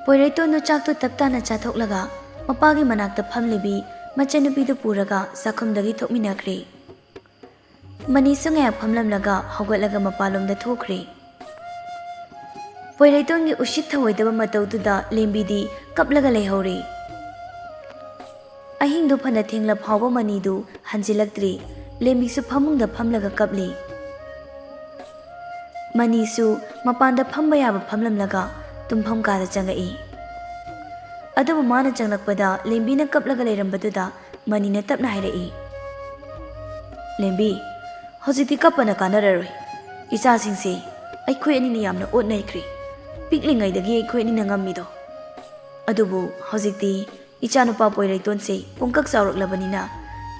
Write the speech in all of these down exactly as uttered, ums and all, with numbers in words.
ꯄꯣꯏꯔꯩꯇꯣꯟꯗꯨ ꯆꯥꯛꯇꯨ ꯇꯞ ꯇꯥꯅ ꯆꯥꯊꯣꯛꯂꯒ ꯃꯄꯥꯒꯤ ꯃꯅꯥꯛꯇ ꯐꯝꯂꯤꯕꯤ ꯃꯆꯟꯅꯨꯄꯤꯗꯨ ꯄꯨꯔꯒ ꯆꯥꯛꯈꯨꯝꯗꯒꯤ ꯊꯣꯛꯃꯤꯟꯅꯈ꯭ꯔꯦ꯫ ꯃꯅꯤꯁꯨ ꯉꯥꯏꯍꯥꯛ ꯐꯝꯂꯝꯂꯒ ꯍꯧꯒꯠꯂꯒ ꯃꯄꯥꯟꯂꯣꯝꯗ ꯊꯣꯛꯈ꯭ꯔꯦ꯫ ꯄꯣꯏꯔꯩꯇꯣꯟꯒꯤ ꯎꯁꯤꯠ ꯊꯑꯣꯏꯗꯕ ꯃꯇꯧꯗꯨꯗ ꯂꯦꯝꯕꯤꯗꯤ ꯀꯞꯂꯒ ꯂꯩꯍꯧꯔꯦ꯫ ꯑꯍꯤꯡꯗꯨ ꯐꯅ ꯊꯦꯡꯂ ꯐꯥꯎꯕ ꯃꯅꯤꯗꯨ ꯍꯟꯖꯤꯜꯂꯛꯇ꯭ꯔꯤ꯫ ꯂꯦꯝꯕꯤꯁꯨ ꯐꯃꯨꯡꯗ ꯐꯝꯂꯒ ꯀꯞꯂꯤ꯫ ꯃꯅꯤꯁꯨ ꯃꯄꯥꯟꯗ ꯐꯝꯕ ꯌꯥꯕ ꯐꯝꯂꯝꯂꯒ ꯇꯨꯝꯐꯝ ꯀꯥꯗ ꯆꯪꯉꯛꯏ꯫ ꯑꯗꯨꯕꯨ ꯃꯥꯅ ꯆꯪꯂꯛꯄꯗ ꯂꯦꯝꯕꯤꯅ ꯀꯞꯂꯒ ꯂꯩꯔꯝꯕꯗꯨꯗ ꯃꯅꯤꯅ ꯇꯞꯅ ꯍꯥꯏꯔꯛꯏ, "ꯂꯦꯝꯕꯤ, ꯍꯧꯖꯤꯛꯇꯤ ꯀꯞꯄꯅ ꯀꯥꯟꯅꯔꯔꯣꯏ꯫ ꯏꯆꯥꯁꯤꯡꯁꯦ ꯑꯩꯈꯣꯏ ꯑꯅꯤꯅ ꯌꯥꯝꯅ ꯑꯣꯠꯅꯩꯈ꯭ꯔꯦ꯫ ꯄꯤꯛꯂꯤꯉꯩꯗꯒꯤ ꯑꯩꯈꯣꯏ ꯑꯅꯤꯅ ꯉꯝꯃꯤꯗꯣ꯫ ꯑꯗꯨꯕꯨ ꯍꯧꯖꯤꯛꯇꯤ ꯏꯆꯥꯅꯨꯄꯥ ꯄꯣꯏꯔꯩꯇꯣꯟꯁꯦ ꯄꯨꯡꯀꯛ ꯆꯥꯎꯔꯛꯂꯕꯅꯤꯅ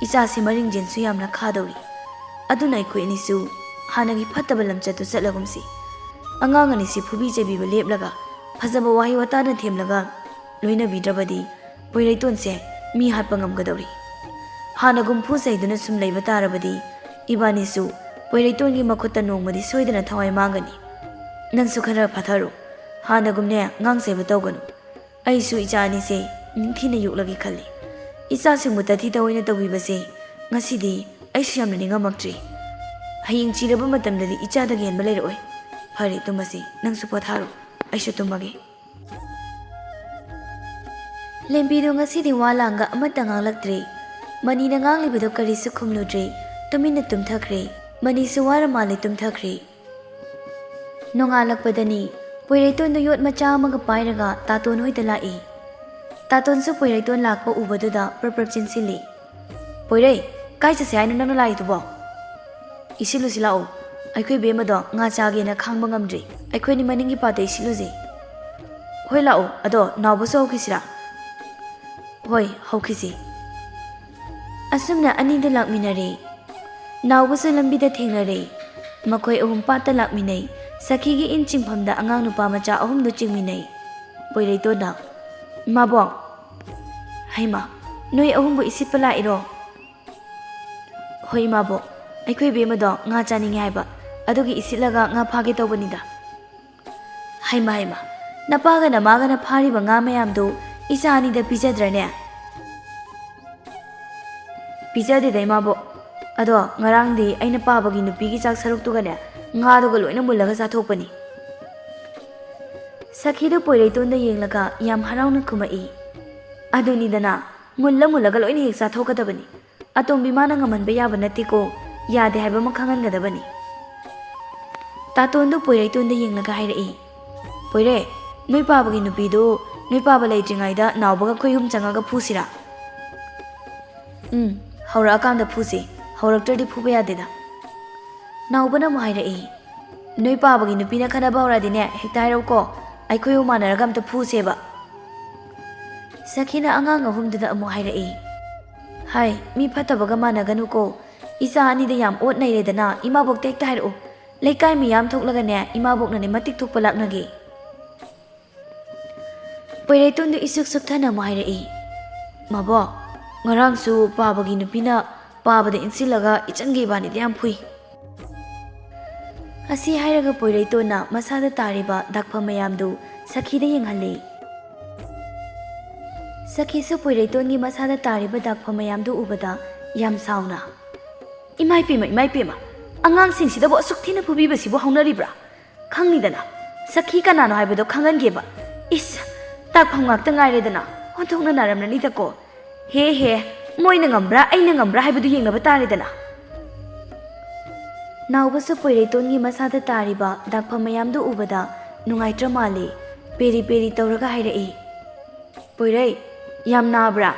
ꯏꯆꯥꯁꯦ ꯃꯔꯤꯡꯖꯦꯜꯁꯨ ꯌꯥꯝꯅ ꯈꯥꯗꯧꯔꯤ꯫ ꯑꯗꯨꯅ ꯑꯩꯈꯣꯏ ꯑꯅꯤꯁꯨ ꯍꯥꯟꯅꯒꯤ ꯐꯠꯇꯕ ꯂꯝꯆꯠꯇꯨ ꯆꯠꯂꯒꯨꯝꯁꯤ꯫ ꯑꯉꯥꯡ ꯑꯅꯤꯁꯤ ꯐꯨꯕꯤ ꯆꯩꯕꯤꯕ ꯂꯦꯞꯂꯒ ꯐꯖꯕ ꯋꯥꯍꯩ ꯋꯥꯇꯥꯅ ꯊꯦꯝꯂꯒ ꯂꯣꯏꯅꯕꯤꯗ꯭ꯔꯕꯗꯤ ꯄꯣꯏꯔꯩꯇꯣꯟꯁꯦ ꯃꯤ ꯍꯥꯠꯄ ꯉꯝꯒꯗꯧꯔꯤ꯫ ꯍꯥꯟꯅꯒꯨꯝ ꯐꯨ ꯆꯩꯗꯨꯅ ꯁꯨꯝ ꯂꯩꯕ ꯇꯥꯔꯕꯗꯤ ꯏꯕꯥꯅꯤꯁꯨ ꯄꯣꯏꯔꯩꯇꯣꯟꯒꯤ ꯃꯈꯨꯠꯇ ꯅꯣꯡꯃꯗꯤ ꯁꯣꯏꯗꯅ ꯊꯋꯥꯏ ꯃꯥꯡꯒꯅꯤ꯫ ꯅꯪꯁꯨ ꯈꯔ ꯐꯥꯊꯔꯣ꯫ ꯍꯥꯟꯅꯒꯨꯝꯅꯦ ꯉꯥꯡ ꯆꯩꯕ ꯇꯧꯒꯅꯨ꯫ ꯑꯩꯁꯨ ꯏꯆꯥ ꯑꯅꯤꯁꯦ ꯅꯤꯡꯊꯤꯅ ꯌꯣꯛꯂꯒꯦ ꯈꯜꯂꯤ꯫ ꯏꯆꯥꯁꯤꯡꯕꯨ ꯇꯥꯊꯤ ꯇꯥꯑꯣꯏꯅ ꯇꯧꯕꯤꯕꯁꯦ ꯉꯁꯤꯗꯤ ꯑꯩꯁꯨ ꯌꯥꯝꯅ ꯅꯤꯡꯉꯝꯃꯛꯇ꯭ꯔꯤ꯫ ꯍꯌꯦꯡ ꯆꯤꯔꯕ ꯃꯇꯝꯗꯗꯤ ꯏꯆꯥꯗꯒꯤ ꯍꯦꯟꯕ ꯂꯩꯔꯛꯑꯣꯏ꯫ ꯐꯔꯦ, ꯇꯨꯝꯃꯁꯤ꯫ ꯅꯪꯁꯨ ꯄꯣꯊꯥꯔꯣ, ꯑꯩꯁꯨ ꯇꯨꯝꯃꯒꯦ꯫" ꯂꯦꯝꯕꯤꯗꯨ ꯉꯁꯤꯗꯤ ꯋꯥ ꯂꯥꯡꯒ ꯑꯃꯠꯇ ꯉꯥꯡꯂꯛꯇ꯭ꯔꯦ꯫ ꯃꯅꯤꯅ ꯉꯥꯡꯂꯤꯕꯗꯨ ꯀꯔꯤꯁꯨ ꯈꯨꯝꯂꯨꯗ꯭ꯔꯦ꯫ ꯇꯨꯃꯤꯟꯅ ꯇꯨꯝꯊꯈ꯭ꯔꯦ꯫ ꯃꯅꯤꯁꯨ ꯋꯥꯔ ꯃꯥꯜꯂꯦ ꯇꯨꯝꯊꯈ꯭ꯔꯦ꯫ ꯅꯣꯡꯉꯥꯜꯂꯛꯄꯗꯅꯤ ꯄꯣꯏꯔꯩꯇꯣꯟꯗꯨ ꯌꯣꯠ ꯃꯆꯥ ꯑꯃꯒ ꯄꯥꯏꯔꯒ ꯇꯥꯇꯣꯟ ꯍꯣꯏꯗ ꯂꯥꯛꯏ꯫ ꯇꯥꯇꯣꯟꯁꯨ ꯄꯣꯏꯔꯩꯇꯣꯟ ꯂꯥꯛꯄ ꯎꯕꯗꯨꯗ ꯄ꯭ꯔꯞ ꯄ꯭ꯔꯞ ꯆꯦꯟꯁꯤꯜꯂꯤ꯫ "ꯄꯣꯏꯔꯩ, ꯀꯥꯏ ꯆꯠꯁꯦ ꯍꯥꯏꯅꯣ ꯅꯪꯅ ꯂꯥꯛꯏꯗꯨꯕꯣ?" "ꯏꯁꯤꯜꯂꯨꯁꯤ ꯂꯥꯛꯑꯣ꯫ ꯑꯩꯈꯣꯏ ꯕꯦꯝꯃꯗꯣ ꯉꯥ ꯆꯥꯒꯦꯅ ꯈꯥꯡꯕ ꯉꯝꯗ꯭ꯔꯦ꯫ ꯑꯩꯈꯣꯏꯅꯤ ꯃꯅꯤꯡꯒꯤ ꯄꯥꯠꯇ ꯏꯁꯤꯜꯂꯨꯁꯦ꯫" "ꯍꯣꯏ ꯂꯥꯛꯑꯣ, ꯑꯗꯣ ꯅꯥꯎꯕꯁꯨ ꯍꯧꯈꯤꯁꯤꯔꯥ?" "ꯍꯣꯏ, ꯍꯧꯈꯤꯁꯤ꯫" ꯑꯁꯨꯝꯅ ꯑꯅꯤꯗꯨ ꯂꯥꯛꯃꯤꯟꯅꯔꯦ꯫ ꯅꯥꯎꯕꯁꯨ ꯂꯝꯕꯤꯗ ꯊꯦꯡꯅꯔꯦ꯫ ꯃꯈꯣꯏ ꯑꯍꯨꯝ ꯄꯥꯠꯇ ꯂꯥꯛꯃꯤꯟꯅꯩ꯫ ꯁꯈꯤꯒꯤ ꯏꯟ ꯆꯤꯡꯐꯝꯗ ꯑꯉꯥꯡ ꯅꯨꯄꯥ ꯃꯆꯥ ꯑꯍꯨꯝꯗꯨ ꯆꯤꯡꯃꯤꯟꯅꯩ꯫ ꯄꯣꯏꯔꯩꯇꯣꯟꯅ, "ꯏꯃꯥꯕꯣꯛ, ꯍꯩꯃꯥ, ꯅꯣꯏ ꯑꯍꯨꯝꯕꯨ ꯏꯁꯤꯠꯄ ꯂꯥꯛꯏꯔꯣ?" "ꯍꯣꯏ ꯏꯃꯥꯕꯣꯛ, ꯑꯩꯈꯣꯏ ꯏꯕꯦꯝꯃꯗꯣ ꯉꯥ ꯆꯥꯅꯤꯡꯉꯦ ꯍꯥꯏꯕ, ꯑꯗꯨꯒꯤ ꯏꯁꯤꯠꯂꯒ ꯉꯥ ꯐꯥꯒꯦ ꯇꯧꯕꯅꯤꯗ꯫" "ꯍꯩꯃꯥ, ꯍꯩꯃꯥ, "ꯅꯄꯥꯒ ꯅꯃꯥꯒꯅ ꯐꯥꯔꯤꯕ ꯉꯥ ꯃꯌꯥꯝꯗꯨ ꯏꯆꯥ ꯑꯅꯤꯗ ꯄꯤꯖꯗ꯭ꯔꯅꯦ?" "ꯄꯤꯖꯗꯦꯗ, ꯏꯃꯥꯕꯣꯛ꯫ ꯑꯗꯣ ꯉꯔꯥꯡꯗꯤ ꯑꯩꯅ ꯄꯥꯕꯒꯤ ꯅꯨꯄꯤꯒꯤ ꯆꯥꯛ ꯁꯔꯨꯛꯇꯨꯒꯅꯦ, ꯉꯥꯗꯨꯒ ꯂꯣꯏꯅ ꯃꯨꯜꯂꯒ ꯆꯥꯊꯣꯛꯄꯅꯤ꯫" ꯁꯈꯤꯗꯨ ꯄꯣꯏꯔꯩꯇꯣꯟꯗ ꯌꯦꯡꯂꯒ ꯌꯥꯝ ꯍꯔꯥꯎꯅ ꯈꯨꯝꯃꯛꯏ꯫ "ꯑꯗꯨꯅꯤꯗꯅ, ꯃꯨꯜꯂ ꯃꯨꯜꯂꯒ ꯂꯣꯏꯅ ꯍꯦꯛ ꯆꯥꯊꯣꯛꯀꯗꯕꯅꯤ꯫ ꯑꯇꯣꯝꯕꯤ ꯃꯥꯅ ꯉꯝꯍꯟꯕ ꯌꯥꯕ ꯅꯠꯇꯦꯀꯣ, ꯌꯥꯗꯦ ꯍꯥꯏꯕ ꯑꯃ ꯈꯪꯍꯟꯒꯗꯕꯅꯤ꯫" ꯇꯥꯇꯣꯟꯗꯨ ꯄꯣꯏꯔꯩꯇꯣꯟꯗ ꯌꯦꯡꯂꯒ ꯍꯥꯏꯔꯛꯏ, "ꯄꯣꯏꯔꯩ, ꯅꯣꯏ ꯄꯥꯕꯒꯤ ꯅꯨꯄꯤꯗꯨ ꯅꯣꯏ ꯄꯥꯕ ꯂꯩꯇ꯭ꯔꯤꯉꯩꯗ ꯅꯥꯎꯕꯒ ꯑꯩꯈꯣꯏ ꯑꯍꯨꯝ ꯆꯪꯉꯒ ꯐꯨꯁꯤꯔꯥ?" "ꯎꯝ, ꯍꯧꯔꯛꯑꯀꯥꯟꯗ ꯐꯨꯁꯤ, ꯍꯧꯔꯛꯇ꯭ꯔꯗꯤ ꯐꯨꯕ ꯌꯥꯗꯦꯗ꯫" ꯅꯥꯎꯕꯅ ꯑꯃꯨꯛ ꯍꯥꯏꯔꯛꯏ, "ꯅꯣꯏ ꯄꯥꯕꯒꯤ ꯅꯨꯄꯤꯅ ꯈꯠꯅꯕ ꯍꯧꯔꯛꯑꯗꯤꯅꯦ, ꯍꯦꯛꯇ ꯍꯥꯏꯔꯛꯎꯀꯣ, ꯑꯩꯈꯣꯏ ꯑꯍꯨꯝ ꯃꯥꯟꯅꯔꯒ ꯑꯝꯇ ꯐꯨꯁꯦꯕ꯫" ꯁꯈꯤꯅ ꯑꯉꯥꯡ ꯑꯍꯨꯝꯗꯨꯗ ꯑꯃꯨꯛ ꯍꯥꯏꯔꯛꯏ, "ꯍꯥꯏ, ꯃꯤ ꯐꯠꯇꯕꯒ ꯃꯥꯟꯅꯒꯅꯨꯀꯣ꯫ ꯏꯆꯥ ꯑꯅꯤꯗ ꯌꯥꯝ ꯑꯣꯠ ꯅꯩꯔꯦꯗꯅ, ꯏꯃꯥꯕꯣꯛꯇ ꯍꯦꯛꯇ ꯍꯥꯏꯔꯛꯎ꯫ ꯂꯩꯀꯥꯏ ꯃꯤꯌꯥꯝ ꯊꯣꯛꯂꯒꯅꯦ, ꯏꯃꯥꯕꯣꯛꯅꯅꯦ ꯃꯇꯤꯛ ꯊꯣꯛꯄ ꯂꯥꯛꯅꯒꯦ꯫" ꯄꯣꯏꯔꯩꯇꯣꯟꯗꯨ ꯏꯁꯨꯛ ꯁꯨꯛꯊꯅ ꯑꯃꯨꯛ ꯍꯥꯏꯔꯛꯏ, "ꯃꯕꯣꯛ, ꯉꯔꯥꯡꯁꯨ ꯄꯥꯕꯒꯤ ꯅꯨꯄꯤꯅ ꯄꯥꯕꯗ ꯏꯟꯁꯤꯜꯂꯒ ꯏꯆꯟꯒꯤ ꯏꯕꯥꯅꯤꯗ ꯌꯥꯝ ꯐꯨꯏ꯫" ꯑꯁꯤ ꯍꯥꯏꯔꯒ ꯄꯣꯏꯔꯩꯇꯣꯟꯅ ꯃꯁꯥꯗ ꯇꯥꯔꯤꯕ ꯗꯥꯛꯐꯝ ꯃꯌꯥꯝꯗꯨ ꯁꯈꯤꯗ ꯌꯦꯡꯍꯜꯂꯤ꯫ ꯁꯈꯤꯁꯨ ꯄꯣꯏꯔꯩꯇꯣꯟꯒꯤ ꯃꯁꯥꯗ ꯇꯥꯔꯤꯕ ꯗꯥꯛꯐꯝ ꯃꯌꯥꯝꯗꯨ ꯎꯕꯗ ꯌꯥꯝ ꯁꯥꯎꯅ, "ꯏꯃꯥꯏ ꯄꯦꯝꯃ, ꯏꯃꯥꯏ ꯄꯦꯝꯃ, ꯑꯉꯥꯡꯁꯤꯡꯁꯤꯗꯕꯨ ꯑꯁꯨꯛ ꯊꯤꯅ ꯐꯨꯕꯤꯕꯁꯤꯕꯨ ꯍꯧꯅꯔꯤꯕ꯭ꯔꯥ? ꯈꯪꯅꯤꯗꯅ, ꯁꯈꯤ ꯀꯅꯥꯅꯣ ꯍꯥꯏꯕꯗꯣ ꯈꯪꯍꯟꯒꯦꯕ꯫ ꯏꯁ, ꯗꯥꯛꯐꯝ ꯉꯥꯛꯇ ꯉꯥꯏꯔꯦꯗꯅ, ꯑꯣꯟꯊꯣꯛꯅ ꯅꯥꯔꯝꯂꯅꯤꯗꯀꯣ꯫ ꯍꯦ ꯍꯦ, ꯃꯣꯏꯅ ꯉꯝꯕ꯭ꯔꯥ ꯑꯩꯅ ꯉꯝꯕ꯭ꯔꯥ ꯍꯥꯏꯕꯗꯨ ꯌꯦꯡꯅꯕ ꯇꯥꯔꯦꯗꯅ꯫" ꯅꯥꯎꯕꯁꯨ ꯄꯣꯏꯔꯩꯇꯣꯟꯒꯤ ꯃꯁꯥꯗ ꯇꯥꯔꯤꯕ ꯗꯥꯛꯐꯝ ꯃꯌꯥꯝꯗꯨ ꯎꯕꯗ ꯅꯨꯡꯉꯥꯏꯇ꯭ꯔ ꯃꯥꯜꯂꯦ꯫ ꯄꯦꯔꯤ ꯄꯦꯔꯤ ꯇꯧꯔꯒ ꯍꯥꯏꯔꯛꯏ, "ꯄꯣꯏꯔꯩ, ꯌꯥꯝ ꯅꯥꯕ꯭ꯔꯥ?"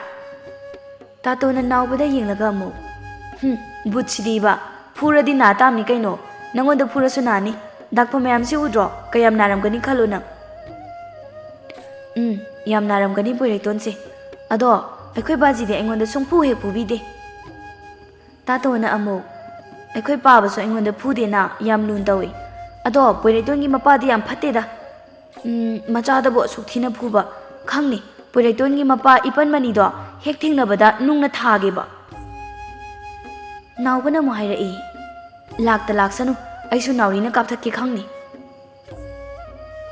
ꯇꯥꯇꯣꯟꯅ ꯅꯥꯎꯕꯗ ꯌꯦꯡꯂꯒ ꯑꯃꯨꯛ, "ꯍꯨꯝ, ꯕꯨꯠꯁꯤꯗꯤꯕ, ꯐꯨꯔꯗꯤ ꯅꯥ ꯇꯥꯕꯅꯤ ꯀꯩꯅꯣ, ꯅꯪꯉꯣꯟꯗ ꯐꯨꯔꯁꯨ ꯅꯥꯅꯤ꯫ ꯗꯥꯛꯐꯝ ꯃꯌꯥꯝꯁꯤ ꯎꯗ꯭ꯔꯣ, ꯀꯌꯥꯝ ꯅꯥꯔꯝꯒꯅꯤ ꯈꯜꯂꯣ ꯅꯪ꯫" "ꯎꯝ, ꯌꯥꯝ ꯅꯥꯔꯝꯒꯅꯤ ꯄꯣꯏꯔꯩꯇꯣꯟꯁꯦ꯫ ꯑꯗꯣ ꯑꯩꯈꯣꯏ ꯕꯥꯖꯤꯗꯤ ꯑꯩꯉꯣꯟꯗ ꯁꯨꯡꯐꯨ ꯍꯦꯛ ꯐꯨꯕꯤꯗꯦ꯫" ꯇꯥꯇꯣꯟꯅ ꯑꯃꯨꯛ, "ꯑꯩꯈꯣꯏ ꯄꯥꯕꯁꯨ ꯑꯩꯉꯣꯟꯗ ꯐꯨꯗꯦꯅ ꯌꯥꯝ ꯂꯨꯅ ꯇꯧꯏ꯫ ꯑꯗꯣ ꯄꯣꯏꯔꯩꯇꯣꯟꯒꯤ ꯃꯄꯥꯗꯤ ꯌꯥꯝ ꯐꯠꯇꯦꯗ꯫ ꯎꯝ, ꯃꯆꯥꯗꯕꯨ ꯑꯁꯨꯛ ꯊꯤꯅ ꯐꯨꯕ꯫ ꯈꯪꯅꯤ, ꯄꯣꯏꯔꯩꯇꯣꯟꯒꯤ ꯃꯄꯥ ꯏꯄꯟ ꯃꯅꯤꯗꯣ ꯍꯦꯛ ꯊꯦꯡꯅꯕꯗ ꯅꯨꯡꯅ ꯊꯥꯒꯦꯕ꯫" ꯅꯥꯎꯕꯅ ꯑꯃꯨꯛ ꯍꯥꯏꯔꯛꯏ, "ꯂꯥꯛꯇ ꯂꯥꯛꯁꯅꯨ, ꯑꯩꯁꯨ ꯅꯥꯎꯔꯤꯅ ꯀꯥꯞꯊꯠꯀꯦ ꯈꯪꯅꯤ꯫"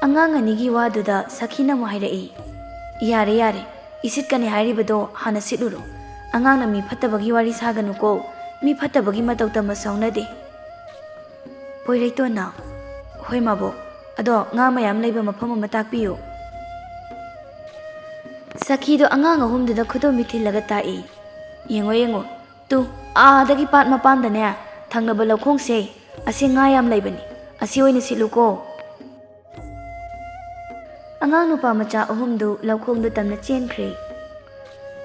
ꯑꯉꯥꯡ ꯑꯅꯤꯒꯤ ꯋꯥꯗꯨꯗ ꯁꯈꯤꯅ ꯑꯃꯨꯛ ꯍꯥꯏꯔꯛꯏ, "ꯌꯥꯔꯦ, ꯌꯥꯔꯦ, ꯏꯁꯤꯠꯀꯅꯤ ꯍꯥꯏꯔꯤꯕꯗꯣ ꯍꯥꯟꯅ ꯁꯤꯠꯂꯨꯔꯣ꯫ ꯑꯉꯥꯡꯅ ꯃꯤ ꯐꯠꯇꯕꯒꯤ ꯋꯥꯔꯤ ꯁꯥꯒꯅꯨꯀꯣ꯫ ꯃꯤ ꯐꯠꯇꯕꯒꯤ ꯃꯇꯧ ꯇꯝꯕꯁꯨ ꯍꯧꯅꯗꯦ꯫" ꯄꯣꯏꯔꯩꯇꯣꯟꯅ, "ꯍꯣꯏ ꯃꯥꯕꯣꯛ, ꯑꯗꯣ ꯉꯥ ꯃꯌꯥꯝ ꯂꯩꯕ ꯃꯐꯝ ꯑꯃ ꯇꯥꯛꯄꯤꯌꯨ꯫" ꯁꯈꯤꯗꯣ ꯑꯉꯥꯡ ꯑꯍꯨꯝꯗꯨꯗ ꯈꯨꯗꯣꯝꯕꯤ ꯊꯤꯜꯂꯒ ꯇꯥꯛꯏ, "ꯌꯦꯡꯉꯣ, ꯌꯦꯡꯉꯣ, ꯇꯨ, ꯑꯥꯗꯒꯤ ꯄꯥꯠ ꯃꯄꯥꯟꯗꯅꯦ, ꯊꯪꯅꯕ ꯂꯧꯈꯣꯡꯁꯦ, ꯑꯁꯤ ꯉꯥ ꯌꯥꯝ ꯂꯩꯕꯅꯤ, ꯑꯁꯤ ꯑꯣꯏꯅ ꯁꯤꯠꯂꯨꯀꯣ꯫" ꯑꯉꯥꯡ ꯅꯨꯄꯥ ꯃꯆꯥ ꯑꯍꯨꯝꯗꯨ ꯂꯧꯈꯣꯡꯗꯨ ꯇꯝꯅ ꯆꯦꯟꯈ꯭ꯔꯦ꯫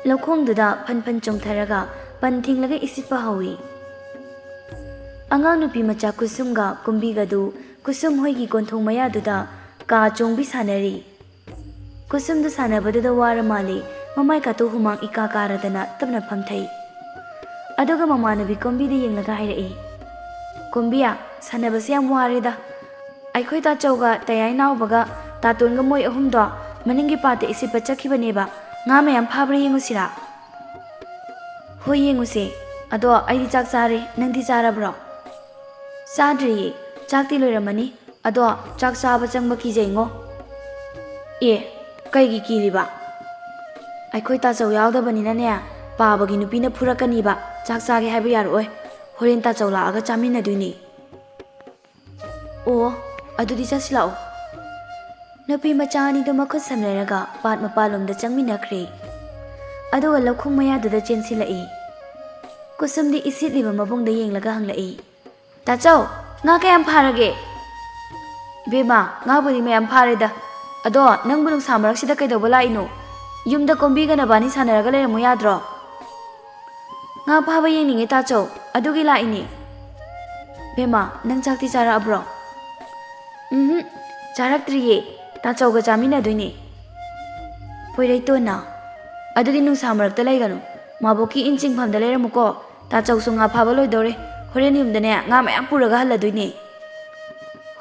ꯂꯧꯈꯣꯡꯗꯨꯗ ꯐꯟ ꯐꯟ ꯆꯣꯡꯊꯔꯒ ꯄꯟ ꯊꯤꯡꯂꯒ ꯏꯁꯤꯠꯄ ꯍꯧꯏ꯫ ꯑꯉꯥꯡ ꯅꯨꯄꯤ ꯃꯆꯥ ꯀꯨꯁꯨꯝꯒ ꯀꯨꯝꯕꯤꯒꯗꯨ ꯀꯨꯁꯨꯝ ꯍꯣꯏꯒꯤ ꯀꯣꯟꯊꯣꯡ ꯃꯌꯥꯗꯨꯗ ꯀꯥ ꯆꯣꯡꯕꯤ ꯁꯥꯟꯅꯔꯤ꯫ ꯀꯨꯁꯨꯝꯗꯨ ꯁꯥꯟꯅꯕꯗꯨꯗ ꯋꯥꯔ ꯃꯥꯜꯂꯦ, ꯃꯃꯥꯏ ꯀꯥꯇꯨ ꯍꯨꯃꯥꯡ ꯏꯀꯥ ꯀꯥꯔꯗꯅ ꯇꯞꯅ ꯐꯝꯊꯩ꯫ ꯑꯗꯨꯒ ꯃꯃꯥꯟꯅꯕꯤ ꯀꯣꯝꯕꯤꯗ ꯌꯦꯡꯂꯒ ꯍꯥꯏꯔꯛꯏ, "ꯀꯣꯝꯕꯤꯌꯥ, ꯁꯥꯟꯅꯕꯁꯦ ꯌꯥꯝ ꯋꯥꯔꯦꯗ꯫ ꯑꯩꯈꯣꯏ ꯇꯥꯆꯧꯒ ꯇꯌꯥꯏ ꯅꯥꯎꯕꯒ ꯇꯥꯇꯣꯟꯒ ꯃꯣꯏ ꯑꯍꯨꯝꯗꯣ ꯃꯅꯤꯡꯒꯤ ꯄꯥꯠꯇ ꯏꯁꯤꯠꯄ ꯆꯠꯈꯤꯕꯅꯦꯕ꯫ ꯉꯥ ꯃꯌꯥꯝ ꯐꯥꯕ꯭ꯔꯥ ꯌꯦꯡꯉꯨꯁꯤꯔꯥ?" "ꯍꯣꯏ, ꯌꯦꯡꯉꯨꯁꯦ꯫ ꯑꯗꯣ ꯑꯩꯗꯤ ꯆꯥꯛ ꯆꯥꯔꯦ, ꯅꯪꯗꯤ ꯆꯥꯔꯕ꯭ꯔꯣ?" "ꯆꯥꯗ꯭ꯔꯤꯌꯦ, ꯆꯥꯛꯇꯤ ꯂꯣꯏꯔꯝꯃꯅꯤ꯫ ꯑꯗꯣ ꯆꯥꯛ ꯆꯥꯕ ꯆꯪꯕ ꯀꯤꯖꯩꯉꯣ꯫" "ꯑꯦ, ꯀꯩꯒꯤ ꯀꯤꯔꯤꯕ? ꯑꯩꯈꯣꯏ ꯇꯥꯆꯧ ꯌꯥꯎꯗꯕꯅꯤꯅꯅꯦ, ꯄꯥꯕꯒꯤ ꯅꯨꯄꯤꯅ ꯐꯨꯔꯛꯀꯅꯤꯕ, ꯆꯥꯛ ꯆꯥꯒꯦ ꯍꯥꯏꯕ ꯌꯥꯔꯛꯑꯣꯏ꯫ ꯍꯣꯔꯦꯟ ꯇꯥꯆꯧ ꯂꯥꯛꯑꯒ ꯆꯥꯃꯤꯟꯅꯗꯣꯏꯅꯦ꯫" "ꯑꯣ, ꯑꯗꯨꯗꯤ ꯆꯠꯁꯤ ꯂꯥꯛꯑꯣ꯫" ꯅꯨꯄꯤ ꯃꯆꯥ ꯑꯅꯤꯗꯨ ꯃꯈꯨꯠ ꯁꯝꯅꯔꯒ ꯄꯥꯠ ꯃꯄꯥꯜꯂꯣꯝꯗ ꯆꯪꯃꯤꯟꯅꯈ꯭ꯔꯦ꯫ ꯑꯗꯨꯒ ꯂꯧꯈꯣꯡ ꯃꯌꯥꯗꯨꯗ ꯆꯦꯟꯁꯤꯜꯂꯛꯏ꯫ ꯀꯨꯁꯨꯝꯗꯤ ꯏꯁꯤꯠꯂꯤꯕ ꯃꯕꯨꯡꯗ ꯌꯦꯡꯂꯒ ꯍꯪꯂꯛꯏ, "ꯇꯥꯆꯧ, ꯉꯥ ꯀꯌꯥꯝ ꯐꯥꯔꯒꯦ?" "ꯏꯕꯦꯝꯃ, ꯉꯥꯕꯨꯗꯤ ꯃꯌꯥꯝ ꯐꯥꯔꯦꯗ꯫ ꯑꯗꯣ ꯅꯪꯕꯨ ꯅꯨꯡꯁꯥ ꯃꯔꯛꯁꯤꯗ ꯀꯩꯗꯧꯕ ꯂꯥꯛꯏꯅꯣ? ꯌꯨꯝꯗ ꯀꯣꯝꯕꯤꯒ ꯅꯕꯥꯅꯤ ꯁꯥꯟꯅꯔꯒ ꯂꯩꯔꯝꯃꯨ ꯌꯥꯗ꯭ꯔꯣ?" "ꯉꯥ ꯐꯥꯕ ꯌꯦꯡꯅꯤꯡꯉꯦ ꯇꯥꯆꯧ, ꯑꯗꯨꯒꯤ ꯂꯥꯛꯏꯅꯦ꯫" "ꯏꯕꯦꯝꯃ, ꯅꯪ ꯆꯥꯛꯇꯤ ꯆꯥꯔꯛꯑꯕ꯭ꯔꯣ?" "ꯎꯝꯍꯨꯝ, ꯆꯥꯔꯛꯇ꯭ꯔꯤꯌꯦ꯫ ꯇꯥꯆꯧꯒ ꯆꯥꯃꯤꯟꯅꯗꯣꯏꯅꯦ꯫" ꯄꯣꯏꯔꯩꯇꯣꯟꯅ, "ꯑꯗꯨꯗꯤ ꯅꯨꯡꯁꯥ ꯃꯔꯛꯇ ꯂꯩꯒꯅꯨ, ꯃꯥꯕꯣꯛꯀꯤ ꯏꯟ ꯆꯤꯡꯐꯝꯗ ꯂꯩꯔꯝꯃꯨꯀꯣ꯫ ꯇꯥꯆꯧꯁꯨ ꯉꯥ ꯐꯥꯕ ꯂꯣꯏꯗꯧꯔꯦ꯫ ꯍꯣꯔꯦꯟ ꯌꯨꯝꯗꯅꯦ ꯉꯥ ꯃꯌꯥꯝ ꯄꯨꯔꯒ ꯍꯜꯂꯗꯣꯏꯅꯦ꯫"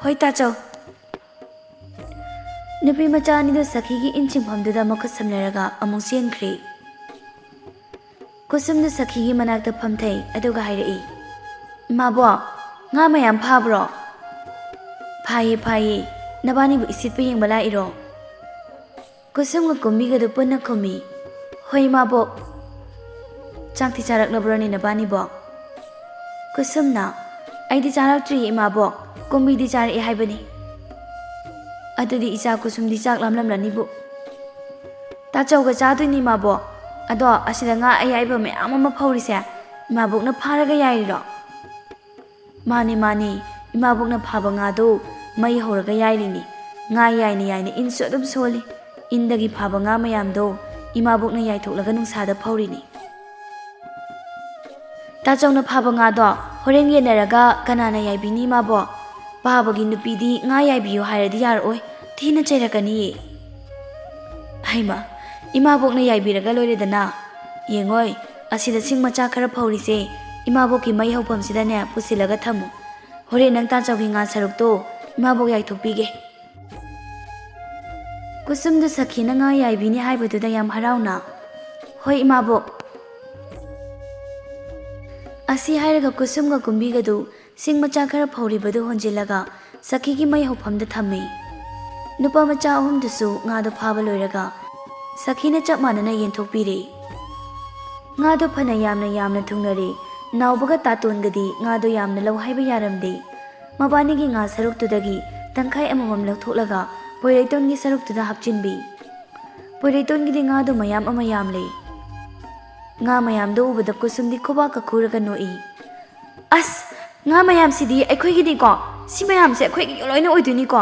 "ꯍꯣꯏ ꯇꯥꯆꯧ꯫" ꯅꯨꯄꯤ ꯃꯆꯥ ꯑꯅꯤꯗꯨ ꯁꯈꯤꯒꯤ ꯏꯟ ꯆꯤꯡꯐꯝꯗꯨꯗ ꯃꯈꯨꯠ ꯁꯝꯅꯔꯒ ꯑꯃꯨꯛ ꯆꯦꯟꯈ꯭ꯔꯦ꯫ ꯀꯨꯁꯨꯝꯗꯨ ꯁꯈꯤꯒꯤ ꯃꯅꯥꯛꯇ ꯐꯝꯊꯩ, ꯑꯗꯨꯒ ꯍꯥꯏꯔꯛꯏ, "ꯃꯥꯕꯣꯛ, ꯉꯥ ꯃꯌꯥꯝ ꯐꯥꯕ꯭ꯔꯣ?" "ꯐꯥꯏꯌꯦ, ꯐꯥꯏꯌꯦ꯫ "ꯅꯕꯥꯅꯤꯕꯨ ꯏꯁꯤꯠꯄ ꯌꯦꯡꯕ ꯂꯥꯛꯏꯔꯣ?" ꯀꯨꯁꯨꯝꯒ ꯀꯨꯝꯕꯤꯒꯗꯨ ꯄꯨꯟꯅ ꯈꯨꯝꯃꯤ, "ꯍꯣꯏ, ꯏꯃꯥꯕꯣꯛ꯫" "ꯆꯥꯛꯇꯤ ꯆꯥꯔꯛꯂꯕ꯭ꯔꯣꯅꯦ ꯅꯕꯥꯅꯤꯕꯣ?" ꯀꯨꯁꯨꯝꯅ, "ꯑꯩꯗꯤ ꯆꯥꯔꯛꯇ꯭ꯔꯤꯌꯦ ꯏꯃꯥꯕꯣꯛ, ꯀꯨꯝꯕꯤꯗꯤ ꯆꯥꯔꯛꯑꯦ ꯍꯥꯏꯕꯅꯤ꯫" "ꯑꯗꯨꯗꯤ ꯏꯆꯥ ꯀꯨꯁꯨꯝꯗꯤ ꯆꯥꯛ ꯂꯥꯝꯂꯝꯂꯅꯤꯕꯨ꯫" "ꯇꯥꯆꯧꯒ ꯆꯥꯗꯣꯏꯅꯤ ꯏꯃꯥꯕꯣꯛ꯫ ꯑꯗꯣ ꯑꯁꯤꯗ ꯉꯥ ꯑꯌꯥꯏꯕ ꯃꯌꯥꯝ ꯑꯃ ꯐꯧꯔꯤꯁꯦ ꯏꯃꯥꯕꯣꯛꯅ ꯐꯥꯔꯒ ꯌꯥꯏꯔꯤꯔꯣ?" "ꯃꯥꯅꯤ, ꯃꯥꯅꯤ, ꯏꯃꯥꯕꯣꯛꯅ ꯐꯥꯕ ꯉꯥꯗꯣ ꯃꯩ ꯍꯧꯔꯒ ꯌꯥꯏꯔꯤꯅꯤ꯫ ꯉꯥ ꯌꯥꯏꯅ ꯌꯥꯏꯅ ꯏꯟꯁꯨ ꯑꯗꯨꯝ ꯁꯣꯜꯂꯤ꯫ ꯏꯟꯗꯒꯤ ꯐꯥꯕ ꯉꯥ ꯃꯌꯥꯝꯗꯣ ꯏꯃꯥꯕꯣꯛꯅ ꯌꯥꯏꯊꯣꯛꯂꯒ ꯅꯨꯡꯁꯥꯗ ꯐꯧꯔꯤꯅꯤ꯫" "ꯇꯥꯆꯧꯅ ꯐꯥꯕ ꯉꯥꯗꯣ ꯍꯣꯔꯦꯟ ꯌꯦꯟꯅꯔꯒ ꯀꯅꯥꯅ ꯌꯥꯏꯕꯤꯅꯤ ꯏꯃꯥꯕꯣꯛ? ꯄꯥꯕꯒꯤ ꯅꯨꯄꯤꯗꯤ ꯉꯥ ꯌꯥꯏꯕꯤꯌꯨ ꯍꯥꯏꯔꯗꯤ ꯌꯥꯔꯛꯑꯣꯏ, ꯊꯤꯅ ꯆꯩꯔꯛꯀꯅꯤꯌꯦ꯫" "ꯍꯩꯃꯥ, ꯏꯃꯥꯕꯣꯛꯅ ꯌꯥꯏꯕꯤꯔꯒ ꯂꯣꯏꯔꯦꯗꯅ꯫ ꯌꯦꯡꯉꯣꯏ, ꯑꯁꯤꯗ ꯁꯤꯡ ꯃꯆꯥ ꯈꯔ ꯐꯧꯔꯤꯁꯦ ꯏꯃꯥꯕꯣꯛꯀꯤ ꯃꯩ ꯍꯧꯐꯝꯁꯤꯗꯅꯦ ꯄꯨꯁꯤꯜꯂꯒ ꯊꯝꯃꯨ꯫ ꯍꯣꯔꯦꯟ ꯅꯪ ꯇꯥꯆꯧꯒꯤ ꯉꯥ ꯁꯔꯨꯛꯇꯣ ꯏꯃꯥꯕꯣꯛ ꯌꯥꯏꯊꯣꯛꯄꯤꯒꯦ꯫" ꯀꯨꯁꯨꯝꯗꯨ ꯁꯈꯤꯅ ꯉꯥ ꯌꯥꯏꯕꯤꯅꯤ ꯍꯥꯏꯕꯗꯨꯗ ꯌꯥꯝ ꯍꯔꯥꯎꯅ, "ꯍꯣꯏ ꯏꯃꯥꯕꯣꯛ꯫" ꯑꯁꯤ ꯍꯥꯏꯔꯒ ꯀꯨꯁꯨꯝꯒ ꯀꯨꯝꯕꯤꯒꯗꯨ ꯁꯤꯡ ꯃꯆꯥ ꯈꯔ ꯐꯧꯔꯤꯕꯗꯨ ꯍꯣꯟꯖꯤꯜꯂꯒ ꯁꯈꯤꯒꯤ ꯃꯩ ꯍꯧꯐꯝꯗ ꯊꯝꯃꯤ꯫ ꯅꯨꯄꯥ ꯃꯆꯥ ꯑꯍꯨꯝꯗꯨꯁꯨ ꯉꯥꯗꯨ ꯐꯥꯕ ꯂꯣꯏꯔꯒ ꯁꯈꯤꯅ ꯆꯞ ꯃꯥꯟꯅꯅ ꯌꯦꯟꯊꯣꯛꯄꯤꯔꯦ꯫ ꯉꯥꯗꯨ ꯐꯅ ꯌꯥꯝꯅ ꯌꯥꯝꯅ ꯊꯨꯡꯅꯔꯦ꯫ ꯅꯥꯎꯕꯒ ꯇꯥꯇꯣꯟꯒꯗꯤ ꯉꯥꯗꯨ ꯌꯥꯝꯅ ꯂꯧ ꯍꯥꯏꯕ ꯌꯥꯔꯝꯗꯦ꯫ ꯃꯕꯥꯅꯤꯒꯤ ꯉꯥ ꯁꯔꯨꯛꯇꯨꯗꯒꯤ ꯇꯪꯈꯥꯏ ꯑꯃꯃꯝ ꯂꯧꯊꯣꯛꯂꯒ ꯄꯣꯏꯔꯩꯇꯣꯟꯒꯤ ꯁꯔꯨꯛꯇꯨꯗ ꯍꯥꯞꯆꯤꯟꯕꯤ꯫ ꯄꯣꯏꯔꯩꯇꯣꯟꯒꯤꯗꯤ ꯉꯥꯗꯨ ꯃꯌꯥꯝ ꯑꯃ ꯌꯥꯝꯂꯦ꯫ ꯉꯥ ꯃꯌꯥꯝꯗꯨ ꯎꯕꯗ ꯀꯨꯁꯨꯝꯗꯤ ꯈꯨꯕꯥꯛꯀ ꯈꯨꯔꯒ ꯅꯣꯛꯏ꯫ "ꯑꯁ, ꯉꯥ ꯃꯌꯥꯝꯁꯤꯗꯤ ꯑꯩꯈꯣꯏꯒꯤꯅꯤꯀꯣ꯫ ꯁꯤ ꯃꯌꯥꯝꯁꯦ ꯑꯩꯈꯣꯏꯒꯤ ꯂꯣꯏꯅ ꯑꯣꯏꯗꯣꯏꯅꯤꯀꯣ꯫"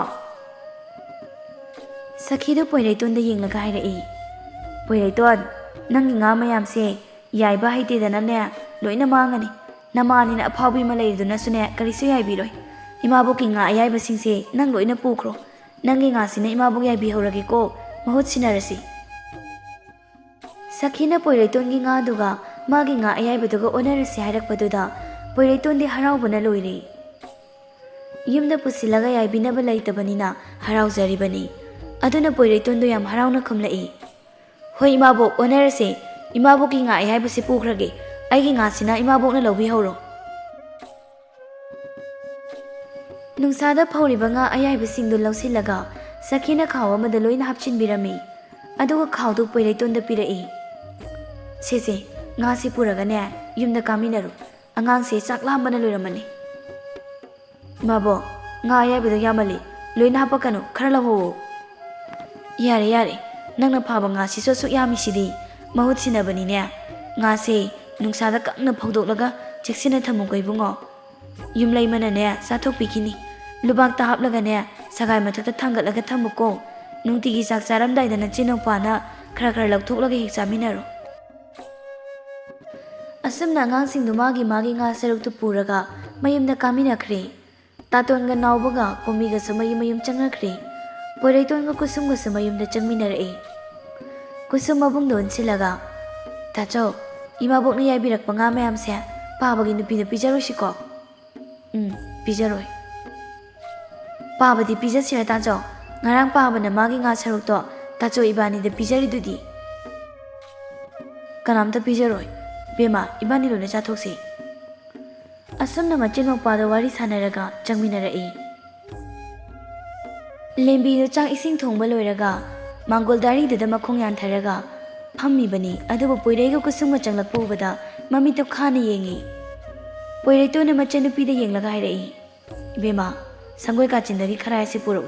ꯁꯈꯤꯗꯨ ꯄꯣꯏꯔꯩꯇꯣꯟꯗ ꯌꯦꯡꯂꯒ ꯍꯥꯏꯔꯛꯏ, "ꯄꯣꯏꯔꯩꯇꯣꯟ, ꯅꯪꯒꯤ ꯉꯥ ꯃꯌꯥꯝꯁꯦ ꯌꯥꯏꯕ ꯍꯩꯇꯦꯗꯅꯅꯦ, ꯂꯣꯏꯅ ꯃꯥꯡꯉꯅꯤ꯫ ꯅꯃꯥꯅꯤꯅ ꯑꯐꯥꯎꯕꯤ ꯑꯃ ꯂꯩꯔꯤꯗꯨꯅꯁꯨꯅꯦ, ꯀꯔꯤꯁꯨ ꯌꯥꯏꯕꯤꯔꯣꯏ꯫ ꯏꯃꯥꯕꯣꯛꯀꯤ ꯉꯥ ꯑꯌꯥꯏꯕꯁꯤꯡꯁꯦ ꯅꯪ ꯂꯣꯏꯅ ꯄꯨꯈ꯭ꯔꯣ꯫ ꯅꯪꯒꯤ ꯉꯥꯁꯤꯅ ꯏꯃꯥꯕꯣꯛ ꯌꯥꯏꯕꯤꯍꯧꯔꯒꯦꯀꯣ꯫ ꯃꯍꯨꯠ ꯁꯤꯟꯅꯔꯁꯤ꯫" ꯁꯈꯤꯅ ꯄꯣꯏꯔꯩꯇꯣꯟꯒꯤ ꯉꯥꯗꯨꯒ ꯃꯥꯒꯤ ꯉꯥ ꯑꯌꯥꯏꯕꯗꯨꯒ ꯑꯣꯟꯅꯔꯁꯤ ꯍꯥꯏꯔꯛꯄꯗꯨꯗ ꯄꯣꯏꯔꯩꯇꯣꯟꯗꯤ ꯍꯔꯥꯎꯕꯅ ꯂꯣꯏꯔꯦ꯫ ꯌꯨꯝꯗ ꯄꯨꯁꯤꯜꯂꯒ ꯌꯥꯏꯕꯤꯅꯕ ꯂꯩꯇꯕꯅꯤꯅ ꯍꯔꯥꯎꯖꯔꯤꯕꯅꯤ꯫ ꯑꯗꯨꯅ ꯄꯣꯏꯔꯩꯇꯣꯟꯗꯨ ꯌꯥꯝ ꯍꯔꯥꯎꯅ ꯈꯨꯝꯂꯛꯏ, "ꯍꯣꯏ ꯏꯃꯥꯕꯣꯛ, ꯑꯣꯟꯅꯔꯁꯦ꯫ ꯏꯃꯥꯕꯣꯛꯀꯤ ꯉꯥ ꯑꯌꯥꯏꯕꯁꯤ ꯄꯨꯈ꯭ꯔꯒꯦ꯫ ꯑꯩꯒꯤ ꯉꯥꯁꯤꯅ ꯏꯃꯥꯕꯣꯛꯅ ꯂꯧꯕꯤꯍꯧꯔꯣ꯫" ꯅꯨꯡꯁꯥꯗ ꯐꯧꯔꯤꯕ ꯉꯥ ꯑꯌꯥꯏꯕꯁꯤꯡꯗꯨ ꯂꯧꯁꯤꯜꯂꯒ ꯁꯈꯤꯅ ꯈꯥꯎ ꯑꯃꯗ ꯂꯣꯏꯅ ꯍꯥꯞꯆꯤꯟꯕꯤꯔꯝꯃꯤ꯫ ꯑꯗꯨꯒ ꯈꯥꯎꯗꯨ ꯄꯣꯏꯔꯩꯇꯣꯟꯗ ꯄꯤꯔꯛꯏ꯫ "ꯁꯦ ꯁꯦ, ꯉꯥꯁꯤ ꯄꯨꯔꯒꯅꯦ, ꯌꯨꯝꯗ ꯀꯥꯃꯤꯟꯅꯔꯨ꯫ ꯑꯉꯥꯡꯁꯦ ꯆꯥꯛ ꯂꯥꯝꯕꯅ ꯂꯣꯏꯔꯝꯃꯅꯤ꯫" "ꯃꯥꯕꯣ, ꯉꯥ ꯑꯌꯥꯏꯕꯗꯣ ꯌꯥꯝꯃꯜꯂꯤ, ꯂꯣꯏꯅ ꯍꯥꯞꯄꯛꯀꯅꯨ, ꯈꯔ ꯂꯧꯍꯧꯋꯣ꯫" "ꯌꯥꯔꯦ ꯌꯥꯔꯦ, ꯅꯪꯅ ꯐꯥꯕ ꯉꯥꯁꯤꯁꯨ ꯑꯁꯨꯛ ꯌꯥꯝꯃꯤꯁꯤꯗꯤ꯫ ꯃꯍꯨꯠ ꯁꯤꯟꯅꯕꯅꯤꯅꯦ꯫ ꯉꯥꯁꯦ ꯅꯨꯡꯁꯥꯗ ꯀꯪꯅ ꯐꯧꯗꯣꯛꯂꯒ ꯆꯦꯛꯁꯤꯟꯅ ꯊꯝꯃꯨꯀꯣ ꯏꯕꯨꯡꯉꯣ꯫ ꯌꯨꯝꯂꯩꯃꯅꯅꯦ ꯆꯥꯊꯣꯛꯄꯤꯈꯤꯅꯤ꯫ ꯂꯨꯕꯥꯛꯇ ꯍꯥꯞꯂꯒꯅꯦ, ꯁꯒꯥꯏ ꯃꯊꯛꯇ ꯊꯥꯡꯒꯠꯂꯒ ꯊꯝꯃꯨꯀꯣ꯫ ꯅꯨꯡꯇꯤꯒꯤ ꯆꯥꯛ ꯆꯥꯔꯝꯗꯥꯏꯗ ꯅꯆꯤꯟ ꯅꯧꯄꯥꯅ ꯈꯔ ꯈꯔ ꯂꯧꯊꯣꯛꯂꯒ ꯍꯦꯛ ꯆꯥꯃꯤꯟꯅꯔꯣ꯫" ꯑꯁꯨꯝꯅ ꯑꯉꯥꯡꯁꯤꯡꯗꯨ ꯃꯥꯒꯤ ꯃꯥꯒꯤ ꯉꯥ ꯁꯔꯨꯛꯇꯨ ꯄꯨꯔꯒ ꯃꯌꯨꯝꯗ ꯀꯥꯃꯤꯟꯅꯈ꯭ꯔꯦ꯫ ꯇꯥꯇꯣꯟꯒ ꯅꯥꯎꯕꯒ ꯀꯣꯃꯤꯒꯁꯨ ꯃꯌꯨꯝ ꯃꯌꯨꯝ ꯆꯪꯅꯈ꯭ꯔꯦ꯫ ꯄꯣꯏꯔꯩꯇꯣꯟꯒ ꯀꯨꯁꯨꯝꯒꯁꯨ ꯃꯌꯨꯝꯗ ꯆꯪꯃꯤꯟꯅꯔꯛꯑꯦ꯫ ꯀꯨꯁꯨꯝ ꯃꯕꯨꯡꯗ ꯑꯣꯟꯁꯤꯜꯂꯒ, "ꯇꯥꯆꯧ, ꯏꯃꯥꯕꯣꯛꯅ ꯌꯥꯏꯕꯤꯔꯛꯄ ꯉꯥ ꯃꯌꯥꯝꯁꯦ ꯄꯥꯕꯒꯤ ꯅꯨꯄꯤꯗ ꯄꯤꯖꯔꯨꯁꯤꯀꯣ?" "ꯎꯝ, ꯄꯤꯖꯔꯣꯏ꯫" "ꯄꯥꯕꯗꯤ ꯄꯤꯖꯁꯤꯔ ꯇꯥꯆꯧ? ꯉꯔꯥꯡ ꯄꯥꯕꯅ ꯃꯥꯒꯤ ꯉꯥ ꯁꯔꯨꯛꯇꯣ ꯇꯥꯆꯧ ꯏꯕꯥꯅꯤꯗ ꯄꯤꯖꯔꯤꯗꯨꯗꯤ?" "ꯀꯅꯥꯝꯇ ꯄꯤꯖꯔꯣꯏ꯫ ꯕꯦꯝꯃ, ꯏꯕꯥꯅꯤ ꯂꯣꯏꯅ ꯆꯥꯊꯣꯛꯁꯤ꯫" ꯑꯁꯨꯝꯅ ꯃꯆꯤꯟ ꯃꯧꯄ꯭ꯋꯥꯗꯣ ꯋꯥꯔꯤ ꯁꯥꯟꯅꯔꯒ ꯆꯪꯃꯤꯟꯅꯔꯛꯏ꯫ ꯂꯦꯝꯕꯤꯗꯣ ꯆꯥꯛ ꯏꯁꯤꯡ ꯊꯣꯡꯕ ꯂꯣꯏꯔꯒ ꯃꯥꯡꯒꯣꯜ ꯗꯥꯔꯤꯗꯨꯗ ꯃꯈꯣꯡ ꯌꯥꯟꯊꯔꯒ ꯐꯝꯃꯤꯕꯅꯤ꯫ ꯑꯗꯨꯕꯨ ꯄꯣꯏꯔꯩꯒ ꯀꯨꯁꯨꯝꯒ ꯆꯪꯂꯛꯄ ꯎꯕꯗ ꯃꯃꯤꯠꯇꯨ ꯈꯥꯅ ꯌꯦꯡꯉꯤ꯫ ꯄꯣꯏꯔꯩꯇꯣꯟꯅ ꯃꯆꯟꯅꯨꯄꯤꯗ ꯌꯦꯡꯂꯒ ꯍꯥꯏꯔꯛꯏ, "ꯏꯕꯦꯝꯃ, ꯁꯪꯒꯣꯏ ꯀꯥꯆꯤꯟꯗꯒꯤ ꯈꯔꯥꯏ ꯑꯁꯤ ꯄꯨꯔꯛꯎ꯫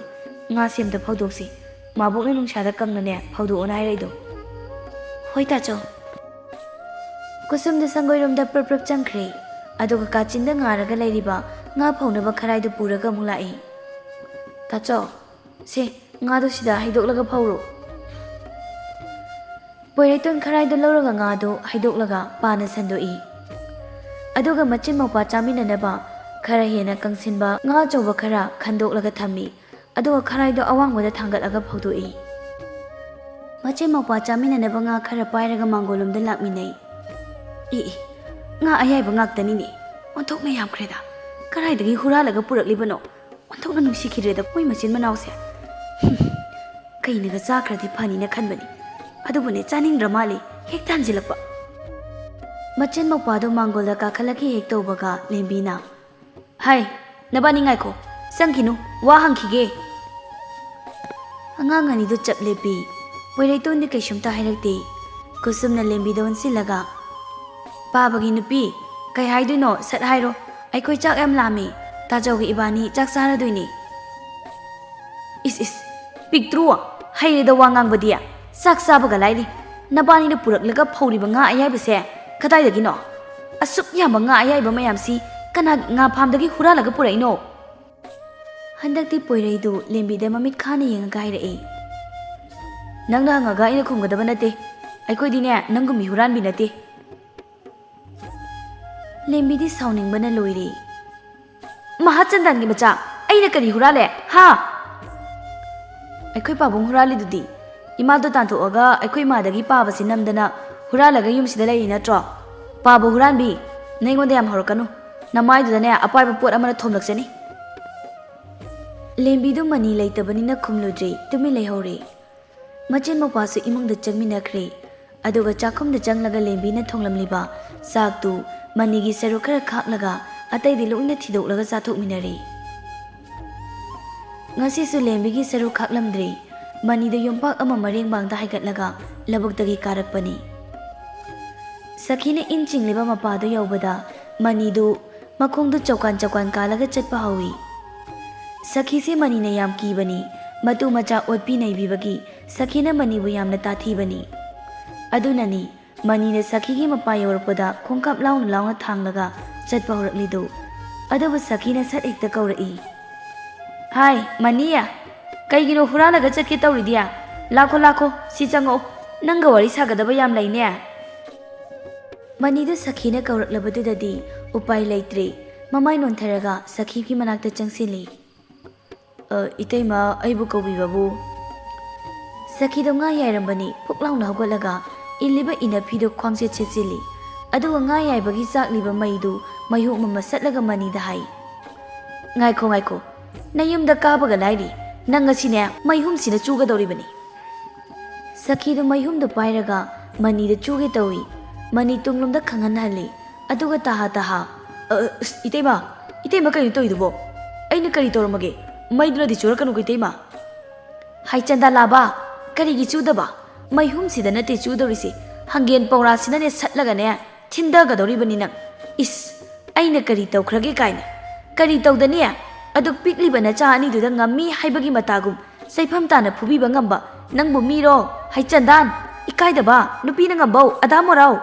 ꯉꯥꯁꯤ ꯑꯝꯇ ꯐꯧꯗꯣꯛꯁꯤ꯫ ꯃꯥꯕꯣꯛꯅ ꯅꯨꯡꯁꯥꯗ ꯀꯪꯅꯅꯦ ꯐꯧꯗꯣꯛꯑꯣꯅ ꯍꯥꯏꯔꯛꯏꯗꯣ꯫" "ꯍꯣꯏ ꯇꯥꯆꯧ꯫" ꯀꯨꯁꯨꯝꯗ ꯁꯪꯒꯣꯏꯔꯣꯝꯗ ꯄ꯭ꯔꯞ ꯄ꯭ꯔꯞ ꯆꯪꯈ꯭ꯔꯦ꯫ ꯑꯗꯨꯒ ꯀꯥꯆꯤꯟꯗ ꯉꯥꯔꯒ ꯂꯩꯔꯤꯕ ꯉꯥ ꯐꯧꯅꯕ ꯈꯔꯥꯏꯗꯨ ꯄꯨꯔꯒ ꯑꯃꯨꯛ ꯂꯥꯛꯏ꯫ "ꯇꯥꯆꯧ, ꯁꯦ, ꯉꯥꯗꯨ ꯁꯤꯗ ꯍꯩꯗꯣꯛꯂꯒ ꯐꯧꯔꯣ꯫" ꯄꯣꯏꯔꯩꯇꯣꯟ ꯈꯔꯥꯏꯗꯨ ꯂꯧꯔꯒ ꯉꯥꯗꯨ ꯍꯩꯗꯣꯛꯂꯒ ꯄꯥꯅ ꯁꯟꯗꯣꯛꯏ꯫ ꯑꯗꯨꯒ ꯃꯆꯤꯟ ꯃꯧꯄ꯭ꯋꯥ ꯆꯥꯃꯤꯟꯅꯅꯕ ꯈꯔ ꯍꯦꯟꯅ ꯀꯪꯁꯤꯟꯕ ꯉꯥ ꯑꯆꯧꯕ ꯈꯔ ꯈꯟꯗꯣꯛꯂꯒ ꯊꯝꯃꯤ꯫ ꯑꯗꯨꯒ ꯈꯔꯥꯏꯗꯣ ꯑꯋꯥꯡꯕꯗ ꯊꯥꯡꯒꯠꯂꯒ ꯐꯧꯗꯣꯛꯏ꯫ ꯃꯆꯤꯟ ꯃꯧꯄ꯭ꯋꯥ ꯆꯥꯃꯤꯟꯅꯅꯕ ꯉꯥ ꯈꯔ ꯄꯥꯏꯔꯒ ꯃꯥꯡꯒꯣꯜꯂꯣꯝꯗ ꯂꯥꯛꯃꯤꯟꯅꯩ꯫ "ꯏ ꯏ, ꯉꯥ ꯑꯌꯥꯏꯕ ꯉꯥꯛꯇꯅꯤꯅꯦ꯫ ꯑꯣꯟꯊꯣꯛꯅ ꯌꯥꯝꯈ꯭ꯔꯦꯗ꯫ ꯀꯗꯥꯏꯗꯒꯤ ꯍꯨꯔꯥꯜꯂꯒ ꯄꯨꯔꯛꯂꯤꯕꯅꯣ? ꯑꯣꯟꯊꯣꯛꯅ ꯅꯨꯡꯁꯤꯈꯤꯗ꯭ꯔꯦꯗ ꯃꯣꯏ ꯃꯆꯤꯟ ꯃꯅꯥꯎꯁꯦ꯫ ꯍꯨꯝ, ꯀꯩꯅꯒ ꯆꯥꯈ꯭ꯔꯗꯤ ꯐꯅꯤꯅ ꯈꯟꯕꯅꯤ꯫ ꯑꯗꯨꯕꯨꯅꯦ, ꯆꯥꯅꯤꯡꯗ꯭ꯔ ꯃꯥꯜꯂꯦ ꯍꯦꯛ ꯇꯥꯟꯁꯤꯜꯂꯛꯄ꯫" ꯃꯆꯤꯟ ꯃꯧꯄ꯭ꯋꯥꯗꯣ ꯃꯥꯡꯒꯣꯜꯗ ꯀꯥꯈꯠꯂꯛꯀꯦ ꯍꯦꯛ ꯇꯧꯕꯒ ꯂꯦꯝꯕꯤꯅ, "ꯍꯥꯏ, ꯅꯕꯥꯅꯤ ꯉꯥꯏꯈꯣ꯫ ꯆꯪꯈꯤꯅꯨ, ꯋꯥ ꯍꯪꯈꯤꯒꯦ꯫ ꯑꯉꯥꯡ ꯑꯅꯤꯗꯨ ꯆꯞ ꯂꯦꯞꯄꯤ꯫ ꯄꯣꯏꯔꯩꯇꯣꯟꯗꯤ ꯀꯩꯁꯨꯝꯇ ꯍꯥꯏꯔꯛꯇꯦ꯫ ꯀꯨꯁꯨꯝꯅ ꯂꯦꯝꯕꯤꯗ ꯑꯣꯟꯁꯤꯜꯂꯒ, "ꯄꯥꯕꯒꯤ ꯅꯨꯄꯤ, ꯀꯩ ꯍꯥꯏꯗꯣꯏꯅꯣ? ꯁꯠ ꯍꯥꯏꯔꯣ꯫ ꯑꯩꯈꯣꯏ ꯆꯥꯛ ꯌꯥꯝ ꯂꯥꯝꯃꯤ꯫ ꯇꯥꯆꯧꯒ ꯏꯕꯥꯅꯤ ꯆꯥꯛ ꯆꯥꯔꯗꯣꯏꯅꯤ꯫" "ꯏꯁ ꯏꯁ, ꯄꯤꯛꯇ꯭ꯔꯨ, ꯍꯩꯔꯦꯗ ꯋꯥ ꯉꯥꯡꯕꯗꯤ꯫ ꯆꯥꯛ ꯆꯥꯕꯒ ꯂꯥꯏꯔꯤ꯫ ꯅꯕꯥꯅꯤꯅ ꯄꯨꯔꯛꯂꯒ ꯐꯧꯔꯤꯕ ꯉꯥ ꯑꯌꯥꯏꯕꯁꯦ ꯀꯗꯥꯏꯗꯒꯤꯅꯣ? ꯑꯁꯨꯛ ꯌꯥꯝꯕ ꯉꯥ ꯑꯌꯥꯏꯕ ꯃꯌꯥꯝꯁꯤ ꯀꯅꯥꯒꯤ ꯉꯥ ꯐꯥꯝꯗꯒꯤ ꯍꯨꯔꯥꯜꯂꯒ ꯄꯨꯔꯛꯏꯅꯣ?" ꯍꯟꯗꯛꯇꯤ ꯄꯣꯏꯔꯩꯗꯨ ꯂꯦꯝꯕꯤꯗ ꯃꯃꯤꯠ ꯈꯥꯅ ꯌꯦꯡꯉꯒ ꯍꯥꯏꯔꯛꯏ꯫ "ꯅꯪꯅ ꯍꯪꯉꯒ ꯑꯩꯅ ꯈꯨꯝꯒꯗꯕ ꯅꯠꯇꯦ꯫ ꯑꯩꯈꯣꯏꯗꯤꯅꯦ, ꯅꯪꯒꯨꯝꯕꯤ ꯍꯨꯔꯥꯟꯕꯤ ꯅꯠꯇꯦ꯫" ꯂꯦꯝꯕꯤꯗꯤ ꯁꯥꯎꯅꯤꯡꯕꯅ ꯂꯣꯏꯔꯦ꯫ "ꯃꯍꯥꯆꯟꯗꯥꯟꯒꯤ ꯃꯆꯥ, ꯑꯩꯅ ꯀꯔꯤ ꯍꯨꯔꯥꯜꯂꯦ, ꯍꯥ?" "ꯑꯩꯈꯣꯏ ꯄꯥꯕꯨꯡ ꯍꯨꯔꯥꯜꯂꯤꯗꯨꯗꯤ꯫ ꯏꯃꯥꯗꯣ ꯇꯥꯟꯊꯣꯛꯑꯒ ꯑꯩꯈꯣꯏ ꯏꯃꯥꯗꯒꯤ ꯄꯥꯕꯁꯤ ꯅꯝꯗꯅ ꯍꯨꯔꯥꯜꯂꯒ ꯌꯨꯝꯁꯤꯗ ꯂꯩꯔꯤ ꯅꯠꯇ꯭ꯔꯣ? ꯄꯥꯕ ꯍꯨꯔꯥꯟꯕꯤ, ꯅꯪꯉꯣꯟꯗ ꯌꯥꯝ ꯍꯧꯔꯛꯀꯅꯨ꯫ ꯅꯃꯥꯏꯗꯨꯗꯅꯦ ꯑꯄꯥꯏꯕ ꯄꯣꯠ ꯑꯃꯅ ꯊꯣꯝꯂꯛꯆꯅꯤ꯫" ꯂꯦꯝꯕꯤꯗꯨ ꯃꯅꯤ ꯂꯩꯇꯕꯅꯤꯅ ꯈꯨꯝꯂꯨꯗ꯭ꯔꯦ, ꯇꯨꯃꯤꯟ ꯂꯩꯍꯧꯔꯦ꯫ ꯃꯆꯤꯟ ꯃꯧꯄꯥꯁꯨ ꯏꯃꯨꯡꯗ ꯆꯪꯃꯤꯟꯅꯈ꯭ꯔꯦ꯫ ꯑꯗꯨꯒ ꯆꯥꯛꯈꯨꯝꯗ ꯆꯪꯂꯒ ꯂꯦꯝꯕꯤꯅ ꯊꯣꯡꯂꯝꯂꯤꯕ ꯆꯥꯛꯇꯨ ꯃꯅꯤꯒꯤ ꯁꯔꯨꯛ ꯈꯔ ꯈꯥꯛꯂꯒ ꯑꯇꯩꯗꯤ ꯂꯣꯏꯅ ꯊꯤꯗꯣꯛꯂꯒ ꯆꯥꯊꯣꯛꯃꯤꯟꯅꯔꯦ꯫ ꯉꯁꯤꯁꯨ ꯂꯦꯝꯕꯤꯒꯤ ꯁꯔꯨꯛ ꯈꯥꯛꯂꯝꯗ꯭ꯔꯦ꯫ ꯃꯅꯤꯗꯨ ꯌꯣꯝꯄꯥꯛ ꯑꯃ ꯃꯔꯦꯡꯕꯥꯡꯗ ꯍꯥꯏꯒꯠꯂꯒ ꯂꯧꯕꯨꯛꯇꯒꯤ ꯀꯥꯔꯛꯄꯅꯤ꯫ ꯁꯈꯤꯅ ꯏꯟ ꯆꯤꯡꯂꯤꯕ ꯃꯄꯥꯗꯨ ꯌꯧꯕꯗ ꯃꯅꯤꯗꯨ ꯃꯈꯣꯡꯗꯨ ꯆꯧꯀꯥꯟ ꯆꯧꯀꯥꯟ ꯀꯥꯜꯂꯒ ꯆꯠꯄ ꯍꯧꯏ꯫ ꯁꯈꯤꯁꯦ ꯃꯅꯤꯅ ꯌꯥꯝ ꯀꯤꯕꯅꯤ꯫ ꯃꯇꯨ ꯃꯆꯥ ꯑꯣꯠꯄꯤ ꯅꯩꯕꯤꯕꯒꯤ ꯁꯈꯤꯅ ꯃꯅꯤꯕꯨ ꯌꯥꯝꯅ ꯇꯥꯊꯤꯕꯅꯤ꯫ ꯑꯗꯨꯅꯅꯤ ꯃꯅꯤꯅ ꯁꯈꯤꯒꯤ ꯃꯄꯥ ꯌꯧꯔꯛꯄꯗ ꯈꯣꯡꯀꯥꯞ ꯂꯥꯎꯅ ꯂꯥꯎꯅ ꯊꯥꯡꯂꯒ ꯆꯠꯄ ꯍꯧꯔꯛꯂꯤꯗꯨ꯫ ꯑꯗꯨꯕꯨ ꯁꯈꯤꯅ ꯁꯠ ꯍꯦꯛꯇ ꯀꯧꯔꯛꯏ, "ꯍꯥꯏ, ꯃꯅꯤ! ꯀꯩꯒꯤꯅꯣ ꯍꯨꯔꯥꯜꯂꯒ ꯆꯠꯀꯦ ꯇꯧꯔꯤꯗꯤ? ꯂꯥꯛꯈꯣ, ꯂꯥꯛꯈꯣ, ꯁꯤ ꯆꯪꯉꯛꯑꯣ꯫ ꯅꯪꯒ ꯋꯥꯔꯤ ꯁꯥꯒꯗꯕ ꯌꯥꯝ ꯂꯩꯅꯦ꯫" ꯃꯅꯤꯗꯨ ꯁꯈꯤꯅ ꯀꯧꯔꯛꯂꯕꯗꯨꯗꯗꯤ ꯎꯄꯥꯏ ꯂꯩꯇ꯭ꯔꯦ꯫ ꯃꯃꯥꯏ ꯅꯣꯟꯊꯔꯒ ꯁꯈꯤꯒꯤ ꯃꯅꯥꯛꯇ ꯆꯪꯁꯤꯜꯂꯤ꯫ "ꯑ, ꯏꯇꯩꯃ, ꯑꯩꯕꯨ ꯀꯧꯕꯤꯕꯕꯨ?" ꯁꯈꯤꯗꯣ ꯉꯥ ꯌꯥꯏꯔꯝꯕꯅꯤ꯫ ꯐꯨꯛ ꯂꯥꯎꯅ ꯍꯧꯒꯠꯂꯒ ꯏꯜꯂꯤꯕ ꯏꯅꯐꯤꯗꯣ ꯈ꯭ꯋꯥꯡꯆꯦꯠ ꯁꯦꯠꯆꯤꯜꯂꯤ꯫ ꯑꯗꯨꯒ ꯉꯥ ꯌꯥꯏꯕꯒꯤ ꯆꯥꯛꯂꯤꯕ ꯃꯩꯗꯨ ꯃꯩꯍꯨ ꯑꯃ ꯃꯁꯠꯂꯒ ꯃꯅꯤꯗ ꯍꯥꯏ, "ꯉꯥꯏꯈꯣ, ꯉꯥꯏꯈꯣ, ꯅꯌꯨꯝꯗ ꯀꯥꯕꯒ ꯂꯥꯏꯔꯤ, ꯅꯪ ꯉꯁꯤꯅꯦ ꯃꯩꯍꯨꯝꯁꯤꯅ ꯆꯨꯒꯗꯧꯔꯤꯕꯅꯤ꯫" ꯁꯈꯤꯗꯨ ꯃꯩꯍꯨꯝꯗꯨ ꯄꯥꯏꯔꯒ ꯃꯅꯤꯗ ꯆꯨꯒꯦ ꯇꯧꯏ꯫ ꯃꯅꯤ ꯇꯨꯡꯂꯣꯝꯗ ꯈꯪꯍꯟꯍꯜꯂꯤ꯫ ꯑꯗꯨꯒ ꯇꯍꯥ ꯇꯍꯥ, "ꯑ, ꯑꯁ, ꯏꯇꯩꯃ, ꯏꯇꯩꯃ, ꯀꯩꯅꯣ ꯇꯧꯔꯤꯗꯨꯕꯣ?" ꯑꯩꯅ ꯀꯔꯤ ꯇꯧꯔꯝꯃꯒꯦ? ꯃꯩꯗꯨꯅꯗꯤ ꯆꯨꯔꯛꯀꯅꯨ ꯀꯩꯇꯩꯃ꯫ ꯍꯥꯏ ꯆꯟꯗꯥ ꯂꯥꯕ, ꯀꯔꯤꯒꯤ ꯆꯨꯗꯕ? ꯃꯩꯍꯨꯝꯁꯤꯗ ꯅꯠꯇꯦ ꯆꯨꯗꯧꯔꯤꯁꯦ, ꯍꯪꯒꯦꯟ ꯄꯧꯔꯥꯁꯤꯅꯅꯦ ꯁꯠꯂꯒꯅꯦ ꯊꯤꯟꯗꯒꯗꯧꯔꯤꯕꯅꯤ ꯅꯪ꯫ ꯏꯁ, ꯑꯩꯅ ꯀꯔꯤ ꯇꯧꯈ꯭ꯔꯒꯦ ꯀꯥꯏꯅ? ꯀꯔꯤ ꯇꯧꯗꯅꯤ? ꯑꯗꯨꯛ ꯄꯤꯛꯂꯤꯕ ꯅꯆꯥ ꯑꯅꯤꯗꯨꯗ ꯉꯝꯃꯤ ꯍꯥꯏꯕꯒꯤ ꯃꯇꯥꯒꯨꯝ ꯆꯩꯐꯝ ꯇꯥꯅ ꯐꯨꯕꯤꯕ ꯉꯝꯕ ꯅꯪꯕꯨ ꯃꯤꯔꯣ? ꯍꯩꯆꯟꯗꯥꯟ, ꯏꯀꯥꯏꯗꯕ, ꯅꯨꯄꯤꯅ ꯉꯝꯕꯧ, ꯑꯗꯥ ꯃꯣꯔꯥꯎ꯫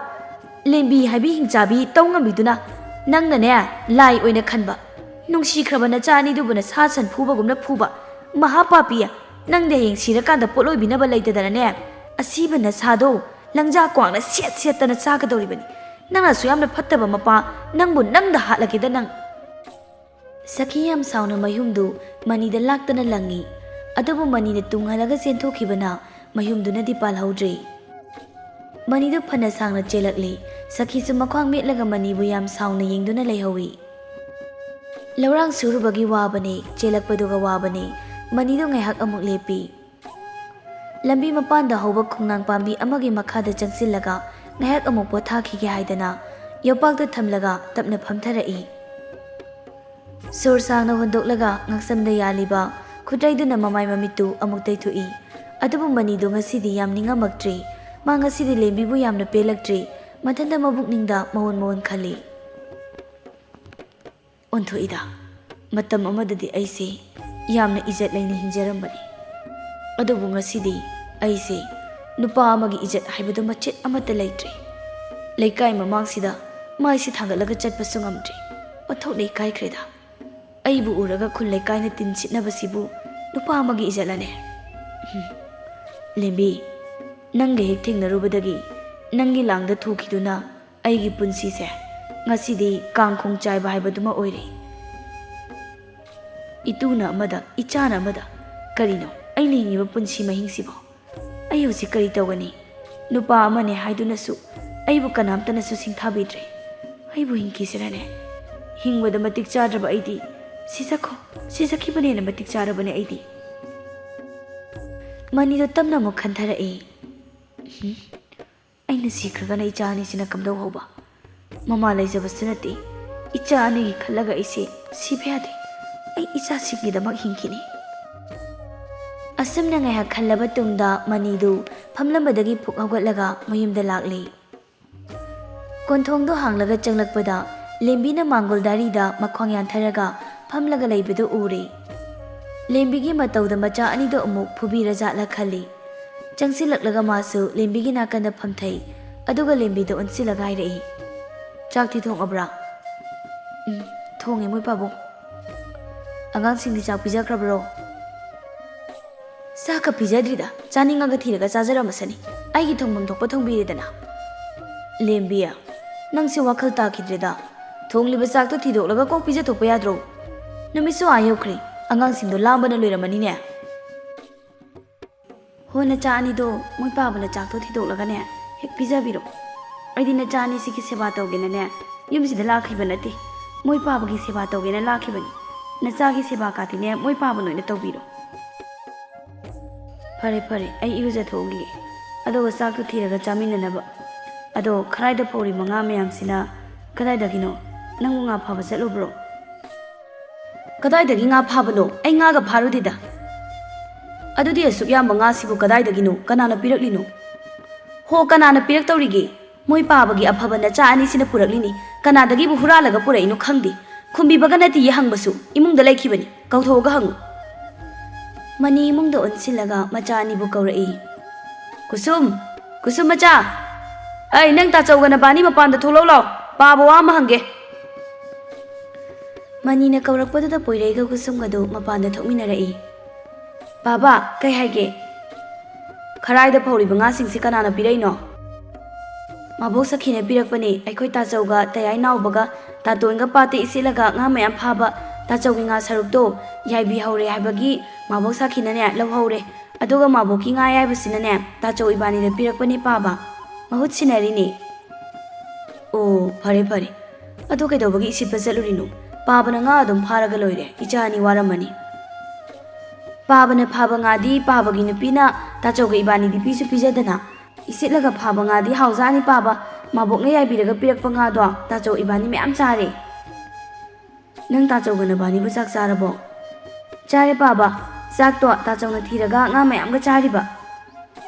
ꯂꯦꯝꯕꯤ ꯍꯥꯏꯕꯤ ꯍꯤꯡꯆꯥꯕꯤ ꯇꯧ ꯉꯝꯕꯤꯗꯨꯅ ꯅꯪꯅꯅꯦ ꯂꯥꯏ ꯑꯣꯏꯅ ꯈꯟꯕ, ꯅꯨꯡꯁꯤꯈ꯭ꯔꯕ ꯅꯆꯥ ꯑꯅꯤꯗꯨꯕꯨꯅ ꯁꯥ ꯁꯟ ꯐꯨꯕꯒꯨꯝꯅ ꯐꯨꯕ꯫ ꯃꯍꯥ ꯄꯥꯄꯤ, ꯅꯪꯗꯤ ꯍꯌꯦꯡ ꯁꯤꯔꯀꯥꯟꯗ ꯄꯣꯠꯂꯣꯏꯕꯤꯅꯕ ꯂꯩꯇꯗꯅꯅꯦ ꯑꯁꯤꯕ ꯅꯁꯥꯗꯣ ꯂꯪꯖꯥ ꯀ꯭ꯋꯥꯛꯅ ꯁꯦꯠ ꯁꯦꯠꯇꯅ ꯆꯥꯒꯗꯧꯔꯤꯕꯅꯤ꯫ ꯅꯪꯅꯁꯨ ꯌꯥꯝꯅ ꯐꯠꯇꯕ ꯃꯄꯥ, ꯅꯪꯕꯨ ꯅꯪꯗ ꯍꯥꯠꯂꯒꯦꯗ ꯅꯪ꯫ ꯁꯈꯤ ꯌꯥꯝ ꯁꯥꯎꯅ ꯃꯌꯨꯝꯗꯨ ꯃꯅꯤꯗ ꯂꯥꯛꯇꯅ ꯂꯪꯉꯤ꯫ ꯑꯗꯨꯕꯨ ꯃꯅꯤꯅ ꯇꯨꯡꯍꯜꯂꯒ ꯆꯦꯟꯊꯣꯛꯈꯤꯕꯅ ꯃꯌꯨꯝꯗꯨꯅꯗꯤ ꯄꯥꯜꯍꯧꯗ꯭ꯔꯦ꯫ ꯃꯅꯤꯗꯨ ꯐꯅ ꯁꯥꯡꯅ ꯆꯦꯜꯂꯛꯂꯤ꯫ ꯁꯈꯤꯁꯨ ꯃꯈ꯭ꯋꯥꯡ ꯃꯦꯠꯂꯒ ꯃꯅꯤꯕꯨ ꯌꯥꯝ ꯁꯥꯎꯅ ꯌꯦꯡꯗꯨꯅ ꯂꯩꯍꯧꯏ꯫ ꯂꯧꯔꯥꯡ ꯁꯨꯔꯨꯕꯒꯤ ꯋꯥꯕꯅꯦ, ꯆꯦꯜꯂꯛꯄꯗꯨꯒ ꯋꯥꯕꯅꯦ꯫ ꯃꯅꯤꯗꯨ ꯉꯥꯏꯍꯥꯛ ꯑꯃꯨꯛ ꯂꯦꯞꯄꯤ꯫ ꯂꯝꯕꯤ ꯃꯄꯥꯟꯗ ꯍꯧꯕ ꯈꯣꯡꯅꯥꯡ ꯄꯥꯝꯕꯤ ꯑꯃꯒꯤ ꯃꯈꯥꯗ ꯆꯪꯁꯤꯜꯂꯒ ꯉꯥꯏꯍꯥꯛ ꯑꯃꯨꯛ ꯄꯣꯊꯥꯈꯤꯒꯦ ꯍꯥꯏꯗꯅ ꯌꯣꯄꯥꯛꯇꯨ ꯊꯝꯂꯒ ꯇꯞꯅ ꯐꯝꯊꯔꯛꯏ꯫ ꯁꯣꯔ ꯁꯥꯡꯅ ꯍꯣꯟꯗꯣꯛꯂꯒ ꯉꯛꯁꯝꯗ ꯌꯥꯜꯂꯤꯕ ꯈꯨꯠꯇꯩꯗꯨꯅ ꯃꯃꯥꯏ ꯃꯃꯤꯠꯇꯨ ꯑꯃꯨꯛ ꯇꯩꯊꯣꯛꯏ꯫ ꯑꯗꯨꯕꯨ ꯃꯅꯤꯗꯣ ꯉꯁꯤꯗꯤ ꯌꯥꯝ ꯅꯤꯡꯉꯝꯃꯛꯇ꯭ꯔꯦ꯫ ꯃꯥ ꯉꯁꯤꯗꯤ ꯂꯦꯝꯕꯤꯕꯨ ꯌꯥꯝꯅ ꯄꯦꯜꯂꯛꯇ꯭ꯔꯦ꯫ ꯃꯊꯟꯇ ꯃꯕꯨꯛꯅꯤꯡꯗ ꯃꯑꯣꯟ ꯃꯑꯣꯟ ꯈꯜꯂꯤ꯫ ꯑꯣꯟꯊꯣꯛꯏꯗ, ꯃꯇꯝ ꯑꯃꯗꯗꯤ ꯑꯩꯁꯦ ꯌꯥꯝꯅ ꯏꯖꯠ ꯂꯩꯅ ꯍꯤꯡꯖꯔꯝꯕꯅꯤ꯫ ꯑꯗꯨꯕꯨ ꯉꯁꯤꯗꯤ ꯑꯩꯁꯦ ꯅꯨꯄꯥ ꯑꯃꯒꯤ ꯏꯖꯠ ꯍꯥꯏꯕꯗꯨ ꯃꯆꯦꯠ ꯑꯃꯠꯇ ꯂꯩꯇ꯭ꯔꯦ꯫ ꯂꯩꯀꯥꯏ ꯃꯃꯥꯡꯁꯤꯗ ꯃꯥꯏꯁꯦ ꯊꯥꯡꯒꯠꯂꯒ ꯆꯠꯄꯁꯨ ꯉꯝꯗ꯭ꯔꯦ꯫ ꯑꯣꯟꯊꯣꯛꯅ ꯏꯀꯥꯏꯈ꯭ꯔꯦꯗ꯫ ꯑꯩꯕꯨ ꯎꯔꯒ ꯈꯨꯜ ꯂꯩꯀꯥꯏꯅ ꯇꯤꯟ ꯁꯤꯠꯅꯕꯁꯤꯕꯨ ꯅꯨꯄꯥ ꯑꯃꯒꯤ ꯏꯖꯠꯂꯅꯦ? ꯍꯨꯝ꯫ ꯂꯦꯝꯕꯤ, ꯅꯪꯒ ꯍꯦꯛ ꯊꯦꯡꯅꯔꯨꯕꯗꯒꯤ ꯅꯪꯒꯤ ꯂꯥꯡꯗ ꯊꯨꯈꯤꯗꯨꯅ ꯑꯩꯒꯤ ꯄꯨꯟꯁꯤꯁꯦ ꯉꯁꯤꯗꯤ ꯀꯥꯡꯈꯣꯡ ꯆꯥꯏꯕ ꯍꯥꯏꯕꯗꯨꯃ ꯑꯣꯏꯔꯦ꯫ ꯏꯇꯨꯅ ꯑꯃꯗ, ꯏꯆꯥꯅ ꯑꯃꯗ, ꯀꯔꯤꯅꯣ ꯑꯩꯅ ꯍꯤꯡꯉꯤꯕ ꯄꯨꯟꯁꯤ ꯃꯍꯤꯡꯁꯤꯕꯣ? ꯑꯩ ꯍꯧꯖꯤꯛ ꯀꯔꯤ ꯇꯧꯒꯅꯤ? ꯅꯨꯄꯥ ꯑꯃꯅꯦ ꯍꯥꯏꯗꯨꯅꯁꯨ ꯑꯩꯕꯨ ꯀꯅꯥꯝꯇꯅꯁꯨ ꯁꯤꯡꯊꯥꯕꯤꯗ꯭ꯔꯦ꯫ ꯑꯩꯕꯨ ꯍꯤꯡꯈꯤꯁꯤꯔꯅꯦ? ꯍꯤꯡꯕꯗ ꯃꯇꯤꯛ ꯆꯥꯗ꯭ꯔꯕ ꯑꯩꯗꯤ ꯁꯤꯖꯈꯣ, ꯁꯤꯖꯈꯤꯕꯅ ꯍꯦꯟꯅ ꯃꯇꯤꯛ ꯆꯥꯔꯕꯅꯦ ꯑꯩꯗꯤ꯫ ꯃꯅꯤꯗꯣ ꯇꯞꯅ ꯑꯃꯨꯛ ꯈꯟꯊꯔꯛꯏ꯫ ꯍꯨꯝ? ꯑꯩꯅ ꯁꯤꯈ꯭ꯔꯒꯅ ꯏꯆꯥ ꯑꯅꯤꯁꯤꯅ ꯀꯝꯗꯧꯍꯧꯕ? ꯃꯃꯥ ꯂꯩꯖꯕꯁꯨ ꯅꯠꯇꯦ꯫ ꯏꯆꯥ ꯑꯅꯤꯒꯤ ꯈꯜꯂꯒ ꯑꯩꯁꯦ ꯁꯤꯕ ꯌꯥꯗꯦ꯫ ꯑꯩ ꯏꯆꯥꯁꯤꯡꯒꯤꯗꯃꯛ ꯍꯤꯡꯈꯤꯅꯤ꯫ ꯑꯁꯨꯝꯅ ꯉꯥꯏꯍꯥꯛ ꯈꯜꯂꯕ ꯇꯨꯡꯗ ꯃꯅꯤꯗꯨ ꯐꯝꯂꯝꯕꯗꯒꯤ ꯐꯨꯛ ꯍꯧꯒꯠꯂꯒ ꯃꯌꯨꯝꯗ ꯂꯥꯛꯂꯤ꯫ ꯀꯣꯟꯊꯣꯡꯗꯣ ꯍꯥꯡꯂꯒ ꯆꯪꯂꯛꯄꯗ ꯂꯦꯝꯕꯤꯅ ꯃꯥꯡꯒꯣꯜ ꯗꯥꯔꯤꯗ ꯃꯈ꯭ꯋꯥꯡ ꯌꯥꯟꯊꯔꯒ ꯐꯝꯂꯒ ꯂꯩꯕꯗꯨ ꯎꯔꯦ꯫ ꯂꯦꯝꯕꯤꯒꯤ ꯃꯇꯧꯗ ꯃꯆꯥ ꯑꯅꯤꯗꯣ ꯑꯃꯨꯛ ꯐꯨꯕꯤꯔꯖꯥꯠꯂ ꯈꯜꯂꯤ꯫ ꯆꯪꯁꯤꯜꯂꯛꯂꯒ ꯃꯥꯁꯨ ꯂꯦꯝꯕꯤꯒꯤ ꯅꯥꯀꯟꯗ ꯐꯝꯊꯩ꯫ ꯑꯗꯨꯒ ꯂꯦꯝꯕꯤꯗ ꯑꯣꯟꯁꯤꯜꯂꯒ ꯍꯥꯏꯔꯛꯏ, "ꯆꯥꯛꯇꯤ ꯊꯣꯡꯉꯕ꯭ꯔꯥ?" "ꯎꯝ, ꯊꯣꯡꯉꯦ ꯃꯣꯏ ꯄꯥꯕꯨꯡ꯫ ꯑꯉꯥꯡꯁꯤꯡꯗꯤ ꯆꯥꯛ ꯄꯤꯖꯈ꯭ꯔꯕ꯭ꯔꯣ?" "ꯆꯥꯛꯀ ꯄꯤꯖꯗ꯭ꯔꯤꯗ, ꯆꯥꯅꯤꯡꯉꯒ ꯊꯤꯔꯒ ꯆꯥꯖꯔꯝꯃꯁꯅꯤ꯫ ꯑꯩꯒꯤ ꯊꯣꯡꯐꯝ ꯊꯣꯛꯄ ꯊꯣꯡꯕꯤꯔꯦꯗꯅ꯫" "ꯂꯦꯝꯕꯤ, ꯅꯪꯁꯦ ꯋꯥꯈꯜ ꯇꯥꯈꯤꯗ꯭ꯔꯦꯗ꯫ ꯊꯣꯡꯂꯤꯕ ꯆꯥꯛꯇꯣ ꯊꯤꯗꯣꯛꯂꯒ ꯀꯣꯛ ꯄꯤꯖꯊꯣꯛꯄ ꯌꯥꯗ꯭ꯔꯣ? ꯅꯨꯃꯤꯠꯁꯨ ꯑꯥ ꯌꯧꯈ꯭ꯔꯦ, ꯑꯉꯥꯡꯁꯤꯡꯗꯣ ꯂꯥꯝꯕꯅ ꯂꯣꯏꯔꯝꯃꯅꯤꯅꯦ꯫" "ꯍꯣ, ꯅꯆꯥ ꯑꯅꯤꯗꯣ ꯃꯣꯏ ꯄꯥꯕꯅ ꯆꯥꯛꯇꯣ ꯊꯤꯗꯣꯛꯂꯒꯅꯦ ꯍꯦꯛ ꯄꯤꯖꯕꯤꯔꯣ꯫ ꯑꯩꯗꯤ ꯅꯆꯥ ꯑꯅꯤꯁꯤꯒꯤ ꯁꯦꯕꯥ ꯇꯧꯒꯦꯅꯅꯦ ꯌꯨꯝꯁꯤꯗ ꯂꯥꯛꯈꯤꯕ ꯅꯠꯇꯦ, ꯃꯣꯏ ꯄꯥꯕꯒꯤ ꯁꯦꯕꯥ ꯇꯧꯒꯦꯅ ꯂꯥꯛꯈꯤꯕꯅꯤ꯫ ꯅꯆꯥꯒꯤ ꯁꯦꯕꯥ ꯀꯥꯇꯤꯅꯦ ꯃꯣꯏ ꯄꯥꯕꯅ ꯑꯣꯏꯅ ꯇꯧꯕꯤꯔꯣ꯫" "ꯐꯔꯦ, ꯐꯔꯦ, ꯑꯩ ꯏꯔꯨꯖꯊꯣꯛꯎꯈꯤꯒꯦ, ꯑꯗꯨꯒ ꯆꯥꯛꯇꯣ ꯊꯤꯔꯒ ꯆꯥꯃꯤꯟꯅꯅꯕ꯫ ꯑꯗꯣ ꯈꯔꯥꯏꯗ ꯐꯧꯔꯤꯕ ꯉꯥ ꯃꯌꯥꯝꯁꯤꯅ ꯀꯗꯥꯏꯗꯒꯤꯅꯣ? ꯅꯪꯕꯨ ꯉꯥ ꯐꯥꯕ ꯆꯠꯂꯨꯕ꯭ꯔꯣ?" "ꯀꯗꯥꯏꯗꯒꯤ ꯉꯥ ꯐꯥꯕꯅꯣ? ꯑꯩ ꯉꯥꯒ ꯐꯥꯔꯨꯗꯦꯗ꯫" "ꯑꯗꯨꯗꯤ ꯑꯁꯨꯛ ꯌꯥꯝꯕ ꯉꯥꯁꯤꯕꯨ ꯀꯗꯥꯏꯗꯒꯤꯅꯣ? ꯀꯅꯥꯅ ꯄꯤꯔꯛꯂꯤꯅꯣ?" "ꯍꯣ, ꯀꯅꯥꯅ ꯄꯤꯔꯛꯇꯧꯔꯤꯒꯦ? ꯃꯣꯏ ꯄꯥꯕꯒꯤ ꯑꯐꯕ ꯅꯆꯥ ꯑꯅꯤꯁꯤꯅ ꯄꯨꯔꯛꯂꯤꯅꯤ꯫ ꯀꯅꯥꯗꯒꯤꯕꯨ ꯍꯨꯔꯥꯜꯂꯒ ꯄꯨꯔꯛꯏꯅꯣ ꯈꯪꯗꯦ꯫ ꯈꯨꯝꯕꯤꯕꯒ ꯅꯠꯇꯦꯌꯦ ꯍꯪꯕꯁꯨ, ꯏꯃꯨꯡꯗ ꯂꯩꯈꯤꯕꯅꯤ꯫ ꯀꯧꯊꯣꯛꯑꯒ ꯍꯪꯉꯨ꯫" ꯃꯅꯤ ꯏꯃꯨꯡꯗ ꯑꯣꯟꯁꯤꯜꯂꯒ ꯃꯆꯥ ꯑꯅꯤꯕꯨ ꯀꯧꯔꯛꯏ꯫ "ꯀꯨꯁꯨꯝ! ꯀꯨꯁꯨꯝ ꯃꯆꯥ! ꯑꯩ, ꯅꯪ ꯇꯥꯆꯧꯒ ꯅꯕꯥꯅꯤ ꯃꯄꯥꯟꯗ ꯊꯣꯛꯂꯛꯎ ꯂꯥꯎ꯫ ꯄꯥꯕ ꯋꯥ ꯑꯃ ꯍꯪꯒꯦ꯫" ꯃꯅꯤꯅ ꯀꯧꯔꯛꯄꯗꯨꯗ ꯄꯣꯏꯔꯩꯒ ꯀꯨꯁꯨꯝꯒꯗꯨ ꯃꯄꯥꯟꯗ ꯊꯣꯛꯃꯤꯟꯅꯔꯛꯏ꯫ "ꯕꯥꯕꯥ, ꯀꯩ ꯍꯥꯏꯒꯦ?" "ꯈꯔꯥꯏꯗ ꯐꯧꯔꯤꯕ ꯉꯥꯁꯤꯡꯁꯤ ꯀꯅꯥꯅ ꯄꯤꯔꯛꯏꯅꯣ?" "ꯃꯥꯕꯣꯛ ꯁꯈꯤꯅ ꯄꯤꯔꯛꯄꯅꯦ꯫ ꯑꯩꯈꯣꯏ ꯇꯥꯆꯧꯒ ꯇꯌꯥꯏ ꯅꯥꯎꯕꯒ ꯇꯥꯇꯣꯟꯒ ꯄꯥꯠꯇ ꯏꯁꯤꯠꯂꯒ ꯉꯥ ꯃꯌꯥꯝ ꯐꯥꯕ꯫ ꯇꯥꯆꯧꯒꯤ ꯉꯥ ꯁꯔꯨꯛꯇꯣ ꯌꯥꯏꯕꯤꯍꯧꯔꯦ ꯍꯥꯏꯕꯒꯤ ꯃꯥꯕꯣꯛ ꯁꯈꯤꯅꯅꯦ ꯂꯧꯍꯧꯔꯦ꯫ ꯑꯗꯨꯒ ꯃꯥꯕꯣꯛꯀꯤ ꯉꯥ ꯑꯌꯥꯏꯕꯁꯤꯅꯅꯦ ꯇꯥꯆꯧ ꯏꯕꯥꯅꯤꯗ ꯄꯤꯔꯛꯄꯅꯦ ꯄꯥꯕ꯫ ꯃꯍꯨꯠ ꯁꯤꯟꯅꯔꯤꯅꯦ꯫" "ꯑꯣ, ꯐꯔꯦ, ꯐꯔꯦ꯫ ꯑꯗꯣ ꯀꯩꯗꯧꯕꯒꯤ ꯏꯁꯤꯠꯄ ꯆꯠꯂꯨꯔꯤꯅꯣ? ꯄꯥꯕꯅ ꯉꯥ ꯑꯗꯨꯝ ꯐꯥꯔꯒ ꯂꯣꯏꯔꯦ꯫ ꯏꯆꯥ ꯑꯅꯤ ꯋꯥꯔꯝꯃꯅꯤ꯫" "ꯄꯥꯕꯅ ꯐꯥꯕ ꯉꯥꯗꯤ ꯄꯥꯕꯒꯤ ꯅꯨꯄꯤꯅ ꯇꯥꯆꯧꯒ ꯏꯕꯥꯅꯤꯗꯤ ꯄꯤꯁꯨ ꯄꯤꯖꯗꯅ꯫ ꯏꯁꯤꯠꯂꯒ ꯐꯥꯕ ꯉꯥꯗꯤ ꯍꯥꯎꯖꯥꯅꯤ ꯄꯥꯕ꯫ ꯃꯥꯕꯣꯛꯅ ꯌꯥꯏꯕꯤꯔꯒ ꯄꯤꯔꯛꯄ ꯉꯥꯗꯣ ꯇꯥꯆꯧ ꯏꯕꯥꯅꯤ ꯃꯌꯥꯝ ꯆꯥꯔꯦ꯫" "ꯅꯪ ꯇꯥꯆꯧꯒ ꯅꯕꯥꯅꯤꯕꯨ ꯆꯥꯛ ꯆꯥꯔꯕꯣ?" "ꯆꯥꯔꯦ ꯄꯥꯕ꯫ ꯆꯥꯛꯇꯣ ꯇꯥꯆꯧꯅ ꯊꯤꯔꯒ ꯉꯥ ꯃꯌꯥꯝꯒ ꯆꯥꯔꯤꯕ꯫"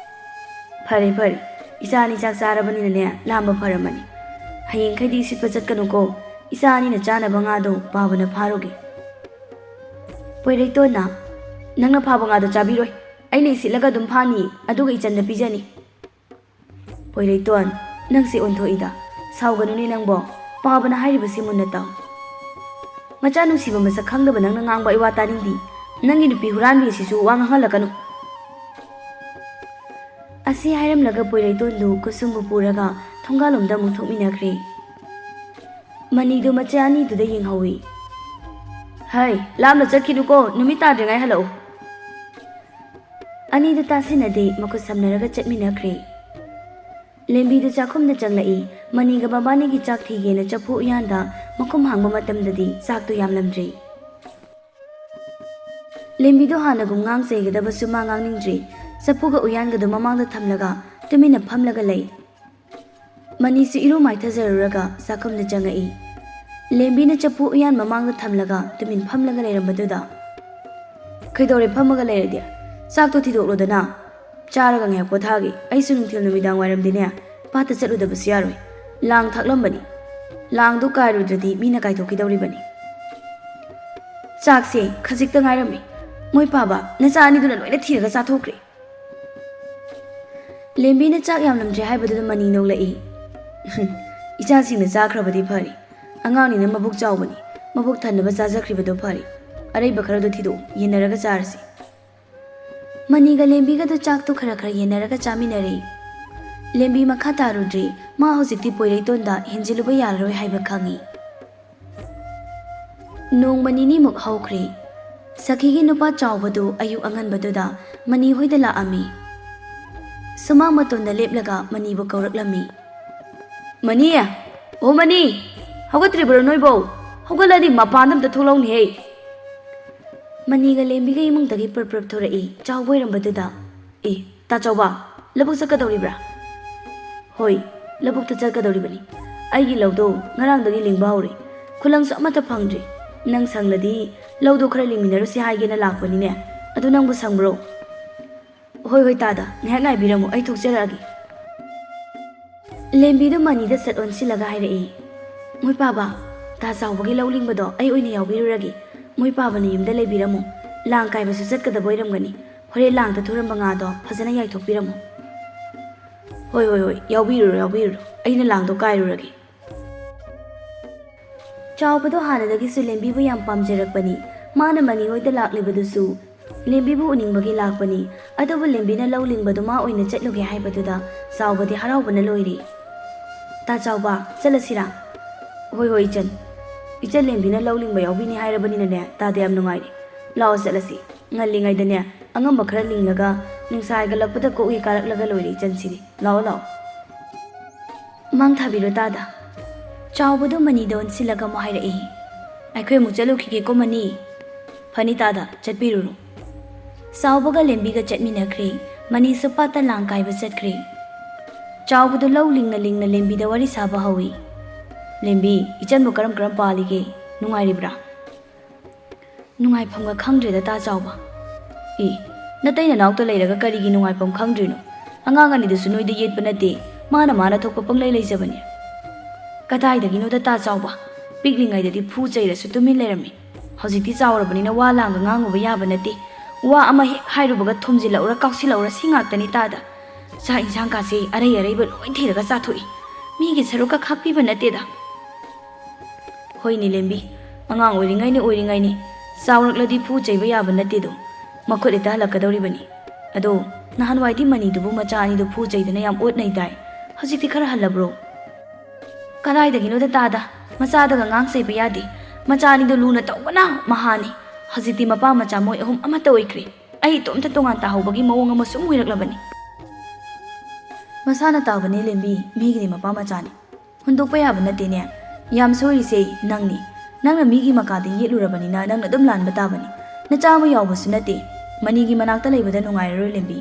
"ꯐꯔꯦ ꯐꯔꯦ, ꯏꯆꯥ ꯑꯅꯤ ꯆꯥꯛ ꯆꯥꯔꯕꯅꯤꯅꯅꯦ, ꯂꯥꯝꯕ ꯐꯔꯝꯃꯅꯤ꯫ ꯍꯌꯦꯡꯈꯩꯗꯤ ꯏꯁꯤꯠꯄ ꯆꯠꯀꯅꯨꯀꯣ꯫ ꯏꯆꯥ ꯑꯅꯤꯅ ꯆꯥꯅꯕ ꯉꯥꯗꯣ ꯄꯥꯕꯅ ꯐꯥꯔꯨꯒꯦ꯫" "ꯄꯣꯏꯔꯩꯇꯣꯟꯅ, ꯅꯪꯅ ꯐꯥꯕ ꯉꯥꯗꯣ ꯆꯥꯕꯤꯔꯣꯏ꯫ ꯑꯩꯅ ꯏꯁꯤꯠꯂꯒ ꯑꯗꯨꯝ ꯐꯥꯅꯤ, ꯑꯗꯨꯒ ꯏꯆꯟꯗ ꯄꯤꯖꯅꯤ꯫" "ꯄꯣꯏꯔꯩꯇꯣꯟ, ꯅꯪꯁꯦ ꯑꯣꯟꯊꯣꯛꯏꯗ꯫ ꯁꯥꯎꯒꯅꯨꯅꯦ ꯅꯪꯕꯣ꯫ ꯄꯥꯕꯅ ꯍꯥꯏꯔꯤꯕꯁꯤ ꯃꯨꯟꯅ ꯇꯥꯎ꯫ ꯃꯆꯥ ꯅꯨꯡꯁꯤꯕ ꯃꯁꯛ ꯈꯪꯗꯕ ꯅꯪꯅ ꯉꯥꯡꯕ ꯑꯩ ꯋꯥ ꯇꯥꯅꯤꯡꯗꯦ꯫ ꯅꯪꯒꯤ ꯅꯨꯄꯤ ꯍꯨꯔꯥꯟꯕꯤ ꯑꯁꯤꯁꯨ ꯋꯥ ꯉꯥꯡꯍꯜꯂꯛꯀꯅꯨ꯫" ꯑꯁꯤ ꯍꯥꯏꯔꯝꯂꯒ ꯄꯣꯏꯔꯩꯇꯣꯟꯗꯨ ꯀꯨꯁꯨꯝꯕꯨ ꯄꯨꯔꯒ ꯊꯣꯡꯒꯥꯜꯂꯣꯝꯗ ꯑꯃꯨꯛ ꯊꯣꯛꯃꯤꯟꯅꯈ꯭ꯔꯦ꯫ ꯃꯅꯤꯗꯨ ꯃꯆꯥ ꯑꯅꯤꯗꯨꯗ ꯌꯦꯡꯍꯧꯏ꯫ "ꯍꯩ, ꯂꯥꯞꯅ ꯆꯠꯈꯤꯅꯨꯀꯣ, ꯅꯨꯃꯤꯠ ꯇꯥꯗ꯭ꯔꯤꯉꯩ ꯍꯜꯂꯛꯎ꯫" ꯑꯅꯤꯗꯨ ꯇꯥꯁꯤꯟꯅꯗꯦ, ꯃꯈꯨꯠ ꯁꯝꯅꯔꯒ ꯆꯠꯃꯤꯟꯅꯈ꯭ꯔꯦ꯫ ꯂꯦꯝꯕꯤꯗꯨ ꯆꯥꯛꯈꯨꯝꯗ ꯆꯪꯂꯛꯏ꯫ ꯃꯅꯤꯒ ꯃꯕꯥꯅꯤꯒꯤ ꯆꯥꯛ ꯊꯤꯒꯦꯅ ꯆꯐꯨ ꯎꯌꯥꯟꯗ ꯃꯈꯨꯝ ꯍꯥꯡꯕ ꯃꯇꯝꯗꯗꯤ ꯆꯥꯛꯇꯨ ꯌꯥꯝꯂꯝꯗ꯭ꯔꯦ꯫ ꯂꯦꯝꯕꯤꯗꯨ ꯍꯥꯟꯅꯒꯨꯝ ꯉꯥꯡ ꯆꯩꯒꯗꯕꯁꯨ ꯃꯥ ꯉꯥꯡꯅꯤꯡꯗ꯭ꯔꯦ꯫ ꯆꯐꯨꯒ ꯎꯌꯥꯟꯒꯗꯨ ꯃꯃꯥꯡꯗ ꯊꯝꯂꯒ ꯇꯨꯃꯤꯟꯅ ꯐꯝꯂꯒ ꯂꯩ꯫ ꯃꯅꯤꯁꯨ ꯏꯔꯨ ꯃꯥꯏꯊꯖꯔꯨꯔꯒ ꯆꯥꯛꯈꯨꯝꯗ ꯆꯪꯉꯛꯏ꯫ ꯂꯦꯝꯕꯤꯅ ꯆꯐꯨ ꯎꯌꯥꯟ ꯃꯃꯥꯡꯗ ꯊꯝꯂꯒ ꯇꯨꯃꯤꯟ ꯐꯝꯂꯒ ꯂꯩꯔꯝꯕꯗꯨꯗ, "ꯀꯩꯗꯧꯔꯦ ꯐꯝꯃꯒ ꯂꯩꯔꯗꯤ? ꯆꯥꯛꯇꯣ ꯊꯤꯗꯣꯛꯂꯣꯗꯅ꯫ ꯆꯥꯔꯒ ꯉꯥꯏꯍꯥꯛ ꯄꯣꯊꯥꯒꯦ꯫ ꯑꯩꯁꯨ ꯅꯨꯡꯊꯤꯜ ꯅꯨꯃꯤꯗꯥꯡ ꯋꯥꯏꯔꯝꯗꯤꯅꯦ, ꯄꯥꯠꯇ ꯆꯠꯂꯨꯗꯕꯁꯨ ꯌꯥꯔꯣꯏ꯫ ꯂꯥꯡ ꯊꯥꯛꯂꯝꯕꯅꯤ꯫ ꯂꯥꯡꯗꯣ ꯀꯥꯏꯔꯨꯗ꯭ꯔꯗꯤ ꯃꯤꯅ ꯀꯥꯏꯊꯣꯛꯈꯤꯗꯧꯔꯤꯕꯅꯤ꯫" "ꯆꯥꯛꯁꯦ ꯈꯖꯤꯛꯇ ꯉꯥꯏꯔꯝꯃꯤ꯫ ꯃꯣꯏ ꯄꯥꯕ, ꯅꯆꯥ ꯑꯅꯤꯗꯨꯅ ꯂꯣꯏꯅ ꯊꯤꯔꯒ ꯆꯥꯊꯣꯛꯈ꯭ꯔꯦ꯫" ꯂꯦꯝꯕꯤꯅ ꯆꯥꯛ ꯌꯥꯝꯂꯝꯗ꯭ꯔꯦ ꯍꯥꯏꯕꯗꯨꯗ ꯃꯅꯤ ꯅꯣꯛꯂꯛꯏ꯫ "ꯏꯆꯥꯁꯤꯡꯅ ꯆꯥꯈ꯭ꯔꯕꯗꯤ ꯐꯔꯦ꯫ ꯑꯉꯥꯡꯅꯤꯅ ꯃꯕꯨꯛ ꯆꯥꯎꯕꯅꯤ꯫ ꯃꯕꯨꯛ ꯊꯟꯅꯕ ꯆꯥꯖꯈ꯭ꯔꯤꯕꯗꯣ ꯐꯔꯦ꯫ ꯑꯔꯩꯕ ꯈꯔꯗꯣ ꯊꯤꯗꯣꯛꯎ, ꯌꯦꯟꯅꯔꯒ ꯆꯥꯔꯁꯤ꯫" ꯃꯅꯤꯒ ꯂꯦꯝꯕꯤꯒꯗꯨ ꯆꯥꯛꯇꯨ ꯈꯔ ꯈꯔ ꯌꯦꯟꯅꯔꯒ ꯆꯥꯃꯤꯟꯅꯔꯦ꯫ ꯂꯦꯝꯕꯤ ꯃꯈꯥ ꯇꯥꯔꯨꯗ꯭ꯔꯦ꯫ ꯃꯥ ꯍꯧꯖꯤꯛꯇꯤ ꯄꯣꯏꯔꯩꯇꯣꯟꯗ ꯍꯦꯟꯖꯤꯜꯂꯨꯕ ꯌꯥꯔꯔꯣꯏ ꯍꯥꯏꯕ ꯈꯪꯏ꯫ ꯅꯣꯡꯃ ꯅꯤꯅꯤꯃꯨꯛ ꯍꯧꯈ꯭ꯔꯦ꯫ ꯁꯈꯤꯒꯤ ꯅꯨꯄꯥ ꯆꯥꯎꯕꯗꯨ ꯑꯌꯨꯛ ꯑꯉꯟꯕꯗꯨꯗ ꯃꯅꯤ ꯍꯣꯏꯗ ꯂꯥꯛꯑꯝꯃꯤ꯫ ꯁꯨꯃꯥꯡ ꯃꯇꯣꯟꯗ ꯂꯦꯞꯂꯒ ꯃꯅꯤꯕꯨ ꯀꯧꯔꯛꯂꯝꯃꯤ꯫ "ꯃꯅꯤ! ꯑꯣ ꯃꯅꯤ! ꯍꯧꯒꯠꯇ꯭ꯔꯤꯕ꯭ꯔꯣ ꯅꯣꯏꯕꯣ? ꯍꯧꯒꯠꯂꯗꯤ ꯃꯄꯥꯟꯗ ꯑꯝꯇ ꯊꯣꯛꯂꯛꯎꯅꯦꯍꯦ!" ꯃꯅꯤꯒ ꯂꯦꯝꯕꯤꯒ ꯏꯃꯨꯡꯗꯒꯤ ꯄ꯭ꯔꯞ ꯄ꯭ꯔꯞ ꯊꯣꯔꯛꯏ꯫ ꯆꯥꯎꯕ ꯑꯣꯏꯔꯝꯕꯗꯨꯗ, "ꯑꯦ, ꯇꯥꯆꯧꯕ, ꯂꯧꯕꯨꯛ ꯆꯠꯀꯗꯧꯔꯤꯕ꯭ꯔꯥ?" "ꯍꯣꯏ, ꯂꯧꯕꯨꯛꯇ ꯆꯠꯀꯗꯧꯔꯤꯕꯅꯤ꯫ ꯑꯩꯒꯤ ꯂꯧꯗꯣ ꯉꯔꯥꯡꯗꯒꯤ ꯂꯤꯡꯕ ꯍꯧꯔꯦ꯫ ꯈꯨꯂꯪꯁꯨ ꯑꯃꯠꯇ ꯐꯪꯗ꯭ꯔꯤ꯫ ꯅꯪ ꯁꯪꯂꯗꯤ ꯂꯧꯗꯣ ꯈꯔ ꯂꯤꯡꯃꯤꯟꯅꯔꯨꯁꯤ ꯍꯥꯏꯒꯦꯅ ꯂꯥꯛꯄꯅꯤꯅꯦ꯫ ꯑꯗꯨ ꯅꯪꯕꯨ ꯁꯪꯕ꯭ꯔꯣ? ꯍꯣꯏ, ꯍꯣꯏ, ꯇꯥꯗ, ꯉꯥꯏꯍꯥꯛ ꯉꯥꯏꯕꯤꯔꯝꯃꯨ, ꯑꯩ ꯊꯣꯛꯆꯔꯛꯑꯒꯦ꯫ ꯂꯦꯝꯕꯤꯗꯨ ꯃꯅꯤꯗ ꯁꯠ ꯑꯣꯟꯁꯤꯜꯂꯒ ꯍꯥꯏꯔꯛꯏ, "ꯃꯣꯏ ꯄꯥꯕ, ꯇꯥ ꯆꯥꯎꯕꯒꯤ ꯂꯧ ꯂꯤꯡꯕꯗꯣ ꯑꯩ ꯑꯣꯏꯅ ꯌꯥꯎꯕꯤꯔꯨꯔꯒꯦ꯫ ꯃꯣꯏ ꯄꯥꯕꯅ ꯌꯨꯝꯗ ꯂꯩꯕꯤꯔꯝꯃꯨ꯫ ꯂꯥꯡ ꯀꯥꯏꯕꯁꯨ ꯆꯠꯀꯗꯕ ꯑꯣꯏꯔꯝꯒꯅꯤ꯫ ꯍꯣꯔꯦꯟ ꯂꯥꯡꯗ ꯊꯨꯔꯝꯕ ꯉꯥꯗꯣ ꯐꯖꯅ ꯌꯥꯏꯊꯣꯛꯄꯤꯔꯝꯃꯨ꯫" "ꯍꯣꯏ, ꯍꯣꯏ, ꯍꯣꯏ, ꯌꯥꯎꯕꯤꯔꯨꯔꯣ, ꯌꯥꯎꯕꯤꯔꯨꯔꯣ꯫ ꯑꯩꯅ ꯂꯥꯡꯗꯣ ꯀꯥꯏꯔꯨꯔꯒꯦ꯫" ꯆꯥꯎꯕꯗꯣ ꯍꯥꯟꯅꯗꯒꯤꯁꯨ ꯂꯦꯝꯕꯤꯕꯨ ꯌꯥꯝ ꯄꯥꯝꯖꯔꯛꯄꯅꯤ꯫ ꯃꯥꯅ ꯃꯅꯤ ꯍꯣꯏꯗ ꯂꯥꯛꯂꯤꯕꯗꯨꯁꯨ ꯂꯦꯝꯕꯤꯕꯨ ꯎꯅꯤꯡꯕꯒꯤ ꯂꯥꯛꯄꯅꯤ꯫ ꯑꯗꯨꯕꯨ ꯂꯦꯝꯕꯤꯅ ꯂꯧ ꯂꯤꯡꯕꯗꯨ ꯃꯥ ꯑꯣꯏꯅ ꯆꯠꯂꯨꯒꯦ ꯍꯥꯏꯕꯗꯨꯗ ꯆꯥꯎꯕꯗꯤ ꯍꯔꯥꯎꯕꯅ ꯂꯣꯏꯔꯦ꯫ "ꯇꯥ ꯆꯥꯎꯕ, ꯆꯠꯂꯁꯤꯔꯥ?" "ꯍꯣꯏ, ꯍꯣꯏ, ꯏꯆꯟ꯫ ꯏꯆꯟ ꯂꯦꯝꯕꯤꯅ ꯂꯧ ꯂꯤꯡꯕ ꯌꯥꯎꯕꯤꯅꯤ ꯍꯥꯏꯔꯕꯅꯤꯅꯅꯦ, ꯇꯥꯗ ꯌꯥꯝ ꯅꯨꯡꯉꯥꯏꯔꯦ꯫ ꯂꯥꯛꯑꯣ, ꯆꯠꯂꯁꯤ꯫ ꯉꯜꯂꯤꯉꯩꯗꯅꯦ, ꯑꯉꯝꯕ ꯈꯔ ꯂꯤꯡꯂꯒ ꯅꯨꯡꯁꯥ ꯍꯥꯏꯒꯠꯂꯛꯄꯗ ꯀꯣꯛꯏ ꯀꯥꯔꯛꯂꯒ ꯂꯣꯏꯔꯦ, ꯏꯆꯟꯁꯤꯗꯤ꯫ ꯂꯥꯛꯑꯣ, ꯂꯥꯛꯑꯣ꯫" "ꯃꯥꯡ ꯊꯥꯕꯤꯔꯣ ꯇꯥꯗ꯫" ꯆꯥꯎꯕꯗꯨ ꯃꯅꯤꯗ ꯑꯣꯟꯁꯤꯜꯂꯒ ꯑꯃꯨꯛ ꯍꯥꯏꯔꯛꯏ, "ꯑꯩꯈꯣꯏ ꯑꯃꯨꯛ ꯆꯠꯂꯨꯈꯤꯒꯦꯀꯣ ꯃꯅꯤ꯫" "ꯐꯅꯤ ꯇꯥꯗ, ꯆꯠꯄꯤꯔꯨꯔꯣ꯫" ꯆꯥꯎꯕꯒ ꯂꯦꯝꯕꯤꯒ ꯆꯠꯃꯤꯟꯅꯈ꯭ꯔꯦ꯫ ꯃꯅꯤꯁꯨ ꯄꯥꯠꯇ ꯂꯥꯡ ꯀꯥꯏꯕ ꯆꯠꯈ꯭ꯔꯦ꯫ ꯆꯥꯎꯕꯗꯨ ꯂꯧ ꯂꯤꯡꯅ ꯂꯤꯡꯅ ꯂꯦꯝꯕꯤꯗ ꯋꯥꯔꯤ ꯁꯥꯕ ꯍꯧꯏ꯫ "ꯂꯦꯝꯕꯤ, ꯏꯆꯟꯕꯨ ꯀꯔꯝ ꯀꯔꯝ ꯄꯥꯜꯂꯤꯒꯦ? ꯅꯨꯡꯉꯥꯏꯔꯤꯕ꯭ꯔꯥ?" "ꯅꯨꯡꯉꯥꯏꯐꯝꯒ ꯈꯪꯗ꯭ꯔꯦꯗ ꯇꯥ ꯆꯥꯎꯕ꯫" "ꯑꯦ, ꯅꯇꯩ ꯅꯅꯥꯎꯇ ꯂꯩꯔꯒ ꯀꯔꯤꯒꯤ ꯅꯨꯡꯉꯥꯏꯐꯝ ꯈꯪꯗ꯭ꯔꯤꯅꯣ? ꯑꯉꯥꯡ ꯑꯅꯤꯗꯨꯁꯨ ꯅꯣꯏꯗ ꯌꯦꯠꯄ ꯅꯠꯇꯦ, ꯃꯥꯅ ꯃꯥꯅ ꯊꯣꯛꯄ ꯄꯪꯂꯩ ꯂꯩꯖꯕꯅꯤ꯫" "ꯀꯗꯥꯏꯗꯒꯤꯅꯣꯗ ꯇꯥ ꯆꯥꯎꯕ, ꯄꯤꯛꯂꯤꯉꯩꯗꯗꯤ ꯐꯨ ꯆꯩꯔꯁꯨ ꯇꯨꯃꯤꯟ ꯂꯩꯔꯝꯃꯤ꯫ ꯍꯧꯖꯤꯛꯇꯤ ꯆꯥꯎꯔꯕꯅꯤꯅ ꯋꯥ ꯂꯥꯡꯒ ꯉꯥꯡꯉꯨꯕ ꯌꯥꯕ ꯅꯠꯇꯦ꯫ ꯋꯥ ꯑꯃ ꯍꯦꯛ ꯍꯥꯏꯔꯨꯕꯒ ꯊꯣꯝꯖꯤꯜꯂꯛꯎꯔ ꯀꯥꯎꯁꯤꯜꯂꯛꯎꯔ ꯁꯤ ꯉꯥꯛꯇꯅꯤ ꯇꯥꯗ꯫ ꯆꯥꯛ ꯏꯟꯁꯥꯡ ꯀꯥꯁꯦ ꯑꯔꯩ ꯑꯔꯩꯕ ꯂꯣꯏ ꯊꯤꯔꯒ ꯆꯥꯊꯣꯛꯏ꯫ ꯃꯤꯒꯤ ꯁꯔꯨꯛꯀ ꯈꯥꯛꯄꯤꯕ ꯅꯠꯇꯦꯗ꯫" "ꯍꯣꯏꯅꯦ ꯂꯦꯝꯕꯤ, ꯑꯉꯥꯡ ꯑꯣꯏꯔꯤꯉꯩꯅꯤ ꯑꯣꯏꯔꯤꯉꯩꯅꯤ, ꯆꯥꯎꯔꯛꯂꯗꯤ ꯐꯨ ꯆꯩꯕ ꯌꯥꯕ ꯅꯠꯇꯦꯗꯣ, ꯃꯈꯨꯠ ꯍꯦꯛꯇ ꯍꯜꯂꯛꯀꯗꯧꯔꯤꯕꯅꯤ꯫ ꯑꯗꯣ ꯅꯍꯥꯟꯋꯥꯏꯗꯤ ꯃꯅꯤꯗꯨꯕꯨ ꯃꯆꯥ ꯑꯅꯤꯗꯨ ꯐꯨ ꯆꯩꯗꯅ ꯌꯥꯝ ꯑꯣꯠꯅꯩꯗꯥꯏ, ꯍꯧꯖꯤꯛꯇꯤ ꯈꯔ ꯍꯜꯂꯕ꯭ꯔꯣ?" "ꯀꯗꯥꯏꯗꯒꯤꯅꯣꯗ ꯇꯥꯗ, ꯃꯆꯥꯗꯒ ꯉꯥꯡ ꯆꯩꯕ ꯌꯥꯗꯦ꯫ ꯃꯆꯥ ꯑꯅꯤꯗꯣ ꯂꯨꯅ ꯇꯧꯕꯅ ꯃꯍꯥꯅꯤ꯫ ꯍꯧꯖꯤꯛꯇꯤ ꯃꯄꯥ ꯃꯆꯥ ꯃꯣꯏ ꯑꯍꯨꯝ ꯑꯃꯠꯇ ꯑꯣꯏꯈ꯭ꯔꯦ꯫ ꯑꯩ ꯏꯇꯣꯝꯇ ꯇꯣꯉꯥꯟ ꯇꯥꯍꯧꯕꯒꯤ ꯃꯑꯣꯡ ꯑꯃ ꯁꯨꯝ ꯑꯣꯏꯔꯛꯂꯕꯅꯤ꯫" "ꯃꯁꯥꯅ ꯇꯥꯕꯅꯦ ꯂꯦꯝꯕꯤ, ꯃꯤꯒꯤꯗꯤ ꯃꯄꯥ ꯃꯆꯥꯅꯤ꯫ ꯍꯨꯟꯗꯣꯛꯄ ꯌꯥꯕ ꯅꯠꯇꯦꯅꯦ꯫ ꯌꯥꯝ ꯁꯣꯏꯔꯤꯁꯦ ꯅꯪꯅꯤ꯫ ꯅꯪꯅ ꯃꯤꯒꯤ ꯃꯀꯥꯗ ꯌꯦꯠꯂꯨꯔꯕꯅꯤꯅ ꯅꯪꯅ ꯑꯗꯨꯝ ꯂꯥꯟꯕ ꯇꯥꯕꯅꯤ꯫ ꯅꯆꯥ ꯑꯃ ꯌꯥꯎꯕꯁꯨ ꯅꯠꯇꯦ꯫ ꯃꯅꯤꯒꯤ ꯃꯅꯥꯛꯇ ꯂꯩꯕꯗ ꯅꯨꯡꯉꯥꯏꯔꯔꯣꯏ ꯂꯦꯝꯕꯤ꯫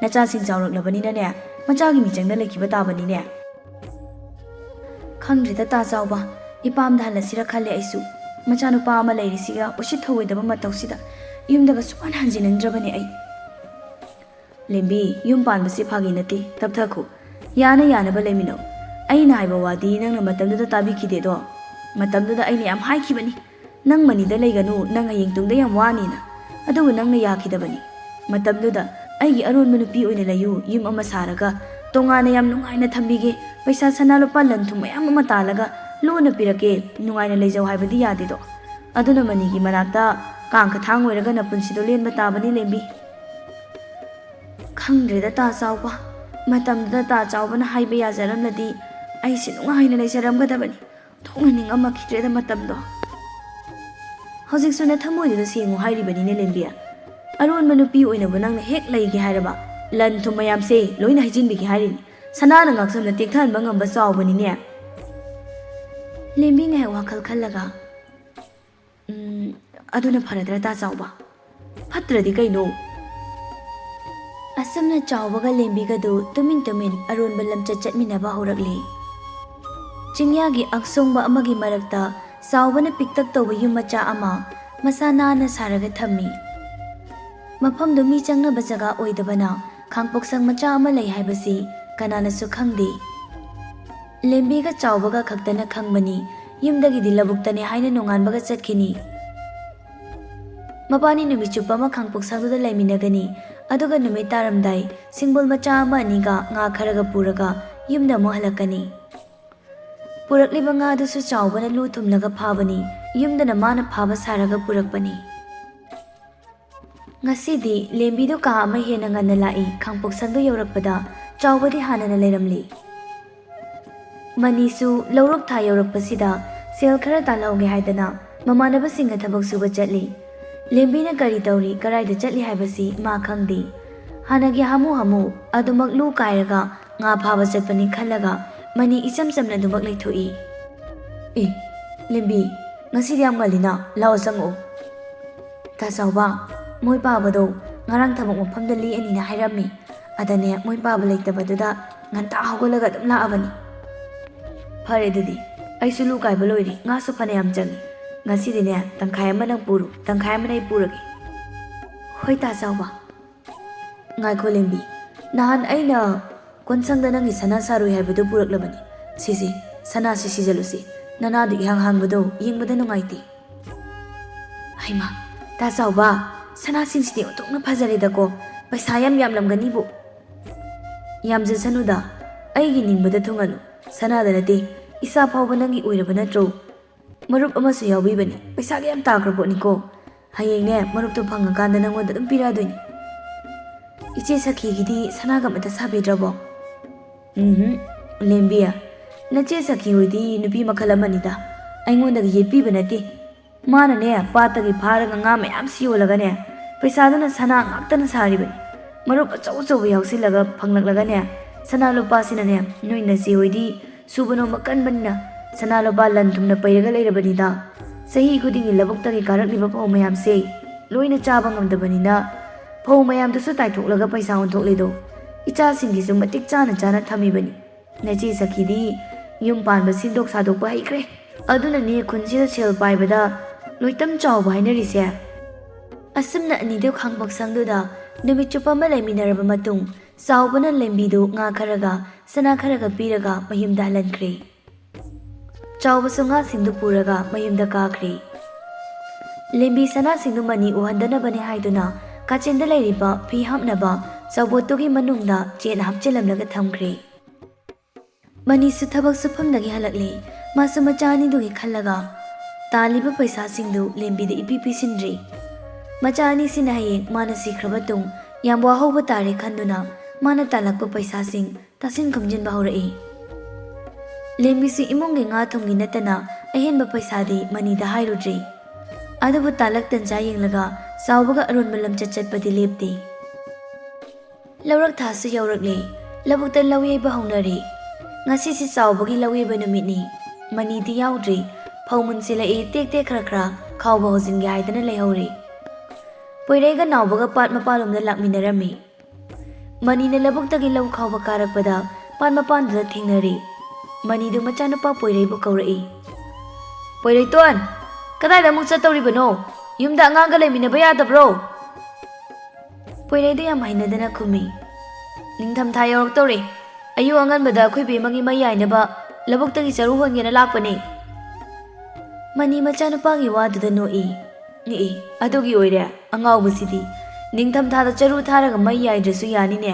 ꯅꯆꯥꯁꯤꯡ ꯆꯥꯎꯔꯛꯂꯕꯅꯤꯅꯅꯦ, ꯃꯆꯥꯒꯤ ꯃꯤꯆꯪꯗ ꯂꯩꯈꯤꯕ ꯇꯥꯕꯅꯤꯅꯦ꯫" "ꯈꯪꯗ꯭ꯔꯦꯗ ꯇꯥ ꯆꯥꯎꯕ, ꯏꯄꯥꯝꯗ ꯍꯜꯂꯁꯤꯔ ꯈꯜꯂꯦ ꯑꯩꯁꯨ꯫ ꯃꯆꯥꯅꯨꯄꯥ ꯑꯃ ꯂꯩꯔꯤꯁꯤꯒ ꯎꯁꯤꯠ ꯊꯧꯑꯣꯏꯗꯕ ꯃꯇꯧꯁꯤꯗ ꯌꯨꯝꯗꯒ ꯁꯨꯛꯍꯟ ꯍꯟꯖꯤꯟꯅꯤꯡꯗ꯭ꯔꯕꯅꯦ ꯑꯩ꯫ ꯂꯦꯝꯕꯤ, ꯌꯨꯝ ꯄꯥꯟꯕꯁꯤ ꯐꯥꯒꯤ ꯅꯠꯇꯦ, ꯇꯞꯊꯈꯣ꯫ ꯌꯥꯅ ꯌꯥꯅꯕ ꯂꯩꯃꯤꯟꯅꯧ꯫ ꯑꯩꯅ ꯍꯥꯏꯕ ꯋꯥꯗꯤ ꯅꯪꯅ ꯃꯇꯝꯗꯨꯗ ꯇꯥꯕꯤꯈꯤꯗꯦꯗꯣ꯫ ꯃꯇꯝꯗꯨꯗ ꯑꯩꯅ ꯌꯥꯝ ꯍꯥꯏꯈꯤꯕꯅꯤ, "ꯅꯪ ꯃꯅꯤꯗ ꯂꯩꯒꯅꯨ, ꯅꯪ ꯍꯌꯦꯡ ꯇꯨꯡꯗ ꯌꯥꯝ ꯋꯥꯅꯤꯅ"꯫ ꯑꯗꯨꯕꯨ ꯅꯪꯅ ꯌꯥꯈꯤꯗꯕꯅꯤ꯫ ꯃꯇꯝꯗꯨꯗ "ꯑꯩꯒꯤ ꯑꯔꯣꯟꯕ ꯅꯨꯄꯤ ꯑꯣꯏꯅ ꯂꯩꯌꯨ, ꯌꯨꯝ ꯑꯃ ꯁꯥꯔꯒ ꯇꯣꯉꯥꯟꯅ ꯌꯥꯝ ꯅꯨꯡꯉꯥꯏꯅ ꯊꯝꯕꯤꯒꯦ, ꯄꯩꯁꯥ ꯁꯅꯥ ꯂꯨꯄꯥ ꯂꯟ ꯊꯨꯝ ꯃꯌꯥꯝ ꯑꯃ ꯇꯥꯜꯂꯒ ꯂꯣꯟꯅ ꯄꯤꯔꯛꯀꯦ, ꯅꯨꯡꯉꯥꯏꯅ ꯂꯩꯖꯧ" ꯍꯥꯏꯕꯗꯤ ꯌꯥꯗꯦꯗꯣ꯫ ꯑꯗꯨꯅ ꯃꯅꯤꯒꯤ ꯃꯅꯥꯛꯇ ꯀꯥꯡ ꯈꯊꯥꯡ ꯑꯣꯏꯔꯒ ꯅꯄꯨꯟꯁꯤꯗꯣ ꯂꯦꯟꯕ ꯇꯥꯕꯅꯤ, ꯂꯦꯝꯕꯤ꯫ ꯈꯪꯗ꯭ꯔꯦꯗ, ꯇꯥ ꯆꯥꯎꯕ꯫ ꯃꯇꯝꯗꯨꯗ ꯇꯥ ꯆꯥꯎꯕꯅ ꯍꯥꯏꯕ ꯌꯥꯖꯔꯝꯂꯗꯤ ꯑꯩꯁꯦ ꯅꯨꯡꯉꯥꯏꯅ ꯂꯩꯖꯔꯝꯒꯗꯕꯅꯤ꯫ ꯊꯣꯛꯅ ꯅꯤꯡꯉꯝꯃꯛꯈꯤꯗ꯭ꯔꯦꯗ ꯃꯇꯝꯗꯣ꯫ ꯍꯧꯖꯤꯛꯁꯨ ꯅꯊꯃꯣꯏꯗꯨꯗ ꯁꯦꯡꯉꯨ ꯍꯥꯏꯔꯤꯕꯅꯤꯅꯦ, ꯂꯦꯝꯕꯤ꯫ ꯑꯔꯣꯟꯕ ꯅꯨꯄꯤ ꯑꯣꯏꯅꯕꯨ ꯅꯪꯅ ꯍꯦꯛ ꯂꯩꯒꯦ ꯍꯥꯏꯔꯕ, ꯂꯟ ꯊꯨꯝ ꯃꯌꯥꯝꯁꯦ ꯂꯣꯏꯅ ꯍꯩꯖꯤꯟꯕꯤꯒꯦ ꯍꯥꯏꯔꯤꯅꯤ꯫ ꯁꯅꯥꯅ ꯉꯥꯛꯁꯝꯗ ꯇꯦꯛꯊꯍꯟꯕ ꯉꯝꯕ ꯆꯥꯎꯕꯅꯤꯅꯦ꯫ ꯂꯦꯝꯕꯤ ꯉꯥꯏꯍꯥꯛ ꯋꯥꯈꯜ ꯈꯜꯂꯒ, "ꯎꯝ, ꯑꯗꯨꯅ ꯐꯔꯗ꯭ꯔꯥ, ꯇꯥ ꯆꯥꯎꯕ?" "ꯐꯠꯇ꯭ꯔꯗꯤ ꯀꯩꯅꯣ?" ꯑꯁꯨꯝꯅ ꯆꯥꯎꯕꯒ ꯂꯦꯝꯕꯤꯒꯗꯨ ꯇꯨꯃꯤꯟ ꯇꯨꯃꯤꯟ ꯑꯔꯣꯟꯕ ꯂꯝꯆꯠ ꯆꯠꯃꯤꯟꯅꯕ ꯍꯧꯔꯛꯂꯤ꯫ ꯆꯤꯡꯌꯥꯒꯤ ꯑꯁꯣꯡꯕ ꯑꯃꯒꯤ ꯃꯔꯛꯇ ꯆꯥꯎꯕꯅ ꯄꯤꯛꯇꯛ ꯇꯧꯕ ꯌꯨꯝ ꯃꯆꯥ ꯑꯃ ꯃꯁꯥ ꯅꯥꯟꯅ ꯁꯥꯔꯒ ꯊꯝꯃꯤ꯫ ꯃꯐꯝꯗꯨ ꯃꯤ ꯆꯪꯅꯕ ꯖꯒꯥ ꯑꯣꯏꯗꯕꯅ ꯈꯥꯡꯄꯣꯛꯁꯪ ꯃꯆꯥ ꯑꯃ ꯂꯩ ꯍꯥꯏꯕꯁꯤ ꯀꯅꯥꯅꯁꯨ ꯈꯪꯗꯦ꯫ ꯂꯦꯝꯕꯤꯒ ꯆꯥꯎꯕꯒ ꯈꯛꯇꯅ ꯈꯪꯕꯅꯤ, ꯌꯨꯝꯗꯒꯤꯗꯤ ꯂꯧꯕꯨꯛꯇꯅꯤ ꯍꯥꯏꯅ ꯅꯣꯡꯉꯥꯟꯕꯒ ꯆꯠꯈꯤꯅꯤ꯫ ꯃꯕꯥꯅꯤ ꯅꯨꯃꯤꯠ ꯆꯨꯞꯄ ꯑꯃ ꯈꯥꯡꯄꯣꯛꯁꯪꯗꯨꯗ ꯂꯩꯃꯤꯟꯅꯒꯅꯤ, ꯑꯗꯨꯒ ꯅꯨꯃꯤꯠ ꯇꯥꯔꯝꯗꯥꯏ ꯁꯤꯡꯕꯨꯜ ꯃꯆꯥ ꯑꯃ ꯑꯅꯤꯒ ꯉꯥ ꯈꯔꯒ ꯄꯨꯔꯒ ꯌꯨꯝꯗ ꯑꯃꯨꯛ ꯍꯜꯂꯛꯀꯅꯤ꯫ ꯄꯨꯔꯛꯂꯤꯕ ꯉꯥꯗꯨꯁꯨ ꯆꯥꯎꯕꯅ ꯂꯨ ꯊꯨꯝꯂꯒ ꯐꯥꯕꯅꯤ, ꯌꯨꯝꯗꯅ ꯃꯥꯅ ꯐꯥꯕ ꯁꯥꯔꯒ ꯄꯨꯔꯛꯄꯅꯤ꯫ ꯉꯁꯤꯗꯤ ꯂꯦꯝꯕꯤꯗꯨ ꯀꯥ ꯑꯃ ꯍꯦꯟꯅ ꯉꯟꯅ ꯂꯥꯛꯏ꯫ ꯈꯥꯡꯄꯣꯛꯁꯪꯗꯨ ꯌꯧꯔꯛꯄꯗ ꯆꯥꯎꯕꯗꯤ ꯍꯥꯟꯅꯅ ꯂꯩꯔꯝꯂꯤ꯫ ꯃꯅꯤꯁꯨ ꯂꯧꯔꯣꯛ ꯊꯥ ꯌꯧꯔꯛꯄꯁꯤꯗ ꯁꯦꯜ ꯈꯔ ꯇꯥꯜꯍꯧꯒꯦ ꯍꯥꯏꯗꯅ ꯃꯃꯥꯟꯅꯕꯁꯤꯡꯒ ꯊꯕꯛ ꯁꯨꯕ ꯆꯠꯂꯤ꯫ ꯂꯦꯝꯕꯤꯅ ꯀꯔꯤ ꯇꯧꯔꯤ, ꯀꯔꯥꯏꯗ ꯆꯠꯂꯤ ꯍꯥꯏꯕꯁꯤ ꯃꯥ ꯈꯪꯗꯦ꯫ ꯍꯥꯟꯅꯒꯤ ꯍꯥꯃꯨ ꯍꯥꯃꯨ ꯑꯗꯨꯃꯛ ꯂꯨ ꯀꯥꯏꯔꯒ ꯉꯥ ꯐꯥꯕ ꯆꯠꯄꯅꯤ ꯈꯜꯂꯒ ꯃꯅꯤ ꯏꯆꯝ ꯆꯝꯅ ꯑꯗꯨꯃꯛ ꯂꯩꯊꯣꯛꯏ꯫ "ꯑꯦ, ꯂꯦꯝꯕꯤ, ꯉꯁꯤꯗꯤ ꯌꯥꯝ ꯉꯜꯂꯤꯅ, ꯂꯥꯛꯑꯣ ꯆꯪꯉꯛꯑꯣ꯫" "ꯇꯥ ꯆꯥꯎꯕ, ꯃꯣꯏ ꯄꯥꯕꯗꯣ ꯉꯔꯥꯡ ꯊꯕꯛ ꯃꯐꯝꯗ ꯂꯦꯛꯑꯅꯤꯅ ꯍꯥꯏꯔꯝꯃꯤ꯫ ꯑꯗꯅꯦ, ꯃꯣꯏ ꯄꯥꯕ ꯂꯩꯇꯕꯗꯨꯗ ꯉꯟꯇꯥ ꯍꯧꯒꯠꯂꯒ ꯑꯗꯨꯝ ꯂꯥꯛꯑꯕꯅꯤ꯫" "ꯐꯔꯦ ꯑꯗꯨꯗꯤ, ꯑꯩꯁꯨ ꯂꯨ ꯀꯥꯏꯕ ꯂꯣꯏꯔꯦ, ꯉꯥꯁꯨ ꯐꯅꯌꯥꯝ ꯆꯪꯉꯤ꯫ ꯉꯁꯤꯗꯤꯅꯦ, ꯇꯪꯈꯥꯏ ꯑꯃ ꯅꯪ ꯄꯨꯔꯣ, ꯇꯪꯈꯥꯏ ꯑꯃꯅ ꯑꯩ ꯄꯨꯔꯒꯦ꯫ ꯍꯣꯏ, ꯇꯥ ꯆꯥꯎꯕ꯫ ꯉꯥꯏꯈꯣ, ꯂꯦꯝꯕꯤ꯫ ꯅꯍꯥꯟ ꯑꯩꯅ ꯀꯣꯟꯁꯪꯗ ꯅꯪꯒꯤ ꯁꯅꯥ ꯁꯥꯔꯣꯏ ꯍꯥꯏꯕꯗꯨ ꯄꯨꯔꯛꯂꯕꯅꯤ꯫ ꯁꯤꯁꯦ, ꯁꯅꯥꯁꯤ ꯁꯤꯖꯜꯂꯨꯁꯤ꯫ ꯅꯅꯥꯗꯨ ꯏꯍꯥꯡ ꯍꯥꯡꯕꯗꯣ ꯌꯦꯡꯕꯗ ꯅꯨꯡꯉꯥꯏꯇꯦ꯫ ꯍꯩꯃꯥ, ꯇꯥ ꯆꯥꯎꯕ, ꯁꯅꯥꯁꯤꯡꯁꯤꯗꯤ ꯑꯣꯟꯊꯣꯛꯅ ꯐꯖꯔꯦꯗꯀꯣ꯫ ꯄꯩꯁꯥ ꯌꯥꯝ ꯌꯥꯝꯂꯝꯒꯅꯤꯕꯨ꯫ ꯌꯥꯝꯖꯁꯅꯨꯗ, ꯑꯩꯒꯤ ꯅꯤꯡꯕꯗ ꯊꯨꯡꯍꯜꯂꯨ꯫ ꯁꯅꯥꯗ ꯅꯠꯇꯦ, ꯏꯁꯥ ꯐꯥꯎꯕ ꯅꯪꯒꯤ ꯑꯣꯏꯔꯕ ꯅꯠꯇ꯭ꯔꯣ? ꯃꯔꯨꯞ ꯑꯃꯁꯨ ꯌꯥꯎꯕꯤꯕꯅꯤ꯫ ꯄꯩꯁꯥꯒ ꯌꯥꯝ ꯇꯥꯈ꯭ꯔ ꯄꯣꯠꯅꯤꯀꯣ꯫ ꯍꯌꯦꯡꯅꯦ, ꯃꯔꯨꯞꯇꯣ ꯐꯪꯉꯀꯥꯟꯗ ꯅꯪꯉꯣꯟꯗ ꯑꯗꯨꯝ ꯄꯤꯔꯛꯑꯗꯣꯏꯅꯤ꯫ ꯏꯆꯦ ꯁꯈꯤꯒꯤꯗꯤ ꯁꯅꯥꯒ ꯑꯃꯠꯇ ꯁꯥꯕꯤꯗ꯭ꯔꯕꯣ? ꯎꯝꯍꯨꯝ, ꯂꯦꯝꯕꯤ, ꯅꯆꯦ ꯁꯈꯤ ꯍꯣꯏꯗꯤ ꯅꯨꯄꯤ ꯃꯈꯜ ꯑꯃꯅꯤꯗ꯫ ꯑꯩꯉꯣꯟꯗꯒ ꯌꯦꯠꯄꯤꯕ ꯅꯠꯇꯦ꯫ ꯃꯥꯅꯅꯦ, ꯄꯥꯠꯇꯒꯤ ꯐꯥꯔꯒ ꯉꯥ ꯃꯌꯥꯝꯁꯤ ꯌꯣꯜꯂꯒꯅꯦ, ꯄꯩꯁꯥꯗꯨꯅ ꯁꯅꯥ ꯉꯥꯛꯇꯅ ꯁꯥꯔꯤꯕꯅꯤ꯫ ꯃꯔꯨꯞ ꯑꯆꯧ ꯑꯆꯧꯕ ꯌꯥꯎꯁꯤꯜꯂꯒ ꯐꯪꯂꯛꯂꯒꯅꯦ, ꯁꯅꯥ ꯂꯨꯄꯥꯁꯤꯅꯅꯦ, ꯅꯣꯏ ꯅꯆꯦ ꯍꯣꯏꯗꯤ ꯁꯨꯕ ꯅꯣꯝꯕ ꯀꯟꯕꯅꯤꯅ ꯁꯅꯥ ꯂꯨꯄꯥ ꯂꯟ ꯊꯨꯝꯅ ꯄꯩꯔꯒ ꯂꯩꯔꯕꯅꯤꯗ꯫ ꯆꯍꯤ ꯈꯨꯗꯤꯡꯒꯤ ꯂꯧꯕꯨꯛꯇꯒꯤ ꯀꯥꯔꯛꯂꯤꯕ ꯐꯧ ꯃꯌꯥꯝꯁꯦ ꯂꯣꯏꯅ ꯆꯥꯕ ꯉꯝꯗꯕꯅꯤꯅ, ꯐꯧ ꯃꯌꯥꯝꯗꯨꯁꯨ ꯇꯥꯏꯊꯣꯛꯂꯒ ꯄꯩꯁꯥ ꯑꯣꯟꯊꯣꯛꯂꯤꯗꯣ꯫ ꯏꯆꯥꯁꯤꯡꯒꯤꯁꯨ ꯃꯇꯤꯛ ꯆꯥꯅ ꯆꯥꯅ ꯊꯝꯃꯤꯕꯅꯤ꯫ ꯅꯆꯦ ꯁꯈꯤꯗꯤ ꯌꯨꯝ ꯄꯥꯟꯕ, ꯁꯦꯝꯗꯣꯛ ꯁꯥꯗꯣꯛꯄ ꯍꯩꯈ꯭ꯔꯦ꯫ ꯑꯗꯨꯅꯅꯦ ꯈꯨꯟꯁꯤꯗ ꯁꯦꯜ ꯄꯥꯏꯕꯗ ꯂꯣꯏꯇꯝ ꯆꯥꯎꯕ ꯍꯥꯏꯅꯔꯤꯁꯦ꯫ ꯑꯁꯨꯝꯅ ꯑꯅꯤꯗꯨ ꯈꯥꯡꯄꯣꯛ ꯁꯪꯗꯨꯗ ꯅꯨꯃꯤꯠ ꯆꯨꯞꯄ ꯑꯃ ꯂꯩꯃꯤꯟꯅꯔꯕ ꯃꯇꯨꯡ, ꯆꯥꯎꯕꯅ ꯂꯦꯝꯕꯤꯗꯨ ꯉꯥ ꯈꯔꯒ ꯁꯅꯥ ꯈꯔꯒ ꯄꯤꯔꯒ ꯃꯌꯨꯝꯗ ꯍꯜꯍꯟꯈ꯭ꯔꯦ꯫ ꯆꯥꯎꯕꯁꯨ ꯉꯥꯁꯤꯡꯗꯨ ꯄꯨꯔꯒ ꯃꯌꯨꯝꯗ ꯀꯥꯈ꯭ꯔꯦ꯫ ꯂꯦꯝꯕꯤ ꯁꯅꯥꯁꯤꯡꯗꯨ ꯃꯅꯤ ꯎꯍꯟꯗꯅꯕꯅꯦ ꯍꯥꯏꯗꯨꯅ ꯀꯥꯆꯤꯟꯗ ꯂꯩꯔꯤꯕ ꯐꯤ ꯍꯥꯞꯅꯕ ꯆꯥꯎꯕꯣꯠꯇꯨꯒꯤ ꯃꯅꯨꯡꯗ ꯆꯦꯠꯅ ꯍꯥꯞꯆꯤꯜꯂꯝꯂꯒ ꯊꯝꯈ꯭ꯔꯦ꯫ ꯃꯅꯤꯁꯨ ꯊꯕꯛ ꯁꯨꯐꯝꯗꯒꯤ ꯍꯜꯂꯛꯂꯦ꯫ ꯃꯥꯁꯨ ꯃꯆꯥ ꯑꯅꯤꯗꯨꯒꯤ ꯈꯜꯂꯒ ꯇꯥꯜꯂꯤꯕ ꯄꯩꯁꯥꯁꯤꯡꯗꯨ ꯂꯦꯝꯕꯤꯗ ꯏꯄꯤ ꯄꯤꯁꯤꯟꯗ꯭ꯔꯤ꯫ ꯃꯆꯥ ꯑꯅꯤꯁꯤꯅ ꯍꯌꯦꯡ ꯃꯥꯅ ꯁꯤꯈ꯭ꯔꯕ ꯇꯨꯡ ꯌꯥꯝ ꯋꯥꯍꯧꯕ ꯇꯥꯔꯦ ꯈꯟꯗꯨꯅ ꯃꯥꯅ ꯇꯥꯜꯂꯛꯄ ꯄꯩꯁꯥꯁꯤꯡ ꯇꯥꯁꯤꯟ ꯈꯣꯝꯖꯤꯟꯕ ꯍꯧꯔꯛꯏ꯫ ꯂꯦꯝꯕꯤꯁꯨ ꯏꯃꯨꯡꯒꯤ ꯉꯥ ꯊꯨꯝꯒꯤ ꯅꯠꯇꯅ ꯑꯍꯦꯟꯕ ꯄꯩꯁꯥꯗꯤ ꯃꯅꯤꯗ ꯍꯥꯏꯔꯨꯗ꯭ꯔꯤ꯫ ꯑꯗꯨꯕꯨ ꯇꯥꯂꯛ ꯇꯟꯖꯥ ꯌꯦꯡꯂꯒ ꯆꯥꯎꯕꯒ ꯑꯔꯣꯟꯕ ꯂꯝꯆꯠ ꯆꯠꯄꯗꯤ ꯂꯦꯞꯇꯦ꯫ ꯂꯧꯔꯛ ꯊꯥꯁꯨ ꯌꯧꯔꯛꯂꯦ꯫ ꯂꯧꯕꯨꯛꯇ ꯂꯧ ꯌꯩꯕ ꯍꯧꯅꯔꯦ꯫ ꯉꯁꯤꯁꯤ ꯆꯥꯎꯕꯒꯤ ꯂꯧ ꯌꯩꯕ ꯅꯨꯃꯤꯠꯅꯤ꯫ ꯃꯅꯤꯗꯤ ꯌꯥꯎꯗ꯭ꯔꯤ꯫ ꯐꯧ ꯃꯨꯟꯁꯤꯜꯂꯛꯏ, ꯇꯦꯛ ꯇꯦꯛ ꯈꯔ ꯈꯔ ꯈꯥꯎꯕ ꯍꯧꯖꯤꯟꯒꯦ ꯍꯥꯏꯗꯅ ꯂꯩꯍꯧꯔꯤ꯫ ꯄꯣꯏꯔꯩꯒ ꯅꯥꯎꯕꯒ ꯄꯥꯠ ꯃꯄꯥꯟꯂꯣꯝꯗ ꯂꯥꯛꯃꯤꯟꯅꯔꯝꯃꯤ꯫ ꯃꯅꯤꯅ ꯂꯧꯕꯨꯛꯇꯒꯤ ꯂꯧ ꯈꯥꯎꯕ ꯀꯥꯔꯛꯄꯗ ꯄꯥꯠ ꯃꯄꯥꯟꯗꯨꯗ ꯊꯦꯡꯅꯔꯤ꯫ ꯃꯅꯤꯗꯨ ꯃꯆꯥꯅꯨꯄꯥ ꯄꯣꯏꯔꯩꯕꯨ ꯀꯧꯔꯛꯏ꯫ "ꯄꯣꯏꯔꯩꯇꯣꯟ!" "ꯀꯗꯥꯏꯗ ꯑꯃꯨꯛ ꯆꯠꯇꯧꯔꯤꯕꯅꯣ? ꯌꯨꯝꯗ ꯑꯉꯥꯡꯒ ꯂꯩꯃꯤꯟꯅꯕ ꯌꯥꯗꯕ꯭ꯔꯣ?" ꯄꯣꯏꯔꯩꯗ ꯌꯥꯝ ꯍꯩꯅꯗꯅ ꯈꯨꯝꯃꯤ꯫ "ꯅꯤꯡꯊꯝꯊꯥ ꯌꯧꯔꯛꯇꯧꯔꯦ꯫ ꯑꯌꯨꯛ ꯑꯉꯟꯕꯗ ꯑꯩꯈꯣꯏ ꯕꯦꯝꯃꯒꯤ ꯃꯩ ꯌꯥꯏꯅꯕ ꯂꯧꯕꯨꯛꯇꯒꯤ ꯆꯔꯨ ꯍꯣꯟꯒꯦꯅ ꯂꯥꯛꯄꯅꯦ꯫" ꯃꯅꯤ ꯃꯆꯥꯅꯨꯄꯥꯒꯤ ꯋꯥꯗꯨꯗ ꯅꯣꯛꯏ꯫ "ꯑꯦ, ꯑꯗꯨꯒꯤ ꯑꯣꯏꯔꯦ, ꯑꯉꯥꯎꯕꯁꯤꯗꯤ꯫ ꯅꯤꯡꯊꯝꯊꯥꯗ ꯆꯔꯨ ꯊꯥꯔꯒ ꯃꯩ ꯌꯥꯏꯗ꯭ꯔꯁꯨ ꯌꯥꯅꯤꯅꯦ꯫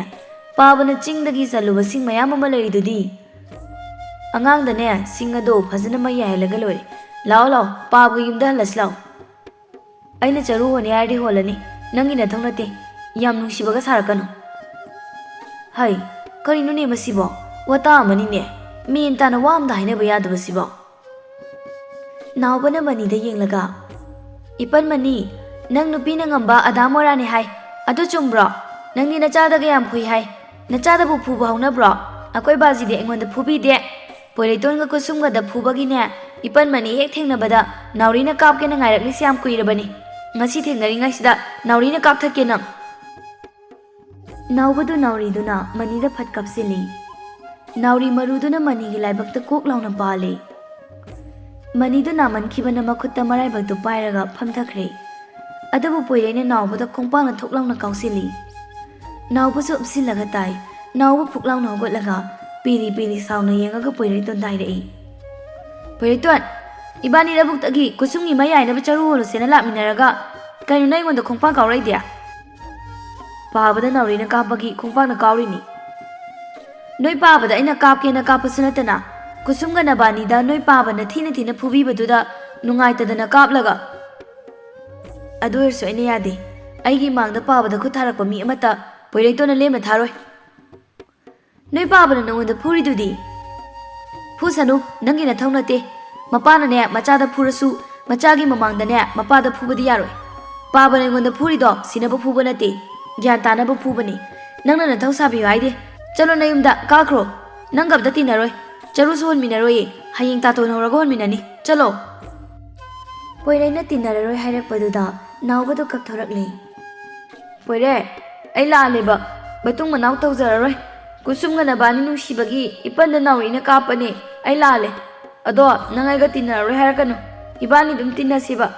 ꯄꯥꯕꯅ ꯆꯤꯡꯗꯒꯤ ꯆꯜꯂꯨꯕ ꯁꯤꯡ ꯃꯌꯥꯝ ꯑꯃ ꯂꯩꯔꯤꯗꯨꯗꯤ꯫ ꯑꯉꯥꯡꯗꯅꯦ, ꯁꯤꯡ ꯑꯗꯣ ꯐꯖꯅ ꯃꯩ ꯌꯥꯏꯍꯜꯂꯒ ꯂꯣꯏꯔꯦ꯫ ꯂꯥꯛꯑꯣ, ꯂꯥꯛꯑꯣ, ꯄꯥꯕꯒꯤ ꯌꯨꯝꯗ ꯍꯜꯂꯁꯤ ꯂꯥꯛꯑꯣ꯫ ꯑꯩꯅ ꯆꯔꯨ ꯍꯣꯟꯅꯤ ꯍꯥꯏꯔꯗꯤ ꯍꯣꯜꯂꯅꯤ, ꯅꯪꯒꯤ ꯅꯊꯧ ꯅꯠꯇꯦ꯫ ꯌꯥꯝ ꯅꯨꯡꯁꯤꯕꯒ ꯁꯥꯔꯛꯀꯅꯨ꯫" ꯍꯩ, ꯀꯔꯤꯅꯣꯅꯦ ꯃꯁꯤꯕꯣ? ꯋꯥꯇꯥ ꯑꯃꯅꯤꯅꯦ꯫ ꯃꯦꯟ ꯇꯥꯅ ꯋꯥ ꯑꯝꯗ ꯍꯥꯏꯅꯕ ꯌꯥꯗꯕꯁꯤꯕꯣ꯫ ꯅꯥꯎꯕꯅ ꯃꯅꯤꯗ ꯌꯦꯡꯂꯒ, "ꯏꯄꯟ ꯃꯅꯤ, ꯅꯪ ꯅꯨꯄꯤꯅ ꯉꯝꯕ ꯑꯗꯥ ꯃꯣꯔꯥꯅꯦ ꯍꯥꯏ꯫ ꯑꯗꯨ ꯆꯨꯝꯕ꯭ꯔꯣ? ꯅꯪꯗꯤ ꯅꯆꯥꯗꯒ ꯌꯥꯝ ꯐꯨꯏ ꯍꯥꯏ꯫ ꯅꯆꯥꯗꯕꯨ ꯐꯨꯕ ꯍꯧꯅꯕ꯭ꯔꯣ? ꯑꯩꯈꯣꯏ ꯕꯥꯖꯤꯗꯤ ꯑꯩꯉꯣꯟꯗ ꯐꯨꯕꯤꯗꯦ꯫ ꯄꯣꯏꯔꯩꯇꯣꯟꯒ ꯀꯨꯁꯨꯝꯒꯗ ꯐꯨꯕꯒꯤꯅꯦ, ꯏꯄꯟ ꯃꯅꯤ ꯍꯦꯛ ꯊꯦꯡꯅꯕꯗ ꯅꯥꯎꯔꯤꯅ ꯀꯥꯞꯀꯦꯅ ꯉꯥꯏꯔꯛꯂꯤꯁꯤ ꯌꯥꯝ ꯀꯨꯏꯔꯕꯅꯤ꯫ ꯉꯁꯤ ꯊꯦꯡꯅꯔꯤꯉꯩꯁꯤꯗ ꯅꯥꯎꯔꯤꯅ ꯀꯥꯞꯊꯠꯀꯦ ꯅꯪ꯫" ꯅꯥꯎꯕꯗꯨ ꯅꯥꯎꯔꯤꯗꯨꯅ ꯃꯅꯤꯗ ꯐꯠ ꯀꯥꯞꯁꯤꯜꯂꯤ꯫ ꯅꯥꯎꯔꯤ ꯃꯔꯨꯗꯨꯅ ꯃꯅꯤꯒꯤ ꯂꯥꯏꯕꯛꯇ ꯀꯣꯛ ꯂꯥꯎꯅ ꯄꯥꯜꯂꯤ꯫ ꯃꯅꯤꯗꯨ ꯅꯥꯃꯟꯈꯤꯕꯅ ꯃꯈꯨꯠꯇ ꯃꯔꯥꯏꯕꯛꯇꯨ ꯄꯥꯏꯔꯒ ꯐꯝꯊꯈ꯭ꯔꯦ꯫ ꯑꯗꯨꯕꯨ ꯄꯣꯏꯔꯩꯅ ꯅꯥꯎꯕꯗ ꯈꯣꯡꯄꯥꯛꯅ ꯊꯣꯛ ꯂꯥꯎꯅ ꯀꯥꯎꯁꯤꯜꯂꯤ꯫ ꯅꯥꯎꯕꯁꯨ ꯎꯞꯁꯤꯜꯂꯒ ꯇꯥꯏ꯫ ꯅꯥꯎꯕ ꯐꯨꯛ ꯂꯥꯎꯅ ꯍꯧꯒꯠꯂꯒ ꯄꯤꯔꯤ ꯄꯤꯔꯤ ꯁꯥꯎꯅ ꯌꯦꯡꯉꯒ ꯄꯣꯏꯔꯩꯇꯣꯟꯗ ꯍꯥꯏꯔꯛꯏ, "ꯄꯣꯏꯔꯩꯇꯣꯟ, ꯏꯕꯥꯅꯤ ꯂꯧꯕꯨꯛꯇꯒꯤ ꯀꯨꯁꯨꯝꯒꯤ ꯃꯩ ꯌꯥꯏꯅꯕ ꯆꯔꯨ ꯍꯣꯜꯂꯨꯁꯦꯅ ꯂꯥꯛꯃꯤꯟꯅꯔꯒ ꯀꯩꯅꯣ ꯅꯪ ꯑꯩꯉꯣꯟꯗ ꯈꯣꯡꯄꯥꯛ ꯀꯥꯎꯔꯛꯏꯗꯤ?" "ꯄꯥꯕꯗ ꯅꯥꯎꯔꯤꯅ ꯀꯥꯞꯄꯒꯤ ꯈꯣꯡꯄꯥꯛꯅ ꯀꯥꯎꯔꯤꯅꯤ꯫" "ꯅꯣꯏ ꯄꯥꯕꯗ ꯑꯩꯅ ꯀꯥꯞꯀꯦꯅ ꯀꯥꯞꯄꯁꯨ ꯅꯠꯇꯅ, ꯀꯨꯁꯨꯝꯒ ꯅꯕꯥꯅꯤꯗ ꯅꯣꯏ ꯄꯥꯕꯅ ꯊꯤꯅ ꯊꯤꯅ ꯐꯨꯕꯤꯕꯗꯨꯗ ꯅꯨꯡꯉꯥꯏꯇꯗꯅ ꯀꯥꯞꯂꯒ꯫ ꯑꯗꯨ ꯑꯣꯏꯔꯁꯨ ꯑꯩꯅ ꯌꯥꯗꯦ꯫ ꯑꯩꯒꯤ ꯏꯃꯥꯡꯗ ꯄꯥꯕꯗ ꯈꯨꯠ ꯊꯥꯔꯛꯄ ꯃꯤ ꯑꯃꯠꯇ ꯄꯣꯏꯔꯩꯇꯣꯟꯅ ꯂꯦꯝꯅ ꯊꯥꯔꯣꯏ꯫" "ꯅꯣꯏ ꯄꯥꯕꯅ ꯅꯉꯣꯟꯗ ꯐꯨꯔꯤꯗꯨꯗꯤ?" "ꯐꯨꯁꯅꯨ, ꯅꯪꯒꯤ ꯅꯊꯧ ꯅꯠꯇꯦ꯫ ꯃꯄꯥꯅꯅꯦ, ꯃꯆꯥꯗ ꯐꯨꯔꯁꯨ ꯃꯆꯥꯒꯤ ꯃꯃꯥꯡꯗꯅꯦ, ꯃꯄꯥꯗ ꯐꯨꯕꯗꯤ ꯌꯥꯔꯣꯏ꯫ ꯄꯥꯕꯅ ꯑꯩꯉꯣꯟꯗ ꯐꯨꯔꯤꯗꯣ ꯁꯤꯅꯕ ꯐꯨꯕ ꯅꯠꯇꯦ, ꯒ꯭ꯌꯥꯟ ꯇꯥꯅꯕ ꯐꯨꯕꯅꯤ꯫ ꯅꯪꯅ ꯅꯊꯧ ꯁꯥꯕꯤꯌꯨ ꯍꯥꯏꯗꯦ꯫ ꯆꯠꯂꯣ ꯅꯌꯨꯝꯗ, ꯀꯥꯈ꯭ꯔꯣ꯫ ꯅꯪꯒ ꯑꯝꯇ ꯇꯤꯟꯅꯔꯣꯏ꯫ ꯆꯔꯨꯁꯨ ꯍꯣꯟꯃꯤꯟꯅꯔꯣꯏꯌꯦ꯫ ꯍꯌꯦꯡ ꯇꯥꯇꯣꯟ ꯍꯧꯔꯒ ꯍꯣꯟꯃꯤꯟꯅꯅꯤ꯫ ꯆꯠꯂꯣ꯫" ꯄꯣꯏꯔꯩꯅ ꯇꯤꯟꯅꯔꯔꯣꯏ ꯍꯥꯏꯔꯛꯄꯗꯨꯗ ꯅꯥꯎꯕꯗꯨ ꯀꯞꯊꯣꯔꯛꯂꯦ꯫ "ꯄꯣꯏꯔꯩ, ꯑꯩ ꯂꯥꯜꯂꯦꯕ꯫ ꯃꯇꯨꯡ ꯃꯅꯥꯎ ꯇꯧꯖꯔꯔꯣꯏ꯫ ꯀꯨꯁꯨꯝꯒ ꯅꯕꯥꯅꯤ ꯅꯨꯡꯁꯤꯕꯒꯤ ꯏꯄꯟꯗ ꯅꯥꯎꯔꯤꯅ ꯀꯥꯞꯄꯅꯦ꯫ ꯑꯩ ꯂꯥꯜꯂꯦ꯫ ꯑꯗꯣ ꯅꯪ ꯑꯩꯒ ꯇꯤꯟꯅꯔꯔꯣꯏ ꯍꯥꯏꯔꯛꯀꯅꯨ꯫ ꯏꯕꯥꯅꯤ ꯑꯗꯨꯝ ꯇꯤꯟꯅꯁꯤꯕ꯫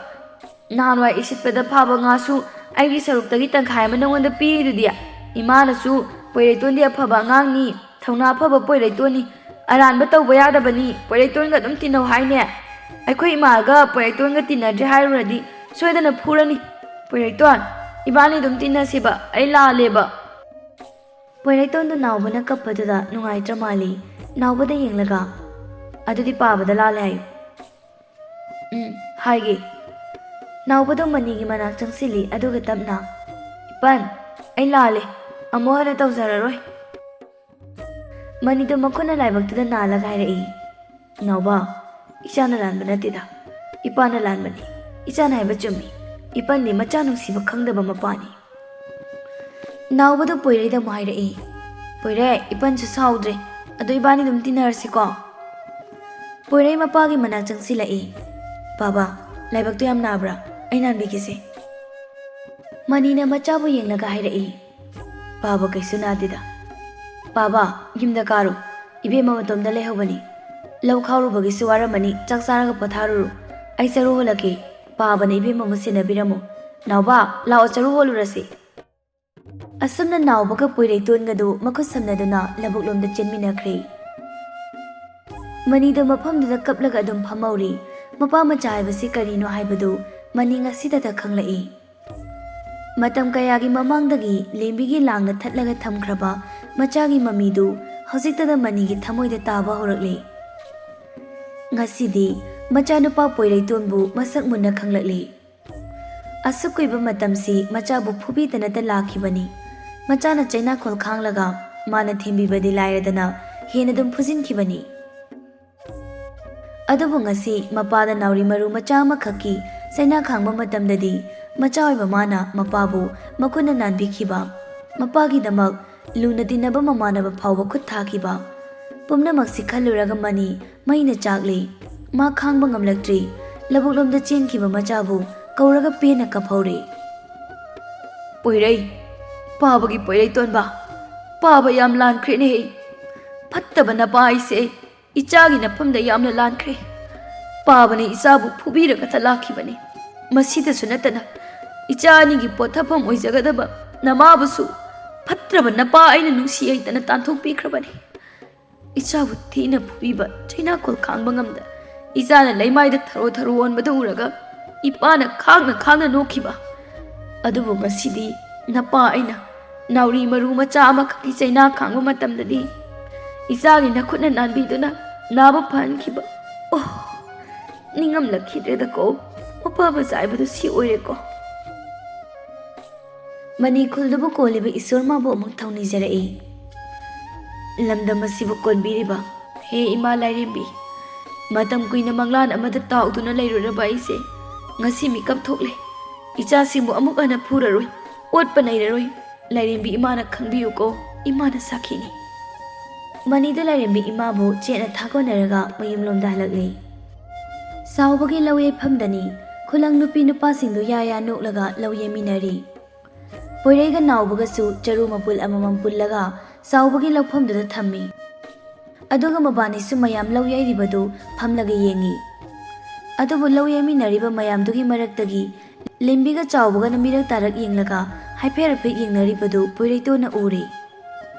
ꯅꯍꯥꯟꯋꯥꯏ ꯏꯁꯤꯠꯄꯗ ꯐꯥꯕ ꯉꯥꯁꯨ ꯑꯩꯒꯤ ꯁꯔꯨꯛꯇꯒꯤ ꯇꯪꯈꯥꯏ ꯑꯃ ꯅꯉꯣꯟꯗ ꯄꯤꯔꯤꯗꯨꯗꯤ꯫ ꯏꯃꯥꯅꯁꯨ ꯄꯣꯏꯔꯩꯇꯣꯟꯗꯤ ꯑꯐꯕ ꯑꯉꯥꯡꯅꯤ, ꯊꯧꯅꯥ ꯐꯕ ꯄꯣꯏꯔꯩꯇꯣꯟꯅꯤ, ꯑꯔꯥꯟꯕ ꯇꯧꯕ ꯌꯥꯗꯕꯅꯤ, ꯄꯣꯏꯔꯩꯇꯣꯟꯒ ꯑꯗꯨꯝ ꯇꯤꯟꯅꯧ ꯍꯥꯏꯅꯦ꯫ ꯑꯩꯈꯣꯏ ꯏꯃꯥꯒ ꯄꯣꯏꯔꯩꯇꯣꯟꯒ ꯇꯤꯟꯅꯗ꯭ꯔꯦ ꯍꯥꯏꯔꯨꯔꯗꯤ ꯁꯣꯏꯗꯅ ꯐꯨꯔꯅꯤ꯫ ꯄꯣꯏꯔꯩꯇꯣꯟ, ꯏꯕꯥꯅꯤ ꯑꯗꯨꯝ ꯇꯤꯟꯅꯁꯤꯕ, ꯑꯩ ꯂꯥꯜꯂꯦꯕ꯫ ꯄꯣꯏꯔꯩꯇꯣꯟꯗꯨ ꯅꯥꯎꯕꯅ ꯀꯞꯄꯗꯨꯗ ꯅꯨꯡꯉꯥꯏꯇ꯭ꯔ ꯃꯥꯜꯂꯤ꯫ ꯅꯥꯎꯕꯗ ꯌꯦꯡꯂꯒ, "ꯑꯗꯨꯗꯤ ꯄꯥꯕꯗ ꯂꯥꯜꯂꯦ ꯍꯥꯏꯌꯨ꯫" "ꯎꯝ, ꯍꯥꯏꯒꯦ꯫" ꯅꯥꯎꯕꯗꯣ ꯃꯅꯤꯒꯤ ꯃꯅꯥꯛ ꯆꯪꯁꯤꯜꯂꯤ, ꯑꯗꯨꯒ ꯇꯞꯅ, "ꯏꯄꯟ, ꯑꯩ ꯂꯥꯜꯂꯦ, ꯑꯃꯨꯛ ꯍꯟꯅ ꯇꯧꯖꯔꯔꯣꯏ꯫" ꯃꯅꯤꯗꯣ ꯃꯈꯨꯠꯅ ꯂꯥꯏꯕꯛꯇꯨꯗ ꯅꯥꯜꯂꯒ ꯍꯥꯏꯔꯛꯏ, "ꯅꯥꯎꯕ, ꯏꯆꯥꯅ ꯂꯥꯟꯕ ꯅꯠꯇꯦꯗ, ꯏꯄꯥꯅ ꯂꯥꯟꯕꯅꯤ꯫ ꯏꯆꯥꯅ ꯍꯥꯏꯕ ꯆꯨꯝꯃꯤ꯫ ꯏꯄꯟꯗꯤ ꯃꯆꯥ ꯅꯨꯡꯁꯤꯕ ꯈꯪꯗꯕ ꯃꯄꯥꯅꯤ꯫" ꯅꯥꯎꯕꯗꯣ ꯄꯣꯏꯔꯩꯗ ꯑꯃꯨꯛ ꯍꯥꯏꯔꯛꯏ, "ꯄꯣꯏꯔꯩ, ꯏꯄꯟꯁꯨ ꯁꯥꯎꯗ꯭ꯔꯦ, ꯑꯗꯣ ꯏꯕꯥꯅꯤ ꯑꯗꯨꯝ ꯇꯤꯟꯅꯔꯁꯤꯀꯣ?" ꯄꯣꯏꯔꯩ ꯃꯄꯥꯒꯤ ꯃꯅꯥꯛ ꯆꯪꯁꯤꯜꯂꯛꯏ, "ꯄꯥꯕ, ꯂꯥꯏꯕꯛꯇꯣ ꯌꯥꯝ ꯅꯥꯕ꯭ꯔꯥ? ꯑꯩ ꯅꯥꯟꯕꯤꯒꯦꯁꯦ꯫" ꯃꯅꯤꯅ ꯃꯆꯥꯕꯨ ꯌꯦꯡꯂꯒ ꯍꯥꯏꯔꯛꯏ, "ꯄꯥꯕ ꯀꯩꯁꯨ ꯅꯥꯗꯦꯗ꯫ ꯄꯥꯕ, ꯌꯨꯝꯗ ꯀꯥꯔꯨ꯫ ꯏꯕꯦꯝꯃ ꯃꯇꯣꯝꯗ ꯂꯩꯍꯧꯕꯅꯤ꯫ ꯂꯧ ꯈꯥꯎꯔꯨꯕꯒꯤꯁꯨ ꯋꯥꯔꯝꯃꯅꯤ, ꯆꯥꯛ ꯆꯥꯔꯒ ꯄꯣꯊꯥꯔꯨꯔꯣ꯫ ꯑꯩ ꯆꯔꯨ ꯍꯣꯜꯂꯛꯀꯦ꯫ ꯄꯥꯕꯅ ꯏꯕꯦꯝꯃꯕꯨ ꯁꯦꯟꯅꯕꯤꯔꯝꯃꯨ꯫ ꯅꯥꯎꯕ, ꯂꯥꯛꯑꯣ, ꯆꯔꯨ ꯍꯣꯜꯂꯨꯔꯁꯤ꯫" ꯑꯁꯨꯝꯅ ꯅꯥꯎꯕꯒ ꯄꯣꯏꯔꯩꯇꯣꯟꯒꯗꯨ ꯃꯈꯨꯠ ꯁꯝꯅꯗꯨꯅ ꯂꯧꯕꯨꯛꯂꯣꯝꯗ ꯆꯦꯟꯃꯤꯟꯅꯈ꯭ꯔꯦ꯫ ꯃꯅꯤꯗꯣ ꯃꯐꯝꯗꯨꯗ ꯀꯞꯂꯒ ꯑꯗꯨꯝ ꯐꯝꯍꯧꯔꯤ꯫ ꯃꯄꯥ ꯃꯆꯥ ꯍꯥꯏꯕꯁꯤ ꯀꯔꯤꯅꯣ ꯍꯥꯏꯕꯗꯨ ꯃꯅꯤ ꯉꯁꯤꯇꯗ ꯈꯪꯂꯛꯏ꯫ ꯃꯇꯝ ꯀꯌꯥꯒꯤ ꯃꯃꯥꯡꯗꯒꯤ ꯂꯦꯝꯕꯤꯒꯤ ꯂꯥꯡꯅ ꯊꯠꯂꯒ ꯊꯝꯈ꯭ꯔꯕ ꯃꯆꯥꯒꯤ ꯃꯃꯤꯗꯨ ꯍꯧꯖꯤꯛꯇꯗ ꯃꯅꯤꯒꯤ ꯊꯃꯣꯏꯗ ꯇꯥꯕ ꯍꯧꯔꯛꯂꯤ꯫ ꯉꯁꯤꯗꯤ ꯃꯆꯥꯅꯨꯄꯥ ꯄꯣꯏꯔꯩꯇꯣꯟꯕꯨ ꯃꯁꯛ ꯃꯨꯟꯅ ꯈꯪꯂꯛꯂꯤ꯫ ꯑꯁꯨꯛ ꯀꯨꯏꯕ ꯃꯇꯝꯁꯤ ꯃꯆꯥꯕꯨ ꯐꯨꯕꯤꯗꯅꯇ ꯂꯥꯛꯈꯤꯕꯅꯤ꯫ ꯃꯆꯥꯅ ꯆꯩꯅꯥꯈꯣꯜ ꯈꯥꯡꯂꯒ ꯃꯥꯅ ꯊꯦꯝꯕꯤꯕꯗꯤ ꯂꯥꯏꯔꯗꯅ ꯍꯦꯟꯅ ꯑꯗꯨꯝ ꯐꯨꯖꯤꯟꯈꯤꯕꯅꯤ꯫ ꯑꯗꯨꯕꯨ ꯉꯁꯤ ꯃꯄꯥꯗ ꯅꯥꯎꯔꯤ ꯃꯔꯨ ꯃꯆꯥ ꯑꯃꯈꯛꯀꯤ ꯆꯩꯅꯥ ꯈꯥꯡꯕ ꯃꯇꯝꯗꯗꯤ ꯃꯆꯥ ꯑꯣꯏꯕ ꯃꯥꯅ ꯃꯄꯥꯕꯨ ꯃꯈꯨꯠꯅ ꯅꯥꯟꯕꯤꯈꯤꯕ, ꯃꯄꯥꯒꯤꯗꯃꯛ ꯂꯨꯅ ꯇꯤꯟꯅꯕ ꯃꯃꯥꯟꯅꯕ ꯐꯥꯎꯕ ꯈꯨꯠ ꯊꯥꯈꯤꯕ, ꯄꯨꯝꯅꯃꯛꯁꯤ ꯈꯜꯂꯨꯔꯒ ꯃꯅꯤ ꯃꯩꯅ ꯆꯥꯛꯂꯤ꯫ ꯃꯥ ꯈꯥꯡꯕ ꯉꯝꯂꯛꯇ꯭ꯔꯤ꯫ ꯂꯧꯕꯨꯛꯂꯣꯝꯗ ꯆꯦꯟꯈꯤꯕ ꯃꯆꯥꯕꯨ ꯀꯧꯔꯒ ꯄꯦꯟꯅ ꯀꯞꯍꯧꯔꯦ꯫ "ꯄꯣꯏꯔꯩ, ꯄꯥꯕꯒꯤ ꯄꯣꯏꯔꯩ ꯇꯣꯟꯕ, ꯄꯥꯕ ꯌꯥꯝ ꯂꯥꯟꯈ꯭ꯔꯦꯅꯦꯍꯦ꯫ ꯐꯠꯇꯕ ꯅꯄꯥ ꯑꯩꯁꯦ ꯏꯆꯥꯒꯤ ꯅꯐꯝꯗ ꯌꯥꯝꯅ ꯂꯥꯟꯈ꯭ꯔꯦ꯫ ꯄꯥꯕꯅ ꯏꯆꯥꯕꯨ ꯐꯨꯕꯤꯔꯒꯇ ꯂꯥꯛꯈꯤꯕꯅꯤ꯫ ꯃꯁꯤꯗꯁꯨ ꯅꯠꯇꯅ ꯏꯆꯥ ꯑꯅꯤꯒꯤ ꯄꯣꯠꯊꯐꯝ ꯑꯣꯏꯖꯒꯗꯕ ꯅꯃꯥꯕꯨꯁꯨ ꯐꯠꯇ꯭ꯔꯕ ꯅꯄꯥ ꯑꯩꯅ ꯅꯨꯡꯁꯤ ꯍꯩꯇꯅ ꯇꯥꯟꯊꯣꯛꯄꯤꯈ꯭ꯔꯕꯅꯤ꯫ ꯏꯆꯥꯕꯨ ꯊꯤꯅ ꯐꯨꯕꯤꯕ ꯆꯩꯅꯥꯀꯣꯜ ꯈꯥꯡꯕ ꯉꯝꯗ ꯏꯆꯥꯅ ꯂꯩꯃꯥꯏꯗ ꯊꯔꯣ ꯊꯔꯣ ꯑꯣꯟꯕꯗꯨ ꯎꯔꯒ ꯏꯄꯥꯅ ꯈꯥꯡꯅ ꯈꯥꯡꯅ ꯅꯣꯛꯈꯤꯕ꯫ ꯑꯗꯨꯕꯨ ꯉꯁꯤꯗꯤ ꯅꯄꯥ ꯑꯩꯅ ꯅꯥꯎꯔꯤ ꯃꯔꯨ ꯃꯆꯥ ꯑꯃꯈꯛꯀꯤ ꯆꯩꯅꯥ ꯈꯥꯡꯕ ꯃꯇꯝꯗꯗꯤ ꯏꯆꯥꯒꯤ ꯅꯈꯨꯠꯅ ꯅꯥꯟꯕꯤꯗꯨꯅ ꯅꯥꯕ ꯐꯍꯟꯈꯤꯕ꯫ ꯑꯣ, ꯅꯤꯡꯉꯝꯂꯛꯈꯤꯗ꯭ꯔꯦꯗꯀꯣ꯫ ꯃꯄꯥ ꯃꯆꯥ ꯍꯥꯏꯕꯗꯨ ꯁꯤ ꯑꯣꯏꯔꯦꯀꯣ꯫ ꯃꯅꯤ ꯈꯨꯜꯗꯨꯕꯨ ꯀꯣꯜꯂꯤꯕ ꯏꯁꯣꯔ ꯃꯥꯕꯨ ꯑꯃꯨꯛ ꯊꯧꯅꯤꯖꯔꯛꯏ꯫ ꯂꯝꯗꯝ ꯑꯁꯤꯕꯨ ꯀꯣꯟꯕꯤꯔꯤꯕ ꯍꯦ ꯏꯃꯥ ꯂꯥꯏꯔꯦꯝꯕꯤ, ꯃꯇꯝ ꯀꯨꯏꯅ ꯃꯪꯂꯥꯟ ꯑꯃꯗ ꯇꯥꯎꯗꯨꯅ ꯂꯩꯔꯨꯔꯕ ꯑꯩꯁꯦ ꯉꯁꯤ ꯃꯤꯀꯞ ꯊꯣꯛꯂꯦ꯫ ꯏꯆꯥꯁꯤꯡꯕꯨ ꯑꯃꯨꯛ ꯍꯟꯅ ꯐꯨꯔꯔꯣꯏ, ꯑꯣꯠꯄ ꯅꯩꯔꯔꯣꯏ꯫ ꯂꯥꯏꯔꯦꯝꯕꯤ ꯏꯃꯥꯅ ꯈꯪꯕꯤꯌꯨꯀꯣ, ꯏꯃꯥꯅ ꯁꯥꯈꯤꯅꯤ꯫ ꯃꯅꯤꯗꯨ ꯂꯥꯏꯔꯦꯝꯕꯤ ꯏꯃꯥꯕꯨ ꯆꯦꯠꯅ ꯊꯥꯒꯣꯟꯅꯔꯒ ꯃꯌꯨꯝꯂꯣꯝꯗ ꯍꯜꯂꯛꯂꯤ꯫ ꯆꯥꯎꯕꯒꯤ ꯂꯧ ꯌꯩꯐꯝꯗꯅꯤ꯫ ꯈꯨꯂꯪ ꯅꯨꯄꯤ ꯅꯨꯄꯥꯁꯤꯡꯗꯨ ꯌꯥ ꯌꯥ ꯅꯣꯛꯂꯒ ꯂꯧ ꯌꯩꯃꯤꯟꯅꯔꯤ꯫ ꯄꯣꯏꯔꯩꯒ ꯅꯥꯎꯕꯒꯁꯨ ꯆꯔꯨ ꯃꯄꯨꯜ ꯑꯃꯃꯝ ꯄꯨꯜꯂꯒ ꯆꯥꯎꯕꯒꯤ ꯂꯧꯐꯝꯗꯨꯗ ꯊꯝꯃꯤ꯫ ꯑꯗꯨꯒ ꯃꯕꯥꯅꯤꯁꯨ ꯃꯌꯥꯝ ꯂꯧ ꯌꯩꯔꯤꯕꯗꯨ ꯐꯝꯂꯒ ꯌꯦꯡꯉꯤ꯫ ꯑꯗꯨꯕꯨ ꯂꯧ ꯌꯩꯃꯤꯟꯅꯔꯤꯕ ꯃꯌꯥꯝꯗꯨꯒꯤ ꯃꯔꯛꯇꯒꯤ ꯂꯦꯝꯕꯤꯒ ꯆꯥꯎꯕꯒꯅ ꯃꯤꯔꯛ ꯇꯥꯔꯛ ꯌꯦꯡꯂꯒ ꯍꯥꯏꯐꯦꯠ ꯍꯥꯏꯐꯦꯠ ꯌꯦꯡꯅꯔꯤꯕꯗꯨ ꯄꯣꯏꯔꯩꯇꯣꯟꯅ ꯎꯔꯦ꯫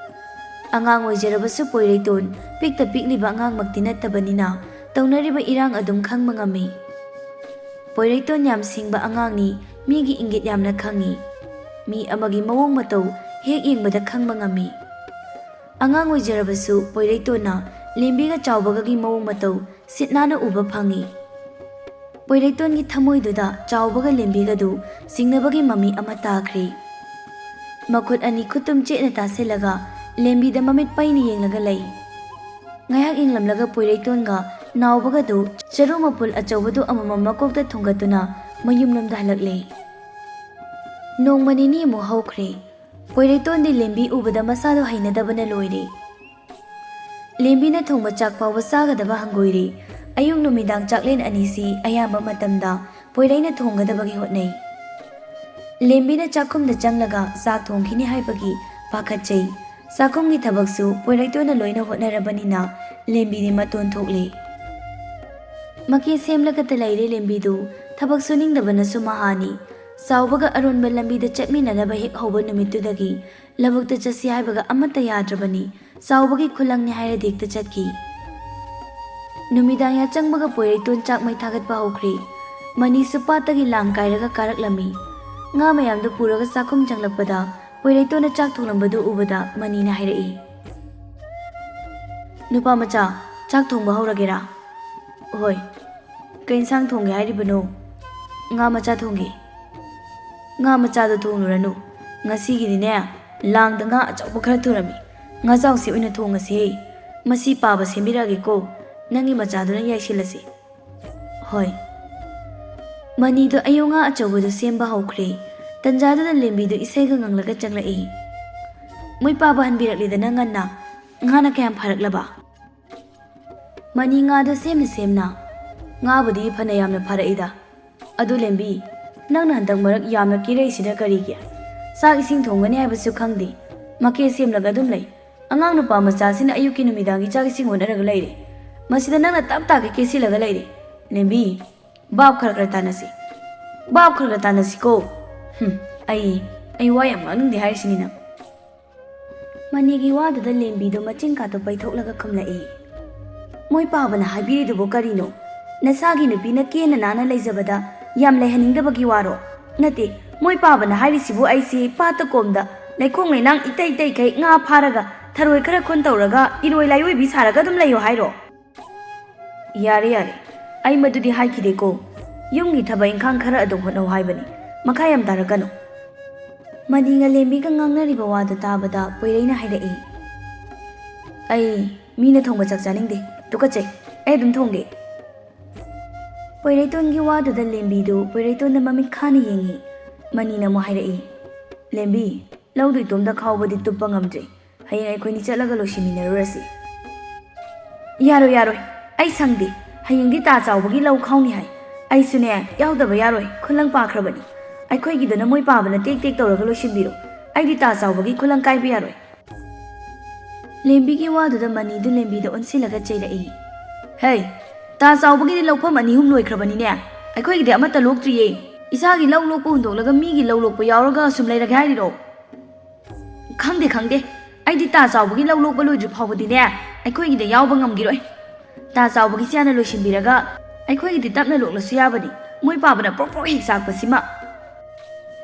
ꯑꯉꯥꯡ ꯑꯣꯏꯖꯔꯕꯁꯨ ꯄꯣꯏꯔꯩꯇꯣꯟ ꯄꯤꯛꯇ ꯄꯤꯛꯂꯤꯕ ꯑꯉꯥꯡꯃꯛꯇꯤ ꯅꯠꯇꯕꯅꯤꯅ ꯇꯧꯅꯔꯤꯕ ꯏꯔꯥꯡ ꯑꯗꯨꯝ ꯈꯪꯕ ꯉꯝꯃꯤ꯫ ꯄꯣꯏꯔꯩꯇꯣꯟ ꯌꯥꯝ ꯁꯤꯡꯕ ꯑꯉꯥꯡꯅꯤ, ꯃꯤꯒꯤ ꯏꯪꯒꯤꯠ ꯌꯥꯝꯅ ꯈꯪꯏ꯫ ꯃꯤ ꯑꯃꯒꯤ ꯃꯑꯣꯡ ꯃꯇꯧ ꯍꯦꯛ ꯌꯦꯡꯕꯗ ꯈꯪꯕ ꯉꯝꯃꯤ꯫ ꯑꯉꯥꯡ ꯑꯣꯏꯖꯔꯕꯁꯨ ꯄꯣꯏꯔꯩꯇꯣꯟꯅ ꯂꯦꯝꯕꯤꯒ ꯆꯥꯎꯕꯒꯒꯤ ꯃꯑꯣꯡ ꯃꯇꯧ ꯁꯤꯠ ꯅꯥꯟꯅ ꯎꯕ ꯐꯪꯏ꯫ ꯄꯣꯏꯔꯩꯇꯣꯟꯒꯤ ꯊꯃꯣꯏꯗꯨꯗ ꯆꯥꯎꯕꯒ ꯂꯦꯝꯕꯤꯒꯗꯨ ꯆꯤꯡꯅꯕꯒꯤ ꯃꯃꯤ ꯑꯃ ꯇꯥꯈ꯭ꯔꯦ꯫ ꯃꯈꯨꯠ ꯑꯅꯤ ꯈꯨꯠꯇꯨꯝ ꯆꯦꯠꯅ ꯇꯥꯁꯤꯜꯂꯒ ꯂꯦꯝꯕꯤꯗ ꯃꯃꯤꯠ ꯄꯩꯅ ꯌꯦꯡꯂꯒ ꯂꯩ꯫ ꯉꯥꯏꯍꯥꯛ ꯌꯦꯡꯂꯝꯂꯒ ꯄꯣꯏꯔꯩꯇꯣꯟꯒ ꯅꯥꯎꯕꯒꯗꯨ ꯆꯔꯨ ꯃꯄꯨꯜ ꯑꯆꯧꯕꯗꯨ ꯑꯃꯃꯝ ꯃꯀꯣꯛꯇ ꯊꯨꯡꯒꯠꯇꯨꯅ ꯃꯌꯨꯝꯂꯣꯝꯗ ꯍꯜꯂꯛꯂꯦ꯫ ꯅꯣꯡꯃ ꯅꯤꯅꯤ ꯑꯃꯨꯛ ꯍꯧꯈ꯭ꯔꯦ꯫ ꯄꯣꯏꯔꯩꯇꯣꯟꯗꯤ ꯂꯦꯝꯕꯤ ꯎꯕꯗ ꯃꯁꯥꯗꯣ ꯍꯩꯅꯗꯕꯅ ꯂꯣꯏꯔꯦ꯫ ꯂꯦꯝꯕꯤꯅ ꯊꯣꯡꯕ ꯆꯥꯛ ꯐꯥꯎꯕ ꯆꯥꯒꯗꯕ ꯍꯪꯒꯣꯏꯔꯦ꯫ ꯑꯌꯨꯛ ꯅꯨꯃꯤꯗꯥꯡ ꯆꯥꯛꯂꯦꯟ ꯑꯅꯤꯁꯤ ꯑꯌꯥꯝꯕ ꯃꯇꯝꯗ ꯄꯣꯏꯔꯩꯅ ꯊꯣꯡꯒꯗꯕꯒꯤ ꯍꯣꯠꯅꯩ꯫ ꯂꯦꯝꯕꯤꯅ ꯆꯥꯛꯈꯨꯝꯗ ꯆꯪꯂꯒ ꯆꯥꯛ ꯊꯣꯡꯈꯤꯅꯤ ꯍꯥꯏꯕꯒꯤ ꯄꯥꯈꯠꯆꯩ꯫ ꯆꯥꯛꯈꯨꯝꯒꯤ ꯊꯕꯛꯁꯨ ꯄꯣꯏꯔꯩꯇꯣꯟꯅ ꯂꯣꯏꯅ ꯍꯣꯠꯅꯔꯕꯅꯤꯅ ꯂꯦꯝꯕꯤꯗꯤ ꯃꯇꯣꯟ ꯊꯣꯛꯂꯦ꯫ ꯃꯀꯦ ꯁꯦꯝꯂꯒꯇ ꯂꯩꯔꯦ ꯂꯦꯝꯕꯤꯗꯨ꯫ ꯊꯕꯛ ꯁꯨꯅꯤꯡꯗꯕꯅꯁꯨ ꯃꯍꯥꯅꯤ꯫ ꯆꯥꯎꯕꯒ ꯑꯔꯣꯟꯕ ꯂꯝꯕꯤꯗ ꯆꯠꯃꯤꯟꯅꯅꯕ ꯍꯦꯛ ꯍꯧꯕ ꯅꯨꯃꯤꯠꯇꯨꯗꯒꯤ ꯂꯧꯕꯨꯛꯇ ꯆꯠꯁꯤ ꯍꯥꯏꯕꯒ ꯑꯃꯠꯇ ꯌꯥꯗ꯭ꯔꯕꯅꯤ꯫ ꯆꯥꯎꯕꯒꯤ ꯈꯨꯂꯪꯅꯤ ꯍꯥꯏꯔꯗꯤ ꯍꯦꯛꯇ ꯆꯠꯈꯤ꯫ ꯅꯨꯃꯤꯗꯥꯡ ꯌꯥꯆꯪꯕꯒ ꯄꯣꯏꯔꯩꯇꯣꯟ ꯆꯥꯛ ꯃꯩ ꯊꯥꯒꯠꯄ ꯍꯧꯈ꯭ꯔꯦ꯫ ꯃꯅꯤꯁꯨ ꯄꯥꯠꯇꯒꯤ ꯂꯥꯡ ꯀꯥꯏꯔꯒ ꯀꯥꯔꯛꯂꯝꯃꯤ꯫ ꯉꯥ ꯃꯌꯥꯝꯗꯨ ꯄꯨꯔꯒ ꯆꯥꯛꯈꯨꯝ ꯆꯪꯂꯛꯄꯗ ꯄꯣꯏꯔꯩꯇꯣꯟꯅ ꯆꯥꯛ ꯊꯣꯡꯂꯝꯕꯗꯨ ꯎꯕꯗ ꯃꯅꯤꯅ ꯍꯥꯏꯔꯛꯏ, "ꯅꯨꯄꯥ ꯃꯆꯥ, ꯆꯥꯛ ꯊꯣꯡꯕ ꯍꯧꯔꯒꯦꯔꯥ?" "ꯍꯣꯏ꯫ ꯀꯩ ꯏꯟꯁꯥꯡ ꯊꯣꯡꯒꯦ ꯍꯥꯏꯔꯤꯕꯅꯣ?" "ꯉꯥ ꯃꯆꯥ ꯊꯣꯡꯒꯦ꯫" "ꯉꯥ ꯃꯆꯥꯗꯣ ꯊꯣꯡꯂꯨꯔꯅꯨ꯫ ꯉꯁꯤꯒꯤꯗꯤꯅꯦ, ꯂꯥꯡꯗ ꯉꯥ ꯑꯆꯧꯕ ꯈꯔ ꯊꯨꯔꯝꯃꯤ꯫ ꯉꯥꯖꯥꯎꯁꯤ ꯑꯣꯏꯅ ꯊꯣꯡꯉꯁꯦ꯫ ꯃꯁꯤ ꯄꯥꯕ ꯁꯦꯝꯕꯤꯔꯛꯑꯒꯦꯀꯣ꯫ ꯅꯪꯒꯤ ꯃꯆꯥꯗꯨꯅ ꯌꯥꯏꯁꯤꯜꯂꯁꯤ꯫" "ꯍꯣꯏ꯫" ꯃꯅꯤꯗꯣ ꯑꯌꯨꯛ ꯉꯥ ꯑꯆꯧꯕꯗꯨ ꯁꯦꯝꯕ ꯍꯧꯈ꯭ꯔꯦ꯫ ꯇꯟꯖꯥꯗꯨꯗ ꯂꯦꯝꯕꯤꯗꯨ ꯏꯁꯩꯒ ꯉꯪꯂꯒ ꯆꯪꯂꯛꯏ꯫ "ꯃꯣꯏ ꯄꯥꯕ ꯍꯟꯕꯤꯔꯛꯂꯤꯗꯅ ꯉꯟꯅ꯫ ꯉꯥꯅ ꯀꯌꯥꯝ ꯐꯔꯛꯂꯕ?" ꯃꯅꯤ ꯉꯥꯗꯨ ꯁꯦꯝꯅ ꯁꯦꯝꯅ, "ꯉꯥꯕꯨꯗꯤ ꯐꯅ ꯌꯥꯝꯅ ꯐꯥꯔꯛꯏꯗ꯫ ꯑꯗꯨ ꯂꯦꯝꯕꯤ, ꯅꯪꯅ ꯍꯟꯗꯛ ꯃꯔꯛ ꯌꯥꯝꯅ ꯀꯦꯔꯛꯏꯁꯤꯅ ꯀꯔꯤꯒꯤ? ꯆꯥꯛ ꯏꯁꯤꯡ ꯊꯣꯡꯒꯅꯤ ꯍꯥꯏꯕꯁꯨ ꯈꯪꯗꯦ, ꯃꯀꯦ ꯁꯦꯝꯂꯒ ꯑꯗꯨꯝ ꯂꯩ꯫ ꯑꯉꯥꯡ ꯅꯨꯄꯥ ꯃꯆꯥꯁꯤꯅ ꯑꯌꯨꯛꯀꯤ ꯅꯨꯃꯤꯗꯥꯡꯒꯤ ꯆꯥꯛ ꯏꯁꯤꯡ ꯍꯣꯠꯅꯔꯒ ꯂꯩꯔꯦ꯫ ꯃꯁꯤꯗ ꯅꯪꯅ ꯇꯞ ꯇꯥꯒꯩ ꯀꯦꯁꯤꯜꯂꯒ ꯂꯩꯔꯦ꯫ ꯂꯦꯝꯕꯤ, ꯚꯥꯞ ꯈꯔ ꯈꯔ ꯇꯥꯅꯁꯤ꯫ ꯚꯥꯞ ꯈꯔ ꯈꯔ ꯇꯥꯅꯁꯤꯀꯣ꯫ ꯍꯨꯝ, ꯑꯩ, ꯑꯩ ꯋꯥ ꯌꯥꯝ ꯉꯥꯡꯅꯤꯡꯗꯦ ꯍꯥꯏꯔꯤꯁꯤꯅꯤ ꯅꯪ꯫" ꯃꯅꯤꯒꯤ ꯋꯥꯗꯨꯗ ꯂꯦꯝꯕꯤꯗꯨ ꯃꯆꯤꯟ ꯀꯥꯗꯨ ꯄꯩꯊꯣꯛꯂꯒ ꯈꯨꯝꯂꯛꯏ꯫ "ꯃꯣꯏ ꯄꯥꯕꯅ ꯍꯥꯏꯕꯤꯔꯤꯗꯨꯕꯨ ꯀꯔꯤꯅꯣ? ꯅꯁꯥꯒꯤ ꯅꯨꯄꯤꯅ ꯀꯦꯅ ꯅꯥꯟꯅ ꯂꯩꯖꯕꯗ ꯌꯥꯝ ꯂꯩꯍꯟꯅꯤꯡꯗꯕꯒꯤ ꯋꯥꯔꯣ? ꯅꯠꯇꯦ, ꯃꯣꯏ ꯄꯥꯕꯅ ꯍꯥꯏꯔꯤꯁꯤꯕꯨ ꯑꯩꯁꯤ ꯄꯥꯠꯇ ꯀꯣꯝꯗ ꯂꯩꯈꯣꯡ ꯂꯩꯅꯥꯡ ꯏꯇꯩ ꯏꯇꯩꯈꯩ ꯉꯥ ꯐꯥꯔꯒ ꯊꯔꯣꯏ ꯈꯔ ꯈꯨꯟ ꯇꯧꯔꯒ ꯏꯔꯣꯏ ꯂꯥꯏꯑꯣꯏꯕꯤ ꯁꯥꯔꯒ ꯑꯗꯨꯝ ꯂꯩꯌꯣ ꯍꯥꯏꯔꯣ?" "ꯌꯥꯔꯦ, ꯌꯥꯔꯦ꯫ ꯑꯩ ꯃꯗꯨꯗꯤ ꯍꯥꯏꯈꯤꯗꯦꯀꯣ꯫ ꯌꯨꯝꯒꯤ ꯊꯕꯛ ꯏꯪꯈꯥꯡ ꯈꯔ ꯑꯗꯨꯝ ꯍꯣꯠꯅꯧ ꯍꯥꯏꯕꯅꯤ꯫ ꯃꯈꯥ ꯌꯥꯝ ꯇꯥꯔꯛꯀꯅꯨ꯫" ꯃꯅꯤꯒ ꯂꯦꯝꯕꯤꯒ ꯉꯥꯡꯅꯔꯤꯕ ꯋꯥꯗꯨ ꯇꯥꯕꯗ ꯄꯣꯏꯔꯩꯅ ꯍꯥꯏꯔꯛꯏ, "ꯑꯩ ꯃꯤꯅ ꯊꯣꯡꯕ ꯆꯥꯛ ꯆꯥꯅꯤꯡꯗꯦ꯫ ꯇꯨꯀꯠꯆꯩ꯫ ꯑꯩ ꯑꯗꯨꯝ ꯊꯣꯡꯒꯦ꯫" ꯄꯣꯏꯔꯩꯇꯣꯟꯒꯤ ꯋꯥꯗꯨꯗ ꯂꯦꯝꯕꯤꯗꯨ ꯄꯣꯏꯔꯩꯇꯣꯟꯗ ꯃꯃꯤꯠ ꯈꯥꯅ ꯌꯦꯡꯉꯤ꯫ ꯃꯅꯤꯅ ꯑꯃꯨꯛ ꯍꯥꯏꯔꯛꯏ, "ꯂꯦꯝꯕꯤ, ꯂꯧꯗꯨ ꯏꯇꯣꯝꯗ ꯈꯥꯎꯕꯗꯤ ꯇꯨꯞꯄ ꯉꯝꯗ꯭ꯔꯦ꯫ ꯍꯌꯦꯡ ꯑꯩꯈꯣꯏꯅꯤ ꯆꯠꯂꯒ ꯂꯣꯏꯁꯤꯟꯃꯤꯟꯅꯔꯨꯔꯁꯤ꯫" "ꯌꯥꯔꯣꯏ, ꯌꯥꯔꯣꯏ꯫ ꯑꯩ ꯁꯪꯗꯦ꯫ ꯍꯌꯦꯡꯗꯤ ꯇꯥ ꯆꯥꯎꯕꯒꯤ ꯂꯧ ꯈꯥꯎꯅꯤ ꯍꯥꯏ꯫ ꯑꯩꯁꯨꯅꯦ, ꯌꯥꯎꯗꯕ ꯌꯥꯔꯣꯏ꯫ ꯈꯨꯂꯪ ꯄꯥꯈ꯭ꯔꯕꯅꯤ꯫ ꯑꯩꯈꯣꯏꯒꯤꯗꯨꯅ ꯃꯣꯏ ꯄꯥꯕꯅ ꯇꯦꯛ ꯇꯦꯛ ꯇꯧꯔꯒ ꯂꯣꯏꯁꯤꯟꯕꯤꯔꯣ꯫ ꯑꯩꯗꯤ ꯇꯥ ꯆꯥꯎꯕꯒꯤ ꯈꯨꯂꯪ ꯀꯥꯏꯕ ꯌꯥꯔꯣꯏ꯫" ꯂꯦꯝꯕꯤꯒꯤ ꯋꯥꯗꯨꯗ ꯃꯅꯤꯗꯨ ꯂꯦꯝꯕꯤꯗ ꯑꯣꯟꯁꯤꯜꯂꯒ ꯆꯩꯔꯛꯏ꯫ "ꯍꯦ! ꯇꯥ ꯆꯥꯎꯕꯒꯤꯗꯤ ꯂꯧꯐꯝ ꯑꯅꯤ ꯑꯍꯨꯝ ꯂꯣꯏꯈ꯭ꯔꯕꯅꯤꯅꯦ꯫ ꯑꯩꯈꯣꯏꯒꯤꯗꯤ ꯑꯃꯠꯇ ꯂꯣꯛꯇ꯭ꯔꯤꯌꯦ꯫ ꯏꯁꯥꯒꯤ ꯂꯧ ꯂꯣꯛꯄ ꯍꯨꯟꯗꯣꯛꯂꯒ ꯃꯤꯒꯤ ꯂꯧ ꯂꯣꯛꯄ ꯌꯥꯎꯔꯒ ꯁꯨꯝ ꯂꯩꯔꯒꯦ ꯍꯥꯏꯔꯤꯔꯣ? ꯈꯪꯗꯦ, ꯈꯪꯗꯦ꯫ ꯑꯩꯗꯤ ꯇꯥ ꯆꯥꯎꯕꯒꯤ ꯂꯧ ꯂꯣꯛꯄ ꯂꯣꯏꯗ꯭ꯔꯤ ꯐꯥꯎꯕꯗꯤꯅꯦ, ꯑꯩꯈꯣꯏꯒꯤꯗ ꯌꯥꯎꯕ ꯉꯝꯈꯤꯔꯣꯏ꯫ ꯇꯥ ꯆꯥꯎꯕꯒꯤꯁꯤ ꯍꯥꯟꯅ ꯂꯣꯏꯁꯤꯟꯕꯤꯔꯒ ꯑꯩꯈꯣꯏꯒꯤꯗꯤ ꯇꯞꯅ ꯂꯣꯛꯂꯁꯨ ꯌꯥꯕꯅꯤ꯫ ꯃꯣꯏ ꯄꯥꯕꯅ ꯄ꯭ꯔꯣꯛ ꯄ꯭ꯔꯣꯛ ꯍꯦꯛ ꯆꯥꯛꯄꯁꯤꯃ꯫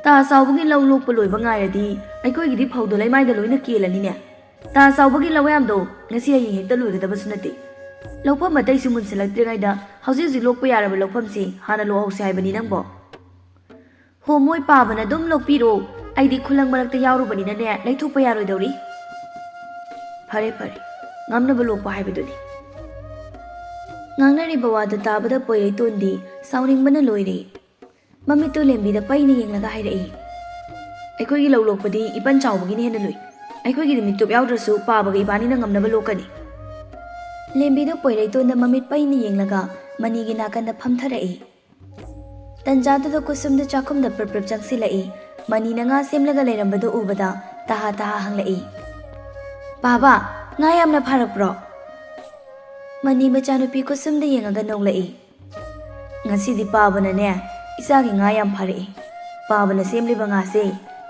ꯇꯥ ꯆꯥꯎꯕꯒꯤ ꯂꯧ ꯂꯣꯛꯄ ꯂꯣꯏꯕ ꯉꯥꯏꯔꯗꯤ ꯑꯩꯈꯣꯏꯒꯤꯗꯤ ꯐꯧꯗꯣ ꯂꯩꯃꯥꯏꯗ ꯂꯣꯏꯅ ꯀꯦꯜꯂꯅꯤꯅꯦ꯫ ꯇꯥ ꯆꯥꯎꯕꯒꯤ ꯂꯧ ꯌꯥꯝꯗꯣ ꯉꯁꯤ ꯍꯌꯦꯡ ꯍꯦꯛꯇ ꯂꯣꯏꯒꯗꯕꯁꯨ ꯅꯠꯇꯦ꯫ ꯂꯧꯐꯝ ꯑꯇꯩꯁꯨ ꯃꯨꯟꯁꯤꯜꯂꯛꯇ꯭ꯔꯤꯉꯩꯗ ꯍꯧꯖꯤꯛ ꯍꯧꯖꯤꯛ ꯂꯣꯛꯄ ꯌꯥꯔꯕ ꯂꯧꯐꯝꯁꯤ ꯍꯥꯟꯅ ꯂꯣꯛꯍꯧꯁꯦ ꯍꯥꯏꯕꯅꯤ ꯅꯪꯕꯣ꯫ ꯍꯣ, ꯃꯣꯏ ꯄꯥꯕꯅ ꯑꯗꯨꯝ ꯂꯣꯛꯄꯤꯔꯣ꯫ ꯑꯩꯗꯤ ꯈꯨꯂꯪ ꯃꯔꯛꯇ ꯌꯥꯎꯔꯨꯕꯅꯤꯅꯅꯦ, ꯂꯩꯊꯣꯛꯄ ꯌꯥꯔꯣꯏꯗꯧꯔꯤ꯫ ꯐꯔꯦ, ꯐꯔꯦ, ꯉꯝꯅꯕ ꯂꯣꯛꯄ ꯍꯥꯏꯕꯗꯨꯅꯤ꯫ ꯉꯥꯡꯅꯔꯤꯕ ꯋꯥꯗꯨ ꯇꯥꯕꯗ ꯄꯣꯏꯔꯩꯇꯣꯟꯗꯤ ꯁꯥꯎꯅꯤꯡꯕꯅ ꯂꯣꯏꯔꯦ꯫ ꯃꯃꯤꯠꯇꯨ ꯂꯦꯝꯕꯤꯗ ꯄꯩꯅ ꯌꯦꯡꯂꯒ ꯍꯥꯏꯔꯛꯏ, "ꯑꯩꯈꯣꯏꯒꯤ ꯂꯧ ꯂꯣꯛꯄꯗꯤ ꯏꯄꯟ ꯆꯥꯎꯕꯒꯤꯅ ꯍꯦꯟꯅ ꯂꯨꯏ꯫ ꯑꯩꯈꯣꯏꯒꯤꯗꯤ ꯃꯤꯠꯇꯨꯞ ꯌꯥꯎꯗ꯭ꯔꯁꯨ ꯄꯥꯕꯒ ꯏꯕꯥꯅꯤꯅ ꯉꯝꯅꯕ ꯂꯣꯛꯀꯅꯤ꯫" ꯂꯦꯝꯕꯤꯗꯨ ꯄꯣꯏꯔꯩꯇꯣꯟꯗ ꯃꯃꯤꯠ ꯄꯩꯅ ꯌꯦꯡꯂꯒ ꯃꯅꯤꯒꯤ ꯅꯥꯀꯟꯗ ꯐꯝꯊꯔꯛꯏ꯫ ꯇꯟꯖꯥꯗꯨꯗ ꯀꯨꯁꯨꯝꯗꯨ ꯆꯥꯛꯈꯨꯝꯗ ꯄ꯭ꯔꯞ ꯄ꯭ꯔꯞ ꯆꯪꯁꯤꯜꯂꯛꯏ꯫ ꯃꯅꯤꯅ ꯉꯥ ꯁꯦꯝꯂꯒ ꯂꯩꯔꯝꯕꯗꯨ ꯎꯕꯗ ꯇꯍꯥ ꯇꯍꯥ ꯍꯪꯂꯛꯏ, "ꯄꯥꯕ, ꯉꯥ ꯌꯥꯝꯅ ꯐꯥꯔꯛꯄ꯭ꯔꯣ?" ꯃꯅꯤ ꯃꯆꯥꯅꯨꯄꯤ ꯀꯨꯁꯨꯝꯗ ꯌꯦꯡꯉꯒ ꯅꯣꯛꯂꯛꯏ꯫ "ꯉꯁꯤꯗꯤ ꯄꯥꯕꯅꯅꯦ, ꯏꯆꯥꯒꯤ ꯉꯥ ꯌꯥꯝ ꯐꯥꯔꯛꯏ꯫ ꯄꯥꯕꯅ ꯁꯦꯝꯂꯤꯕ ꯉꯥꯁꯦ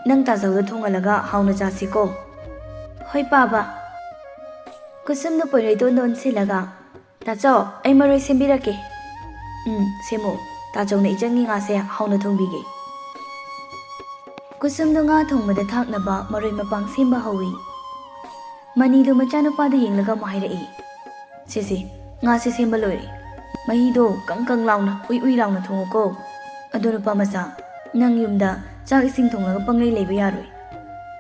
ꯅꯪ ꯇꯥꯆꯧꯗ ꯊꯣꯡꯍꯜꯂꯒ ꯍꯥꯎꯅ ꯆꯥꯁꯤꯀꯣ꯫" "ꯍꯣꯏ ꯄꯥꯕ꯫" ꯀꯨꯁꯨꯝꯅ ꯄꯣꯏꯔꯩꯇꯣꯟꯗ ꯑꯣꯟꯁꯤꯜꯂꯒ, "ꯇꯥꯆꯧ, ꯑꯩ ꯃꯔꯣꯏ ꯁꯦꯝꯕꯤꯔꯛꯀꯦ꯫" "ꯎꯝ, ꯁꯦꯝꯃꯣ꯫ ꯇꯥꯆꯧꯅ ꯏꯆꯟꯒꯤ ꯉꯥꯁꯦ ꯍꯥꯎꯅ ꯊꯣꯡꯕꯤꯒꯦ꯫" ꯀꯨꯁꯨꯝꯗꯣ ꯉꯥ ꯊꯣꯡꯕꯗ ꯊꯥꯛꯅꯕ ꯃꯔꯣꯏ ꯃꯄꯥꯡ ꯁꯦꯝꯕ ꯍꯧꯏ꯫ ꯃꯅꯤꯗꯨ ꯃꯆꯥꯅꯨꯄꯥꯗ ꯌꯦꯡꯂꯒ ꯑꯃꯨꯛ ꯍꯥꯏꯔꯛꯏ, "ꯁꯦ ꯁꯦ, ꯉꯥꯁꯦ ꯁꯦꯝꯕ ꯂꯣꯏꯔꯦ꯫ ꯃꯍꯤꯗꯣ ꯀꯪ ꯀꯪ ꯂꯥꯎꯅ, ꯎꯏ ꯎꯏ ꯂꯥꯎꯅ ꯊꯣꯡꯉꯨꯀꯣ꯫ ꯑꯗꯣ ꯅꯨꯄꯥ ꯃꯆꯥ, ꯅꯪ ꯌꯨꯝꯗ ꯆꯥꯛ ꯏꯁꯤꯡ ꯊꯣꯡꯂꯒ ꯄꯪꯂꯩ ꯂꯩꯕ ꯌꯥꯔꯣꯏ꯫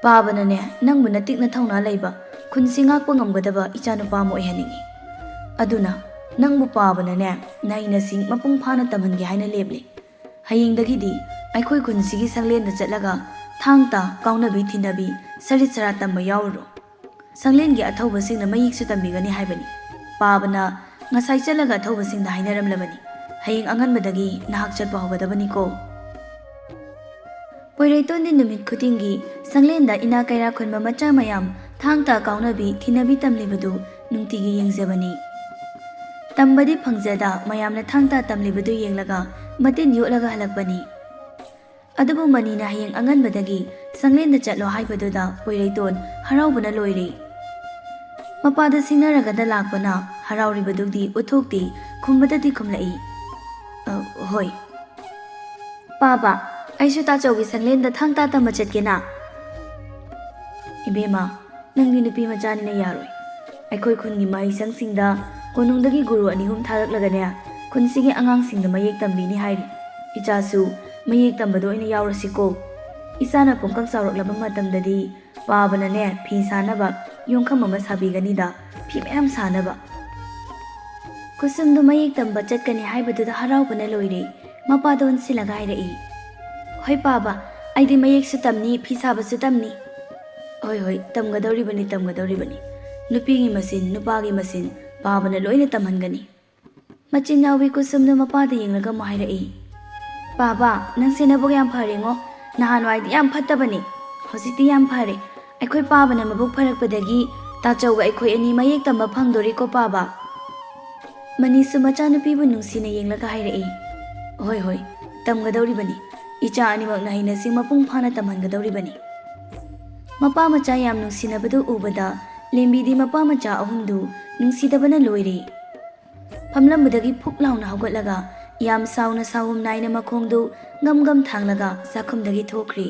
ꯄꯥꯕꯅꯅꯦ, ꯅꯪꯕꯨ ꯅꯇꯤꯛ ꯅꯊꯧꯅꯥ ꯂꯩꯕ, ꯈꯨꯟꯁꯤ ꯉꯥꯛꯄ ꯉꯝꯒꯗꯕ ꯏꯆꯥꯅꯨꯄꯥ ꯑꯃ ꯑꯣꯏꯍꯟꯅꯤꯡꯉꯤ꯫ ꯑꯗꯨꯅ ꯅꯪꯕꯨ ꯄꯥꯕꯅꯅꯦ, ꯅꯍꯩ ꯅꯁꯤꯡ ꯃꯄꯨꯡ ꯐꯥꯅ ꯇꯝꯍꯟꯒꯦ ꯍꯥꯏꯅ ꯂꯦꯞꯂꯦ꯫ ꯍꯌꯦꯡꯗꯒꯤꯗꯤ ꯑꯩꯈꯣꯏ ꯈꯨꯟꯁꯤꯒꯤ ꯁꯪꯂꯦꯟꯗ ꯆꯠꯂꯒ ꯊꯥꯡ ꯇꯥ, ꯀꯥꯎꯅꯕꯤ, ꯊꯤꯅꯕꯤ, ꯁꯔꯤꯠ ꯁꯔꯥꯠ ꯇꯝꯕ ꯌꯥꯎꯔꯨꯔꯣ꯫ ꯁꯪꯂꯦꯟꯒꯤ ꯑꯊꯧꯕꯁꯤꯡꯅ ꯃꯌꯦꯛꯁꯨ ꯇꯝꯕꯤꯒꯅꯤ ꯍꯥꯏꯕꯅꯤ꯫ ꯄꯥꯕꯅ ꯉꯁꯥꯏ ꯆꯠꯂꯒ ꯑꯊꯧꯕꯁꯤꯡꯗ ꯍꯥꯏꯅꯔꯝꯂꯕꯅꯤ꯫ ꯍꯌꯦꯡ ꯑꯉꯟꯕꯗꯒꯤ ꯅꯍꯥꯛ ꯆꯠꯄ ꯍꯧꯒꯗꯕꯅꯤꯀꯣ꯫" ꯄꯣꯏꯔꯩꯇꯣꯟꯗꯤ ꯅꯨꯃꯤꯠ ꯈꯨꯗꯤꯡꯒꯤ ꯁꯪꯂꯦꯟꯗ ꯏꯅꯥ ꯀꯩꯔꯥ ꯈꯨꯟꯕ ꯃꯆꯥ ꯃꯌꯥꯝ ꯊꯥꯡ ꯇꯥ, ꯀꯥꯎꯅꯕꯤ, ꯊꯤꯅꯕꯤ ꯇꯝꯂꯤꯕꯗꯨ ꯅꯨꯡꯇꯤꯒꯤ ꯌꯦꯡꯖꯕꯅꯤ꯫ ꯇꯝꯕꯗꯤ ꯐꯪꯖꯗ ꯃꯌꯥꯝꯅ ꯊꯥꯡ ꯇꯥ ꯇꯝꯂꯤꯕꯗꯨ ꯌꯦꯡꯂꯒ ꯃꯇꯤꯟ ꯌꯣꯠꯂꯒ ꯍꯜꯂꯛꯄꯅꯤ꯫ ꯑꯗꯨꯕꯨ ꯃꯅꯤꯅ ꯍꯌꯦꯡ ꯑꯉꯟꯕꯗꯒꯤ ꯁꯪꯂꯦꯟꯗ ꯆꯠꯂꯣ ꯍꯥꯏꯕꯗꯨꯗ ꯄꯣꯏꯔꯩꯇꯣꯟ ꯍꯔꯥꯎꯕꯅ ꯂꯣꯏꯔꯦ꯫ ꯃꯄꯥꯗ ꯁꯤꯡꯅꯔꯒꯗ ꯂꯥꯛꯄꯅ ꯍꯔꯥꯎꯔꯤꯕꯗꯨꯗꯤ ꯎꯠꯊꯣꯛꯇꯦ, ꯈꯨꯝꯕꯗꯗꯤ ꯈꯨꯝꯂꯛꯏ, "ꯑ, ꯍꯣꯏ꯫ ꯄꯥꯕ, ꯑꯩꯁꯨ ꯇꯥꯆꯧꯒꯤ ꯁꯪꯂꯦꯟꯗ ꯊꯥꯡ ꯇꯥ ꯇꯝꯕ ꯆꯠꯀꯦꯅ?" "ꯏꯕꯦꯝꯃ, ꯅꯪꯗꯤ ꯅꯨꯄꯤ ꯃꯆꯥꯅꯤꯅ ꯌꯥꯔꯣꯏ꯫ ꯑꯩꯈꯣꯏ ꯈꯨꯟꯒꯤ ꯃꯍꯩꯁꯪꯁꯤꯡꯗ ꯀꯣꯅꯨꯡꯗꯒꯤ ꯒꯨꯔꯨ ꯑꯅꯤ ꯑꯍꯨꯝ ꯊꯥꯔꯛꯂꯒꯅꯦ, ꯈꯨꯟꯁꯤꯒꯤ ꯑꯉꯥꯡꯁꯤꯡꯗ ꯃꯌꯦꯛ ꯇꯝꯕꯤꯅꯤ ꯍꯥꯏꯔꯤ꯫ ꯏꯆꯥꯁꯨ ꯃꯌꯦꯛ ꯇꯝꯕꯗ ꯑꯣꯏꯅ ꯌꯥꯎꯔꯁꯤꯀꯣ꯫ ꯏꯆꯥꯅ ꯄꯨꯡꯀꯛ ꯆꯥꯎꯔꯛꯂꯕ ꯃꯇꯝꯗꯗꯤ ꯄꯥꯕꯅꯅꯦ ꯐꯤ ꯁꯥꯅꯕ ꯌꯣꯡꯈꯝ ꯑꯃ ꯁꯥꯕꯤꯒꯅꯤꯗ, ꯐꯤ ꯃꯌꯥꯝ ꯁꯥꯅꯕ꯫" ꯀꯨꯁꯨꯝꯗꯨ ꯃꯌꯦꯛ ꯇꯝꯕ ꯆꯠꯀꯅꯤ ꯍꯥꯏꯕꯗꯨꯗ ꯍꯔꯥꯎꯕꯅ ꯂꯣꯏꯔꯦ꯫ ꯃꯄꯥꯗ ꯑꯣꯟꯁꯤꯜꯂꯒ ꯍꯥꯏꯔꯛꯏ, "ꯍꯣꯏ ꯄꯥꯕ, ꯑꯩꯗꯤ ꯃꯌꯦꯛꯁꯨ ꯇꯝꯅꯤ, ꯐꯤ ꯁꯥꯕꯁꯨ ꯇꯝꯅꯤ꯫" "ꯍꯣꯏ, ꯍꯣꯏ, ꯇꯝꯒꯗꯧꯔꯤꯕꯅꯤ, ꯇꯝꯒꯗꯧꯔꯤꯕꯅꯤ꯫ ꯅꯨꯄꯤꯒꯤ ꯃꯁꯤꯟ, ꯅꯨꯄꯥꯒꯤ ꯃꯁꯤꯟ, ꯄꯥꯕꯅ ꯂꯣꯏꯅ ꯇꯝꯍꯟꯒꯅꯤ꯫" ꯃꯆꯤꯟ ꯅꯥꯎꯕꯤ ꯀꯨꯁꯨꯝꯅ ꯃꯄꯥꯗ ꯌꯦꯡꯂꯒ ꯑꯃꯨꯛ ꯍꯥꯏꯔꯛꯏ, "ꯄꯥꯕ, ꯅꯪꯁꯦ ꯅꯕꯨꯛ ꯌꯥꯝ ꯐꯔꯦꯉꯣ꯫ ꯅꯍꯥꯟꯋꯥꯏꯗꯤ ꯌꯥꯝ ꯐꯠꯇꯕꯅꯤ, ꯍꯧꯖꯤꯛꯇꯤ ꯌꯥꯝ ꯐꯔꯦ꯫ ꯑꯩꯈꯣꯏ ꯄꯥꯕꯅ ꯃꯕꯨꯛ ꯐꯔꯛꯄꯗꯒꯤ ꯇꯥꯆꯧꯒ ꯑꯩꯈꯣꯏ ꯑꯅꯤ ꯃꯌꯦꯛ ꯇꯝꯕ ꯐꯪꯗꯣꯔꯤꯀꯣ ꯄꯥꯕ꯫" ꯃꯅꯤꯁꯨ ꯃꯆꯥꯅꯨꯄꯤꯕꯨ ꯅꯨꯡꯁꯤꯅ ꯌꯦꯡꯂꯒ ꯍꯥꯏꯔꯛꯏ, "ꯍꯣꯏ, ꯍꯣꯏ, ꯇꯝꯒꯗꯧꯔꯤꯕꯅꯤ꯫ ꯏꯆꯥ ꯑꯅꯤꯃꯛ ꯅꯍꯩ ꯅꯁꯤꯡ ꯃꯄꯨꯡ ꯐꯥꯅ ꯇꯝꯍꯟꯒꯗꯧꯔꯤꯕꯅꯤ꯫" ꯃꯄꯥ ꯃꯆꯥ ꯌꯥꯝ ꯅꯨꯡꯁꯤꯅꯕꯗꯨ ꯎꯕꯗ ꯂꯦꯝꯕꯤꯗꯤ ꯃꯄꯥ ꯃꯆꯥ ꯑꯍꯨꯝꯗꯨ ꯅꯨꯡꯁꯤꯗꯕꯅ ꯂꯣꯏꯔꯦ꯫ ꯐꯝꯂꯝꯕꯗꯒꯤ ꯐꯨꯛ ꯂꯥꯎꯅ ꯍꯧꯒꯠꯂꯒ ꯌꯥꯝ ꯁꯥꯎꯅ ꯁꯥꯎꯍꯨꯝ ꯅꯥꯏꯅ ꯃꯈꯣꯡꯗꯨ ꯒꯝ ꯒꯝ ꯊꯥꯡꯂꯒ ꯆꯥꯛꯈꯨꯝꯗꯒꯤ ꯊꯣꯛꯈ꯭ꯔꯦ꯫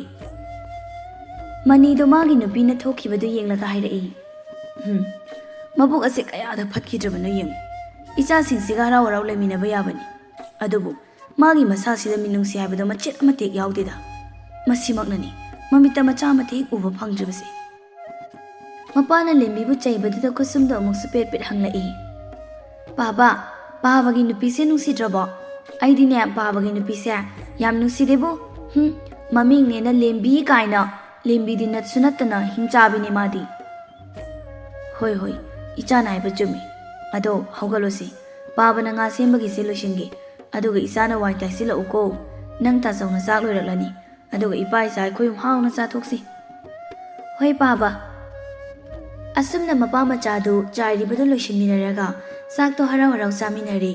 ꯃꯅꯤꯗꯨ ꯃꯥꯒꯤ ꯅꯨꯄꯤꯅ ꯊꯣꯛꯈꯤꯕꯗꯨ ꯌꯦꯡꯂꯒ ꯍꯥꯏꯔꯛꯏ, "ꯍꯨꯝ, ꯃꯕꯨꯛ ꯑꯁꯦ ꯀꯌꯥꯗ ꯐꯠꯈꯤꯗ꯭ꯔꯕꯅꯣ ꯌꯦꯡꯉꯨ꯫ ꯏꯆꯥꯁꯤꯡꯁꯤꯒ ꯍꯔꯥꯎ ꯍꯔꯥꯎ ꯂꯩꯃꯤꯟꯅꯕ ꯌꯥꯕꯅꯤ꯫ ꯑꯗꯨꯕꯨ ꯃꯥꯒꯤ ꯃꯁꯥꯁꯤꯗ ꯃꯤꯅꯨꯡꯁꯤ ꯍꯥꯏꯕꯗꯣ ꯃꯆꯦꯠ ꯑꯃꯠꯇ ꯍꯦꯛ ꯌꯥꯎꯗꯦꯗ꯫ ꯃꯁꯤꯃꯛꯅꯅꯤ ꯃꯃꯤꯠꯇ ꯃꯆꯥ ꯑꯃꯠꯇ ꯍꯦꯛ ꯎꯕ ꯐꯪꯗ꯭ꯔꯤꯕꯁꯦ꯫" ꯃꯄꯥꯅ ꯂꯦꯝꯕꯤꯕꯨ ꯆꯩꯕꯗꯨꯗ ꯈꯨꯁꯨꯝꯗꯣ ꯑꯃꯨꯛꯁꯨ ꯄꯦꯠ ꯄꯦꯠ ꯍꯪꯂꯛꯏ, "ꯄꯥꯕ, ꯄꯥꯕꯒꯤ ꯅꯨꯄꯤꯁꯦ ꯅꯨꯡꯁꯤꯗ꯭ꯔꯕꯣ? ꯑꯩꯗꯤꯅꯦ ꯄꯥꯕꯒꯤ ꯅꯨꯄꯤꯁꯦ ꯌꯥꯝ ꯅꯨꯡꯁꯤꯗꯦꯕꯨ꯫ ꯍꯨꯝ, ꯃꯃꯤꯡꯅꯦꯅ ꯂꯦꯝꯕꯤ ꯀꯥꯏꯅ, ꯂꯦꯝꯕꯤꯗꯤ ꯅꯠꯁꯨ ꯅꯠꯇꯅ ꯍꯤꯡꯆꯥꯕꯤꯅꯦ ꯃꯥꯗꯤ꯫" "ꯍꯣꯏ, ꯍꯣꯏ, ꯏꯆꯥꯅ ꯍꯥꯏꯕ ꯆꯨꯝꯃꯤ꯫ ꯑꯗꯣ ꯍꯧꯒꯠꯂꯣꯁꯤ, ꯄꯥꯕꯅ ꯉꯥ ꯁꯦꯝꯕꯒꯤꯁꯦ ꯂꯣꯏꯁꯤꯟꯒꯦ꯫ ꯑꯗꯨꯒ ꯏꯆꯥꯅ ꯋꯥꯏ ꯇꯥꯏꯁꯤꯜꯂꯛꯎꯀꯣ꯫ ꯅꯪ ꯇꯥꯆꯧꯅ ꯆꯥꯛ ꯂꯣꯏꯔꯛꯂꯅꯤ꯫ ꯑꯗꯨꯒ ꯏꯄꯥ ꯏꯆꯥ ꯑꯩꯈꯣꯏ ꯑꯍꯨꯝ ꯍꯥꯎꯅ ꯆꯥꯊꯣꯛꯁꯤ꯫" "ꯍꯣꯏ ꯄꯥꯕ꯫" ꯑꯁꯨꯝꯅ ꯃꯄꯥ ꯃꯆꯥꯗꯨ ꯆꯥꯏꯔꯤꯕꯗꯨ ꯂꯣꯏꯁꯤꯟꯃꯤꯟꯅꯔꯒ ꯆꯥꯛꯇꯣ ꯍꯔꯥꯎ ꯍꯔꯥꯎ ꯆꯥꯃꯤꯟꯅꯔꯦ꯫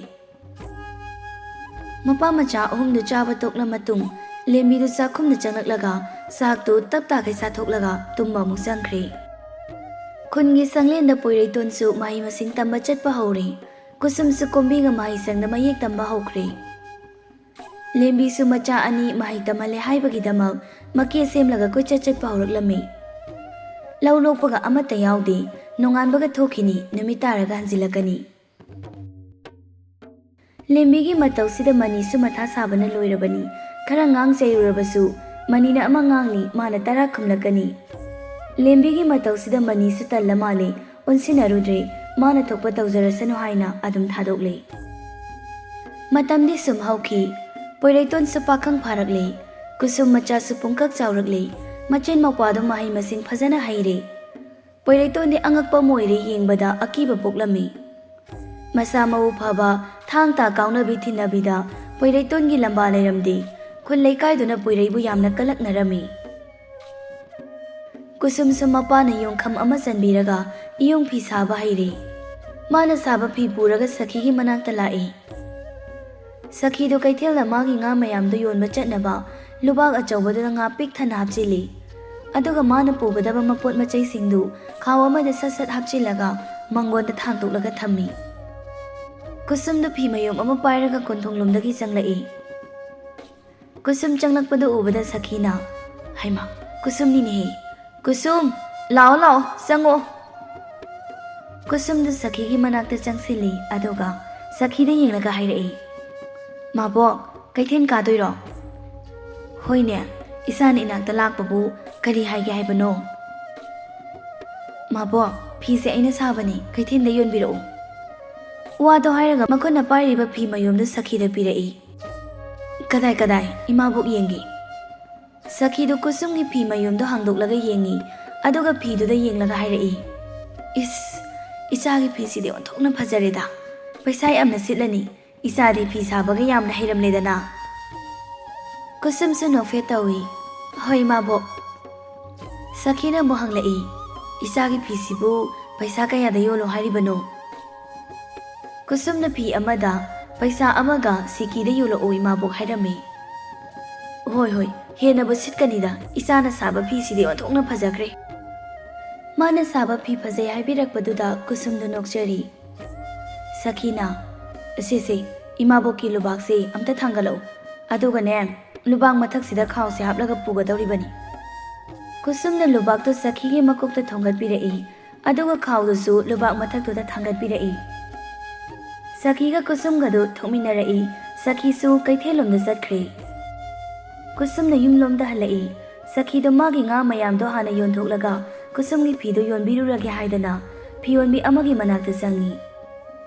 ꯃꯄꯥ ꯃꯆꯥ ꯑꯍꯨꯝꯗꯨ ꯆꯥꯕ ꯇꯣꯛꯂ ꯃꯇꯨꯡ, ꯂꯦꯝꯕꯤꯗꯨ ꯆꯥꯛꯈꯨꯝꯗ ꯆꯪꯂꯛꯂꯒ ꯆꯥꯛꯇꯨ ꯇꯞ ꯇꯥꯈꯩ ꯆꯥꯊꯣꯛꯂꯒ ꯇꯨꯝꯕ ꯑꯃꯨꯛ ꯆꯪꯈ꯭ꯔꯦ꯫ ꯈꯨꯟꯒꯤ ꯁꯪꯂꯦꯟꯗ ꯄꯣꯏꯔꯩꯇꯣꯟꯁꯨ ꯃꯍꯩ ꯃꯁꯤꯡ ꯇꯝꯕ ꯆꯠꯄ ꯍꯧꯔꯦ꯫ ꯀꯨꯁꯨꯝꯁꯨ ꯀꯣꯝꯕꯤꯒ ꯃꯍꯩ ꯁꯪꯗ ꯃꯌꯦꯛ ꯇꯝꯕ ꯍꯧꯈ꯭ꯔꯦ꯫ ꯂꯦꯝꯕꯤꯁꯨ ꯃꯆꯥ ꯑꯅꯤ ꯃꯍꯩ ꯇꯝꯍꯜꯂꯦ ꯍꯥꯏꯕꯒꯤꯗꯃꯛ ꯃꯀꯦ ꯁꯦꯝꯂꯒ ꯀꯣꯏꯆꯠ ꯆꯠꯄ ꯍꯧꯔꯛꯂꯝꯃꯤ꯫ ꯂꯧ ꯂꯣꯛꯄꯒ ꯑꯃꯠꯇ ꯌꯥꯎꯗꯦ꯫ ꯅꯣꯡꯉꯥꯟꯕꯒ ꯊꯣꯛꯈꯤꯅꯤ, ꯅꯨꯃꯤꯠ ꯇꯥꯔꯒ ꯍꯟꯖꯤꯜꯂꯛꯀꯅꯤ꯫ ꯂꯦꯝꯕꯤꯒꯤ ꯃꯇꯧꯁꯤꯗ ꯃꯅꯤꯁꯨ ꯃꯊꯥ ꯁꯥꯕꯅ ꯂꯣꯏꯔꯕꯅꯤ꯫ ꯈꯔ ꯉꯥꯡ ꯆꯩꯔꯨꯔꯕꯁꯨ ꯃꯅꯤꯅ ꯑꯃ ꯉꯥꯡꯅꯤ, ꯃꯥꯅ ꯇꯔꯥ ꯈꯨꯝꯂꯛꯀꯅꯤ꯫ ꯂꯦꯝꯕꯤꯒꯤ ꯃꯇꯧꯁꯤꯗ ꯃꯅꯤꯁꯨ ꯇꯜꯂ ꯃꯥꯜꯂꯦ꯫ ꯑꯣꯟꯁꯤꯟꯅꯔꯨꯗ꯭ꯔꯦ, ꯃꯥꯅ ꯊꯣꯛꯄ ꯇꯧꯖꯔꯁꯅꯨ ꯍꯥꯏꯅ ꯑꯗꯨꯝ ꯊꯥꯗꯣꯛꯂꯦ꯫ ꯃꯇꯝꯗꯤ ꯁꯨꯝ ꯍꯧꯈꯤ꯫ ꯄꯣꯏꯔꯩꯇꯣꯟꯁꯨ ꯄꯥꯈꯪ ꯐꯥꯔꯛꯂꯦ꯫ ꯀꯨꯁꯨꯝ ꯃꯆꯥꯁꯨ ꯄꯨꯡꯀꯛ ꯆꯥꯎꯔꯛꯂꯦ꯫ ꯃꯆꯤꯟ ꯃꯧꯄ꯭ꯋꯥꯗꯣ ꯃꯍꯩ ꯃꯁꯤꯡ ꯐꯖꯅ ꯍꯩꯔꯦ꯫ ꯄꯣꯏꯔꯩꯇꯣꯟꯗꯤ ꯑꯉꯛꯄ ꯑꯃ ꯑꯣꯏꯔꯦ, ꯌꯦꯡꯕꯗ ꯑꯀꯤꯕ ꯄꯣꯛꯂꯝꯃꯤ꯫ ꯃꯁꯥ ꯃꯎ ꯐꯕ, ꯊꯥꯡ ꯇꯥ ꯀꯥꯎꯅꯕꯤ ꯊꯤꯟꯅꯕꯤꯗ ꯄꯣꯏꯔꯩꯇꯣꯟꯒꯤ ꯂꯝꯕꯥ ꯂꯩꯔꯝꯗꯦ꯫ ꯈꯨꯜ ꯂꯩꯀꯥꯏꯗꯨꯅ ꯄꯣꯏꯔꯩꯕꯨ ꯌꯥꯝꯅ ꯀꯂꯛꯅꯔꯝꯃꯤ꯫ ꯀꯨꯁꯨꯝꯁꯨ ꯃꯄꯥꯅ ꯌꯣꯡꯈꯝ ꯑꯃ ꯆꯟꯕꯤꯔꯒ ꯏꯌꯣꯡ ꯐꯤ ꯁꯥꯕ ꯍꯩꯔꯦ꯫ ꯃꯥꯅ ꯁꯥꯕ ꯐꯤ ꯄꯨꯔꯒ ꯁꯈꯤꯒꯤ ꯃꯅꯥꯛꯇ ꯂꯥꯛꯏ꯫ ꯁꯈꯤꯗꯨ ꯀꯩꯊꯦꯜꯗ ꯃꯥꯒꯤ ꯉꯥ ꯃꯌꯥꯝꯗꯨ ꯌꯣꯟꯕ ꯆꯠꯅꯕ ꯂꯨꯕꯥꯛ ꯑꯆꯧꯕꯗꯨꯗ ꯉꯥ ꯄꯤꯛ ꯊꯟꯅ ꯍꯥꯞꯆꯤꯜꯂꯤ꯫ ꯑꯗꯨꯒ ꯃꯥꯅ ꯄꯨꯒꯗꯕ ꯃꯄꯣꯠ ꯃꯆꯩꯁꯤꯡꯗꯨ ꯈꯥꯎ ꯑꯃꯗ ꯁꯠ ꯁꯠ ꯍꯥꯞꯆꯤꯜꯂꯒ ꯃꯪꯒꯣꯟꯗ ꯊꯥꯡꯇꯣꯛꯂꯒ ꯊꯝꯃꯤ꯫ ꯀꯨꯁꯨꯝꯗꯨ ꯐꯤ ꯃꯌꯨꯝ ꯑꯃ ꯄꯥꯏꯔꯒ ꯀꯣꯟꯊꯣꯡꯂꯣꯝꯗꯒꯤ ꯆꯪꯂꯛꯏ꯫ ꯀꯨꯁꯨꯝ ꯆꯪꯂꯛꯄꯗꯨ ꯎꯕꯗ ꯁꯈꯤꯅ, "ꯍꯩꯃꯥ, ꯀꯨꯁꯨꯝꯅꯤꯅꯦꯍꯦ! ꯀꯨꯁꯨꯝ, ꯂꯥꯛꯑꯣ, ꯂꯥꯛꯑꯣ, ꯆꯪꯉꯛꯑꯣ!" ꯀꯨꯁꯨꯝꯗꯨ ꯁꯈꯤꯒꯤ ꯃꯅꯥꯛꯇ ꯆꯪꯁꯤꯜꯂꯤ, ꯑꯗꯨꯒ ꯁꯈꯤꯗ ꯌꯦꯡꯂꯒ ꯍꯥꯏꯔꯛꯏ, "ꯃꯥꯕꯣꯛ, ꯀꯩꯊꯦꯜ ꯀꯥꯗꯣꯏꯔꯣ?" "ꯍꯣꯏꯅꯦ, ꯏꯆꯥꯅ ꯏꯅꯥꯛꯇ ꯂꯥꯛꯄꯕꯨ ꯀꯔꯤ ꯍꯥꯏꯒꯦ ꯍꯥꯏꯕꯅꯣ?" "ꯃꯥꯕꯣꯛ, ꯐꯤꯁꯦ ꯑꯩꯅ ꯁꯥꯕꯅꯤ, ꯀꯩꯊꯦꯜꯗ ꯌꯣꯟꯕꯤꯔꯛꯎ꯫" ꯋꯥꯗꯣ ꯍꯥꯏꯔꯒ ꯃꯈꯨꯠꯅ ꯄꯥꯏꯔꯤꯕ ꯐꯤ ꯃꯌꯨꯝꯗꯨ ꯁꯈꯤꯗ ꯄꯤꯔꯛꯏ꯫ "ꯀꯗꯥꯏ, ꯀꯗꯥꯏ? ꯏꯃꯥꯕꯣꯛ ꯌꯦꯡꯒꯦ꯫" ꯁꯈꯤꯗꯨ ꯀꯨꯁꯨꯝꯒꯤ ꯐꯤ ꯃꯌꯨꯝꯗꯨ ꯍꯥꯡꯗꯣꯛꯂꯒ ꯌꯦꯡꯉꯤ, ꯑꯗꯨꯒ ꯐꯤꯗꯨꯗ ꯌꯦꯡꯂꯒ ꯍꯥꯏꯔꯛꯏ, "ꯏꯁ, ꯏꯆꯥꯒꯤ ꯐꯤꯁꯤꯗꯤ ꯑꯣꯟꯊꯣꯛꯅ ꯐꯖꯔꯦꯗ꯫ ꯄꯩꯁꯥ ꯌꯥꯝꯅ ꯁꯤꯠꯂꯅꯤ꯫ ꯏꯆꯥꯗꯤ ꯐꯤ ꯁꯥꯕꯒ ꯌꯥꯝꯅ ꯍꯩꯔꯝꯂꯦꯗꯅ꯫" ꯀꯨꯁꯨꯝꯁꯨ ꯅꯣꯛꯐꯦꯠ ꯇꯧꯏ꯫ "ꯍꯣꯏ, ꯏꯃꯥꯕꯣꯛ꯫" ꯁꯈꯤꯅ ꯑꯃꯨꯛ ꯍꯪꯂꯛꯏ, "ꯏꯆꯥꯒꯤ ꯐꯤꯁꯤꯕꯨ ꯄꯩꯁꯥ ꯀꯌꯥꯗ ꯌꯣꯜꯂꯣ ꯍꯥꯏꯔꯤꯕꯅꯣ?" ꯀꯨꯁꯨꯝꯅ ꯐꯤ ꯑꯃꯗ ꯄꯩꯁꯥ ꯑꯃꯒ ꯁꯤꯀꯤꯗ ꯌꯣꯜꯂꯛꯑꯣ ꯏꯃꯥꯕꯣꯛ ꯍꯥꯏꯔꯝꯃꯤ꯫ "ꯍꯣꯏ ꯍꯣꯏ, ꯍꯦꯟꯅꯕꯨ ꯁꯤꯠꯀꯅꯤꯗ, ꯏꯆꯥꯅ ꯁꯥꯕ ꯐꯤꯁꯤꯗꯤ ꯑꯣꯟꯊꯣꯛꯅ ꯐꯖꯈ꯭ꯔꯦ"꯫ ꯃꯥꯅ ꯁꯥꯕ ꯐꯤ ꯐꯖꯩ ꯍꯥꯏꯕꯤꯔꯛꯄꯗꯨꯗ ꯀꯨꯁꯨꯝꯗꯨ ꯅꯣꯛꯆꯔꯤ꯫ ꯁꯈꯤꯅ, "ꯑꯁꯤꯁꯦ, ꯏꯃꯥꯕꯣꯛꯀꯤ ꯂꯨꯕꯥꯛꯁꯦ ꯑꯝꯇ ꯊꯥꯡꯒꯠꯂꯛꯎ, ꯑꯗꯨꯒꯅꯦ, ꯂꯨꯕꯥꯛ ꯃꯊꯛꯁꯤꯗ ꯈꯥꯎꯁꯦ ꯍꯥꯞꯂꯒ ꯄꯨꯒꯗꯧꯔꯤꯕꯅꯤ"꯫ ꯀꯨꯁꯨꯝꯅ ꯂꯨꯕꯥꯛꯇꯨ ꯁꯈꯤꯒꯤ ꯃꯀꯣꯛꯇ ꯊꯣꯡꯒꯠꯄꯤꯔꯛꯏ, ꯑꯗꯨꯒ ꯈꯥꯎꯗꯨꯁꯨ ꯂꯨꯕꯥꯛ ꯃꯊꯛꯇꯨꯗ ꯊꯥꯡꯒꯠꯄꯤꯔꯛꯏ꯫ ꯁꯈꯤꯒ ꯀꯨꯁꯨꯝꯒꯗꯨ ꯊꯣꯛꯃꯤꯟꯅꯔꯛꯏ꯫ ꯁꯈꯤꯁꯨ ꯀꯩꯊꯦꯜꯂꯣꯝꯗ ꯆꯠꯈ꯭ꯔꯦ꯫ ꯀꯨꯁꯨꯝꯅ ꯌꯨꯝꯂꯣꯝꯗ ꯍꯜꯂꯛꯏ꯫ ꯁꯈꯤꯗꯣ ꯃꯥꯒꯤ ꯉꯥ ꯃꯌꯥꯝꯗꯣ ꯍꯥꯟꯅ ꯌꯣꯟꯊꯣꯛꯂꯒ ꯀꯨꯁꯨꯝꯒꯤ ꯐꯤꯗꯨ ꯌꯣꯟꯕꯤꯔꯨꯔꯒꯦ ꯍꯥꯏꯗꯅ ꯐꯤꯌꯣꯟꯕꯤ ꯑꯃꯒꯤ ꯃꯅꯥꯛꯇ ꯆꯪꯉꯤ꯫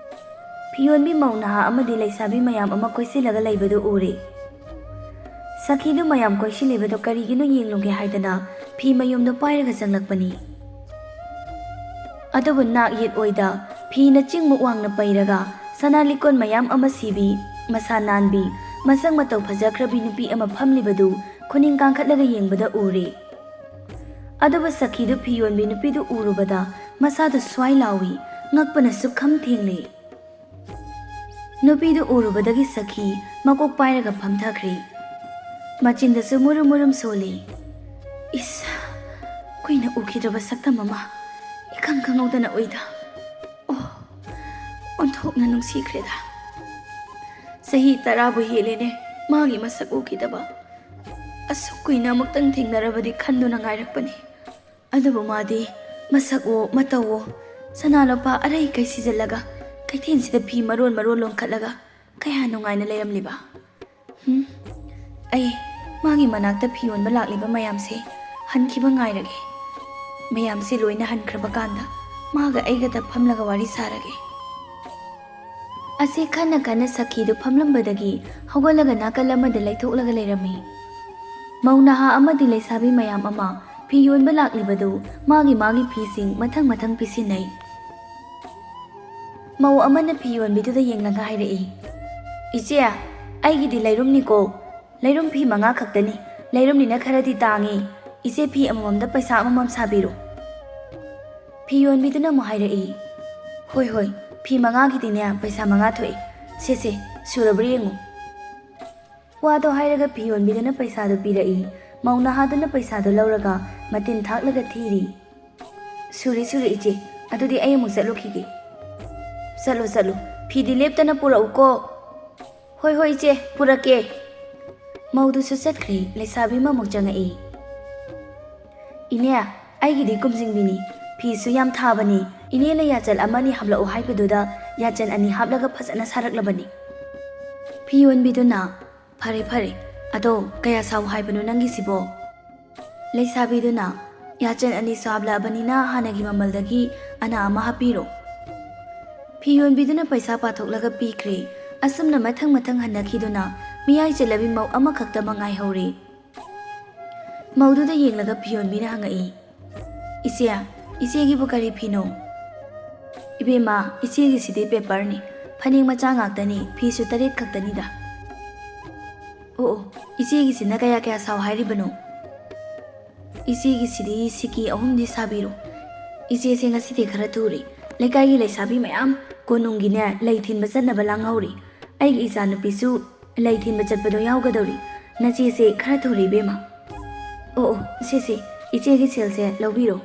ꯐꯤꯌꯣꯟꯕꯤ ꯃꯧ ꯅꯍꯥ ꯑꯃꯗꯤ ꯂꯩꯁꯥꯕꯤ ꯃꯌꯥꯝ ꯑꯃ ꯀꯣꯏꯁꯤꯜꯂꯒ ꯂꯩꯕꯗꯨ ꯎꯔꯦ꯫ ꯁꯈꯤꯗꯨ ꯃꯌꯥꯝ ꯀꯣꯏꯁꯤꯜꯂꯤꯕꯗꯨ ꯀꯔꯤꯒꯤꯅꯣ ꯌꯦꯡꯂꯨꯒꯦ ꯍꯥꯏꯗꯅ ꯐꯤ ꯃꯌꯨꯝꯗꯨ ꯄꯥꯏꯔꯒ ꯆꯪꯂꯛꯄꯅꯤ꯫ ꯑꯗꯨꯕꯨ ꯅꯥꯛ ꯌꯦꯠ ꯑꯣꯏꯗ ꯐꯤꯅ ꯆꯤꯡꯃꯨꯛ ꯋꯥꯡꯅ ꯄꯩꯔꯒ ꯁꯅꯥ ꯂꯤꯛꯀꯣꯟ ꯃꯌꯥꯝ ꯑꯃ ꯁꯤꯕꯤ, ꯃꯁꯥ ꯅꯥꯟꯕꯤ, ꯃꯁꯛ ꯃꯇꯧ ꯐꯖꯈ꯭ꯔꯕꯤ ꯅꯨꯄꯤ ꯑꯃ ꯐꯝꯂꯤꯕꯗꯨ ꯈꯨꯅꯤꯡ ꯀꯥꯡꯈꯠꯂꯒ ꯌꯦꯡꯕꯗ ꯎꯔꯦ꯫ ꯑꯗꯨꯕꯨ ꯁꯈꯤꯗꯨ ꯐꯤ ꯌꯣꯟꯕꯤ ꯅꯨꯄꯤꯗꯨ ꯎꯔꯨꯕꯗ ꯃꯁꯥꯗꯨ ꯁ꯭ꯋꯥꯏ ꯂꯥꯎꯏ, ꯉꯛꯄꯅ ꯁꯨꯛꯈꯝ ꯊꯦꯡꯂꯦ꯫ ꯅꯨꯄꯤꯗꯨ ꯎꯔꯨꯕꯗꯒꯤ ꯁꯈꯤ ꯃꯀꯣꯛ ꯄꯥꯏꯔꯒ ꯐꯝꯊꯈ꯭ꯔꯦ꯫ ꯃꯆꯤꯟꯗꯁꯨ ꯃꯨꯔꯨꯝ ꯃꯨꯔꯨꯝ ꯁꯣꯜꯂꯤ꯫ "ꯏꯁ, ꯀꯨꯏꯅ ꯎꯈꯤꯗ꯭ꯔꯕ ꯁꯛꯇꯝ ꯑꯃ ꯏꯈꯪ ꯈꯪꯍꯧꯗꯅ ꯎꯏꯗ꯫ ꯑꯣ, ꯑꯣꯟꯊꯣꯛꯅ ꯅꯨꯡꯁꯤꯈ꯭ꯔꯦꯗ꯫ ꯆꯍꯤ ꯇꯔꯥꯕꯨ ꯍꯦꯜꯂꯦꯅꯦ ꯃꯥꯒꯤ ꯃꯁꯛ ꯎꯈꯤꯗꯕ꯫ ꯑꯁꯨꯛ ꯀꯨꯏꯅ ꯑꯃꯨꯛꯇꯪ ꯊꯦꯡꯅꯔꯕꯗꯤ ꯈꯟꯗꯨꯅ ꯉꯥꯏꯔꯛꯄꯅꯤ꯫ ꯑꯗꯨꯕꯨ ꯃꯥꯗꯤ ꯃꯁꯛꯋꯣ ꯃꯇꯧꯋꯣ, ꯁꯅꯥ ꯂꯨꯄꯥ ꯑꯔꯩ ꯀꯩ ꯁꯤꯖꯤꯜꯂꯒ, ꯀꯩꯊꯦꯜꯁꯤꯗ ꯐꯤ ꯃꯔꯣꯟ ꯃꯔꯣꯟ ꯂꯣꯟꯈꯠꯂꯒ ꯀꯌꯥ ꯅꯨꯡꯉꯥꯏꯅ ꯂꯩꯔꯝꯂꯤꯕ꯫ ꯍꯨꯝ, ꯑꯩ ꯃꯥꯒꯤ ꯃꯅꯥꯛꯇ ꯐꯤ ꯌꯣꯟꯕ ꯂꯥꯛꯂꯤꯕ ꯃꯌꯥꯝꯁꯦ ꯍꯟꯈꯤꯕ ꯉꯥꯏꯔꯒꯦ꯫ ꯃꯌꯥꯝꯁꯦ ꯂꯣꯏꯅ ꯍꯟꯈ꯭ꯔꯕ ꯀꯥꯟꯗ ꯃꯥꯒ ꯑꯩꯒꯗ ꯐꯝꯂꯒ ꯋꯥꯔꯤ ꯁꯥꯔꯒꯦ"꯫ ꯑꯁꯤ ꯈꯟꯅ ꯈꯟꯅ ꯁꯈꯤꯗꯨ ꯐꯝꯂꯝꯕꯗꯒꯤ ꯍꯧꯒꯠꯂꯒ ꯅꯥꯀꯜ ꯑꯃꯗ ꯂꯩꯊꯣꯛꯂꯒ ꯂꯩꯔꯝꯃꯤ꯫ ꯃꯧ ꯅꯍꯥ ꯑꯃꯗꯤ ꯂꯩꯁꯥꯕꯤ ꯃꯌꯥꯝ ꯑꯃ ꯐꯤ ꯌꯣꯟꯕ ꯂꯥꯛꯂꯤꯕꯗꯨ ꯃꯥꯒꯤ ꯃꯥꯒꯤ ꯐꯤꯁꯤꯡ ꯃꯊꯪ ꯃꯊꯪ ꯄꯤꯁꯤꯟꯅꯩ꯫ ꯃꯧ ꯑꯃꯅ ꯐꯤ ꯌꯣꯟꯕꯤꯗꯨꯗ ꯌꯦꯡꯂꯒ ꯍꯥꯏꯔꯛꯏ, "ꯏꯆꯦ, ꯑꯩꯒꯤꯗꯤ ꯂꯩꯔꯨꯝꯅꯤꯀꯣ, ꯂꯩꯔꯨꯝ ꯐꯤ ꯃꯉꯥ ꯈꯛꯇꯅꯤ, ꯂꯩꯔꯨꯝꯅꯤꯅ ꯈꯔꯗꯤ ꯇꯥꯡꯉꯤ, ꯏꯆꯦ ꯐꯤ ꯑꯃꯃꯝꯗ ꯄꯩꯁꯥ ꯑꯃꯃꯝ ꯁꯥꯕꯤꯔꯣ"꯫ ꯐꯤ ꯌꯣꯟꯕꯤꯗꯨꯅ ꯑꯃꯨꯛ ꯍꯥꯏꯔꯛꯏ, "ꯍꯣꯏ ꯍꯣꯏ, "ꯐꯤ ꯃꯉꯥꯒꯤꯗꯤꯅꯦ ꯄꯩꯁꯥ ꯃꯉꯥ ꯊꯣꯛꯏ꯫ ꯁꯦ ꯁꯦ, ꯁꯨꯔꯕ꯭ꯔꯥ ꯌꯦꯡꯉꯨ꯫" ꯋꯥꯗꯣ ꯍꯥꯏꯔꯒ ꯐꯤ ꯌꯣꯟꯕꯤꯗꯨꯅ ꯄꯩꯁꯥꯗꯣ ꯄꯤꯔꯛꯏ꯫ ꯃꯧ ꯅꯍꯥꯗꯨꯅ ꯄꯩꯁꯥꯗꯣ ꯂꯧꯔꯒ ꯃꯇꯤꯟ ꯊꯥꯛꯂꯒ ꯊꯤꯔꯤ꯫ "ꯁꯨꯔꯦ ꯁꯨꯔꯦ ꯏꯆꯦ, ꯑꯗꯨꯗꯤ ꯑꯩ ꯑꯃꯨꯛ ꯆꯠꯂꯨꯈꯤꯒꯦ꯫" "ꯆꯠꯂꯣ ꯆꯠꯂꯣ, ꯐꯤꯗꯤ ꯂꯦꯞꯇꯅ ꯄꯨꯔꯛꯎꯀꯣ꯫" "ꯍꯣꯏ ꯍꯣꯏ ꯏꯆꯦ, ꯄꯨꯔꯛꯀꯦ꯫" ꯃꯧꯗꯨꯁꯨ ꯆꯠꯈ꯭ꯔꯦ꯫ ꯂꯩꯁꯥꯕꯤ ꯑꯃꯃꯨꯛ ꯆꯪꯉꯛꯏ꯫ "ꯏꯅꯦ, ꯑꯩꯒꯤꯗꯤ ꯀꯨꯝꯖꯤꯡꯕꯤꯅꯤ꯫ ꯐꯤꯁꯨ ꯌꯥꯝ ꯊꯥꯕꯅꯤ꯫ ꯏꯅꯦꯅ ꯌꯥꯆꯜ ꯑꯃꯅꯤ ꯍꯥꯞꯂꯛꯎ ꯍꯥꯏꯕꯗꯨꯗ ꯌꯥꯆꯜ ꯑꯅꯤ ꯍꯥꯞꯂꯒ ꯐꯖꯅ ꯁꯥꯔꯛꯂꯕꯅꯤ꯫" ꯐꯤ ꯌꯣꯟꯕꯤꯗꯨꯅ, "ꯐꯔꯦ ꯐꯔꯦ, ꯑꯗꯣ ꯀꯌꯥ ꯁꯥꯎ ꯍꯥꯏꯕꯅꯣ ꯅꯪꯒꯤꯁꯤꯕꯣ?" ꯂꯩꯁꯥꯕꯤꯗꯨꯅ, "ꯌꯥꯆꯜ ꯑꯅꯤꯁꯨ ꯍꯥꯞꯂꯛꯑꯕꯅꯤꯅ ꯍꯥꯟꯅꯒꯤ ꯃꯃꯜꯗꯒꯤ ꯑꯅꯥ ꯑꯃ ꯍꯥꯞꯄꯤꯔꯣ꯫" ꯐꯤ ꯌꯣꯟꯕꯤꯗꯨꯅ ꯄꯩꯁꯥ ꯄꯥꯊꯣꯛꯂꯒ ꯄꯤꯈ꯭ꯔꯦ꯫ ꯑꯁꯨꯝꯅ ꯃꯊꯪ ꯃꯊꯪ ꯍꯟꯅꯈꯤꯗꯨꯅ ꯃꯤꯌꯥꯏ ꯆꯜꯂꯕꯤ ꯃꯧ ꯑꯃꯈꯛꯇꯃꯛ ꯉꯥꯏꯍꯧꯔꯦ꯫ ꯃꯧꯗꯨꯗ ꯌꯦꯡꯂꯒ ꯐꯤ ꯌꯣꯟꯕꯤꯅ ꯍꯪꯉꯛꯏ, "ꯏꯆꯦ, ꯏꯆꯦꯒꯤꯕꯨ ꯀꯔꯤ ꯐꯤꯅꯣ?" "ꯏꯕꯦꯝꯃ, ꯏꯆꯦꯒꯤꯁꯤꯗꯤ ꯄꯦꯄꯔꯅꯤ, ꯐꯅꯦꯛ ꯃꯆꯥ ꯉꯥꯛꯇꯅꯤ, ꯐꯤꯁꯨ ꯇꯔꯦꯠ ꯈꯛꯇꯅꯤꯗ꯫" "ꯑꯣ ꯑꯣ, ꯏꯆꯦꯒꯤꯁꯤꯅ ꯀꯌꯥ ꯀꯌꯥ ꯁꯥꯎ ꯍꯥꯏꯔꯤꯕꯅꯣ?" "ꯏꯆꯦꯒꯤꯁꯤꯗꯤ ꯁꯤꯀꯤ ꯑꯍꯨꯝꯗꯤ ꯁꯥꯕꯤꯔꯣ꯫ ꯏꯆꯦꯁꯦ ꯉꯁꯤꯗꯤ ꯈꯔ ꯊꯨꯔꯦ꯫ ꯂꯩꯀꯥꯏꯒꯤ ꯂꯩꯁꯥꯕꯤ ꯃꯌꯥꯝ ꯀꯣꯅꯨꯡꯒꯤꯅꯦ ꯂꯩ ꯊꯤꯟꯕ ꯆꯠꯅꯕ ꯂꯥꯡꯍꯧꯔꯤ꯫ ꯑꯩꯒꯤ ꯏꯆꯥꯅꯨꯄꯤꯁꯨ ꯂꯩ ꯊꯤꯟꯕ ꯆꯠꯄꯗꯣ ꯌꯥꯎꯒꯗꯧꯔꯤ꯫ ꯅꯆꯦꯁꯦ ꯈꯔ ꯊꯨꯔꯦ ꯏꯕꯦꯝꯃ꯫" "ꯑꯣ ꯑꯣ, ꯁꯦ ꯁꯦ, ꯏꯆꯦꯒꯤ ꯁꯦꯜꯁꯦ ꯂꯧꯕꯤꯔꯣ꯫"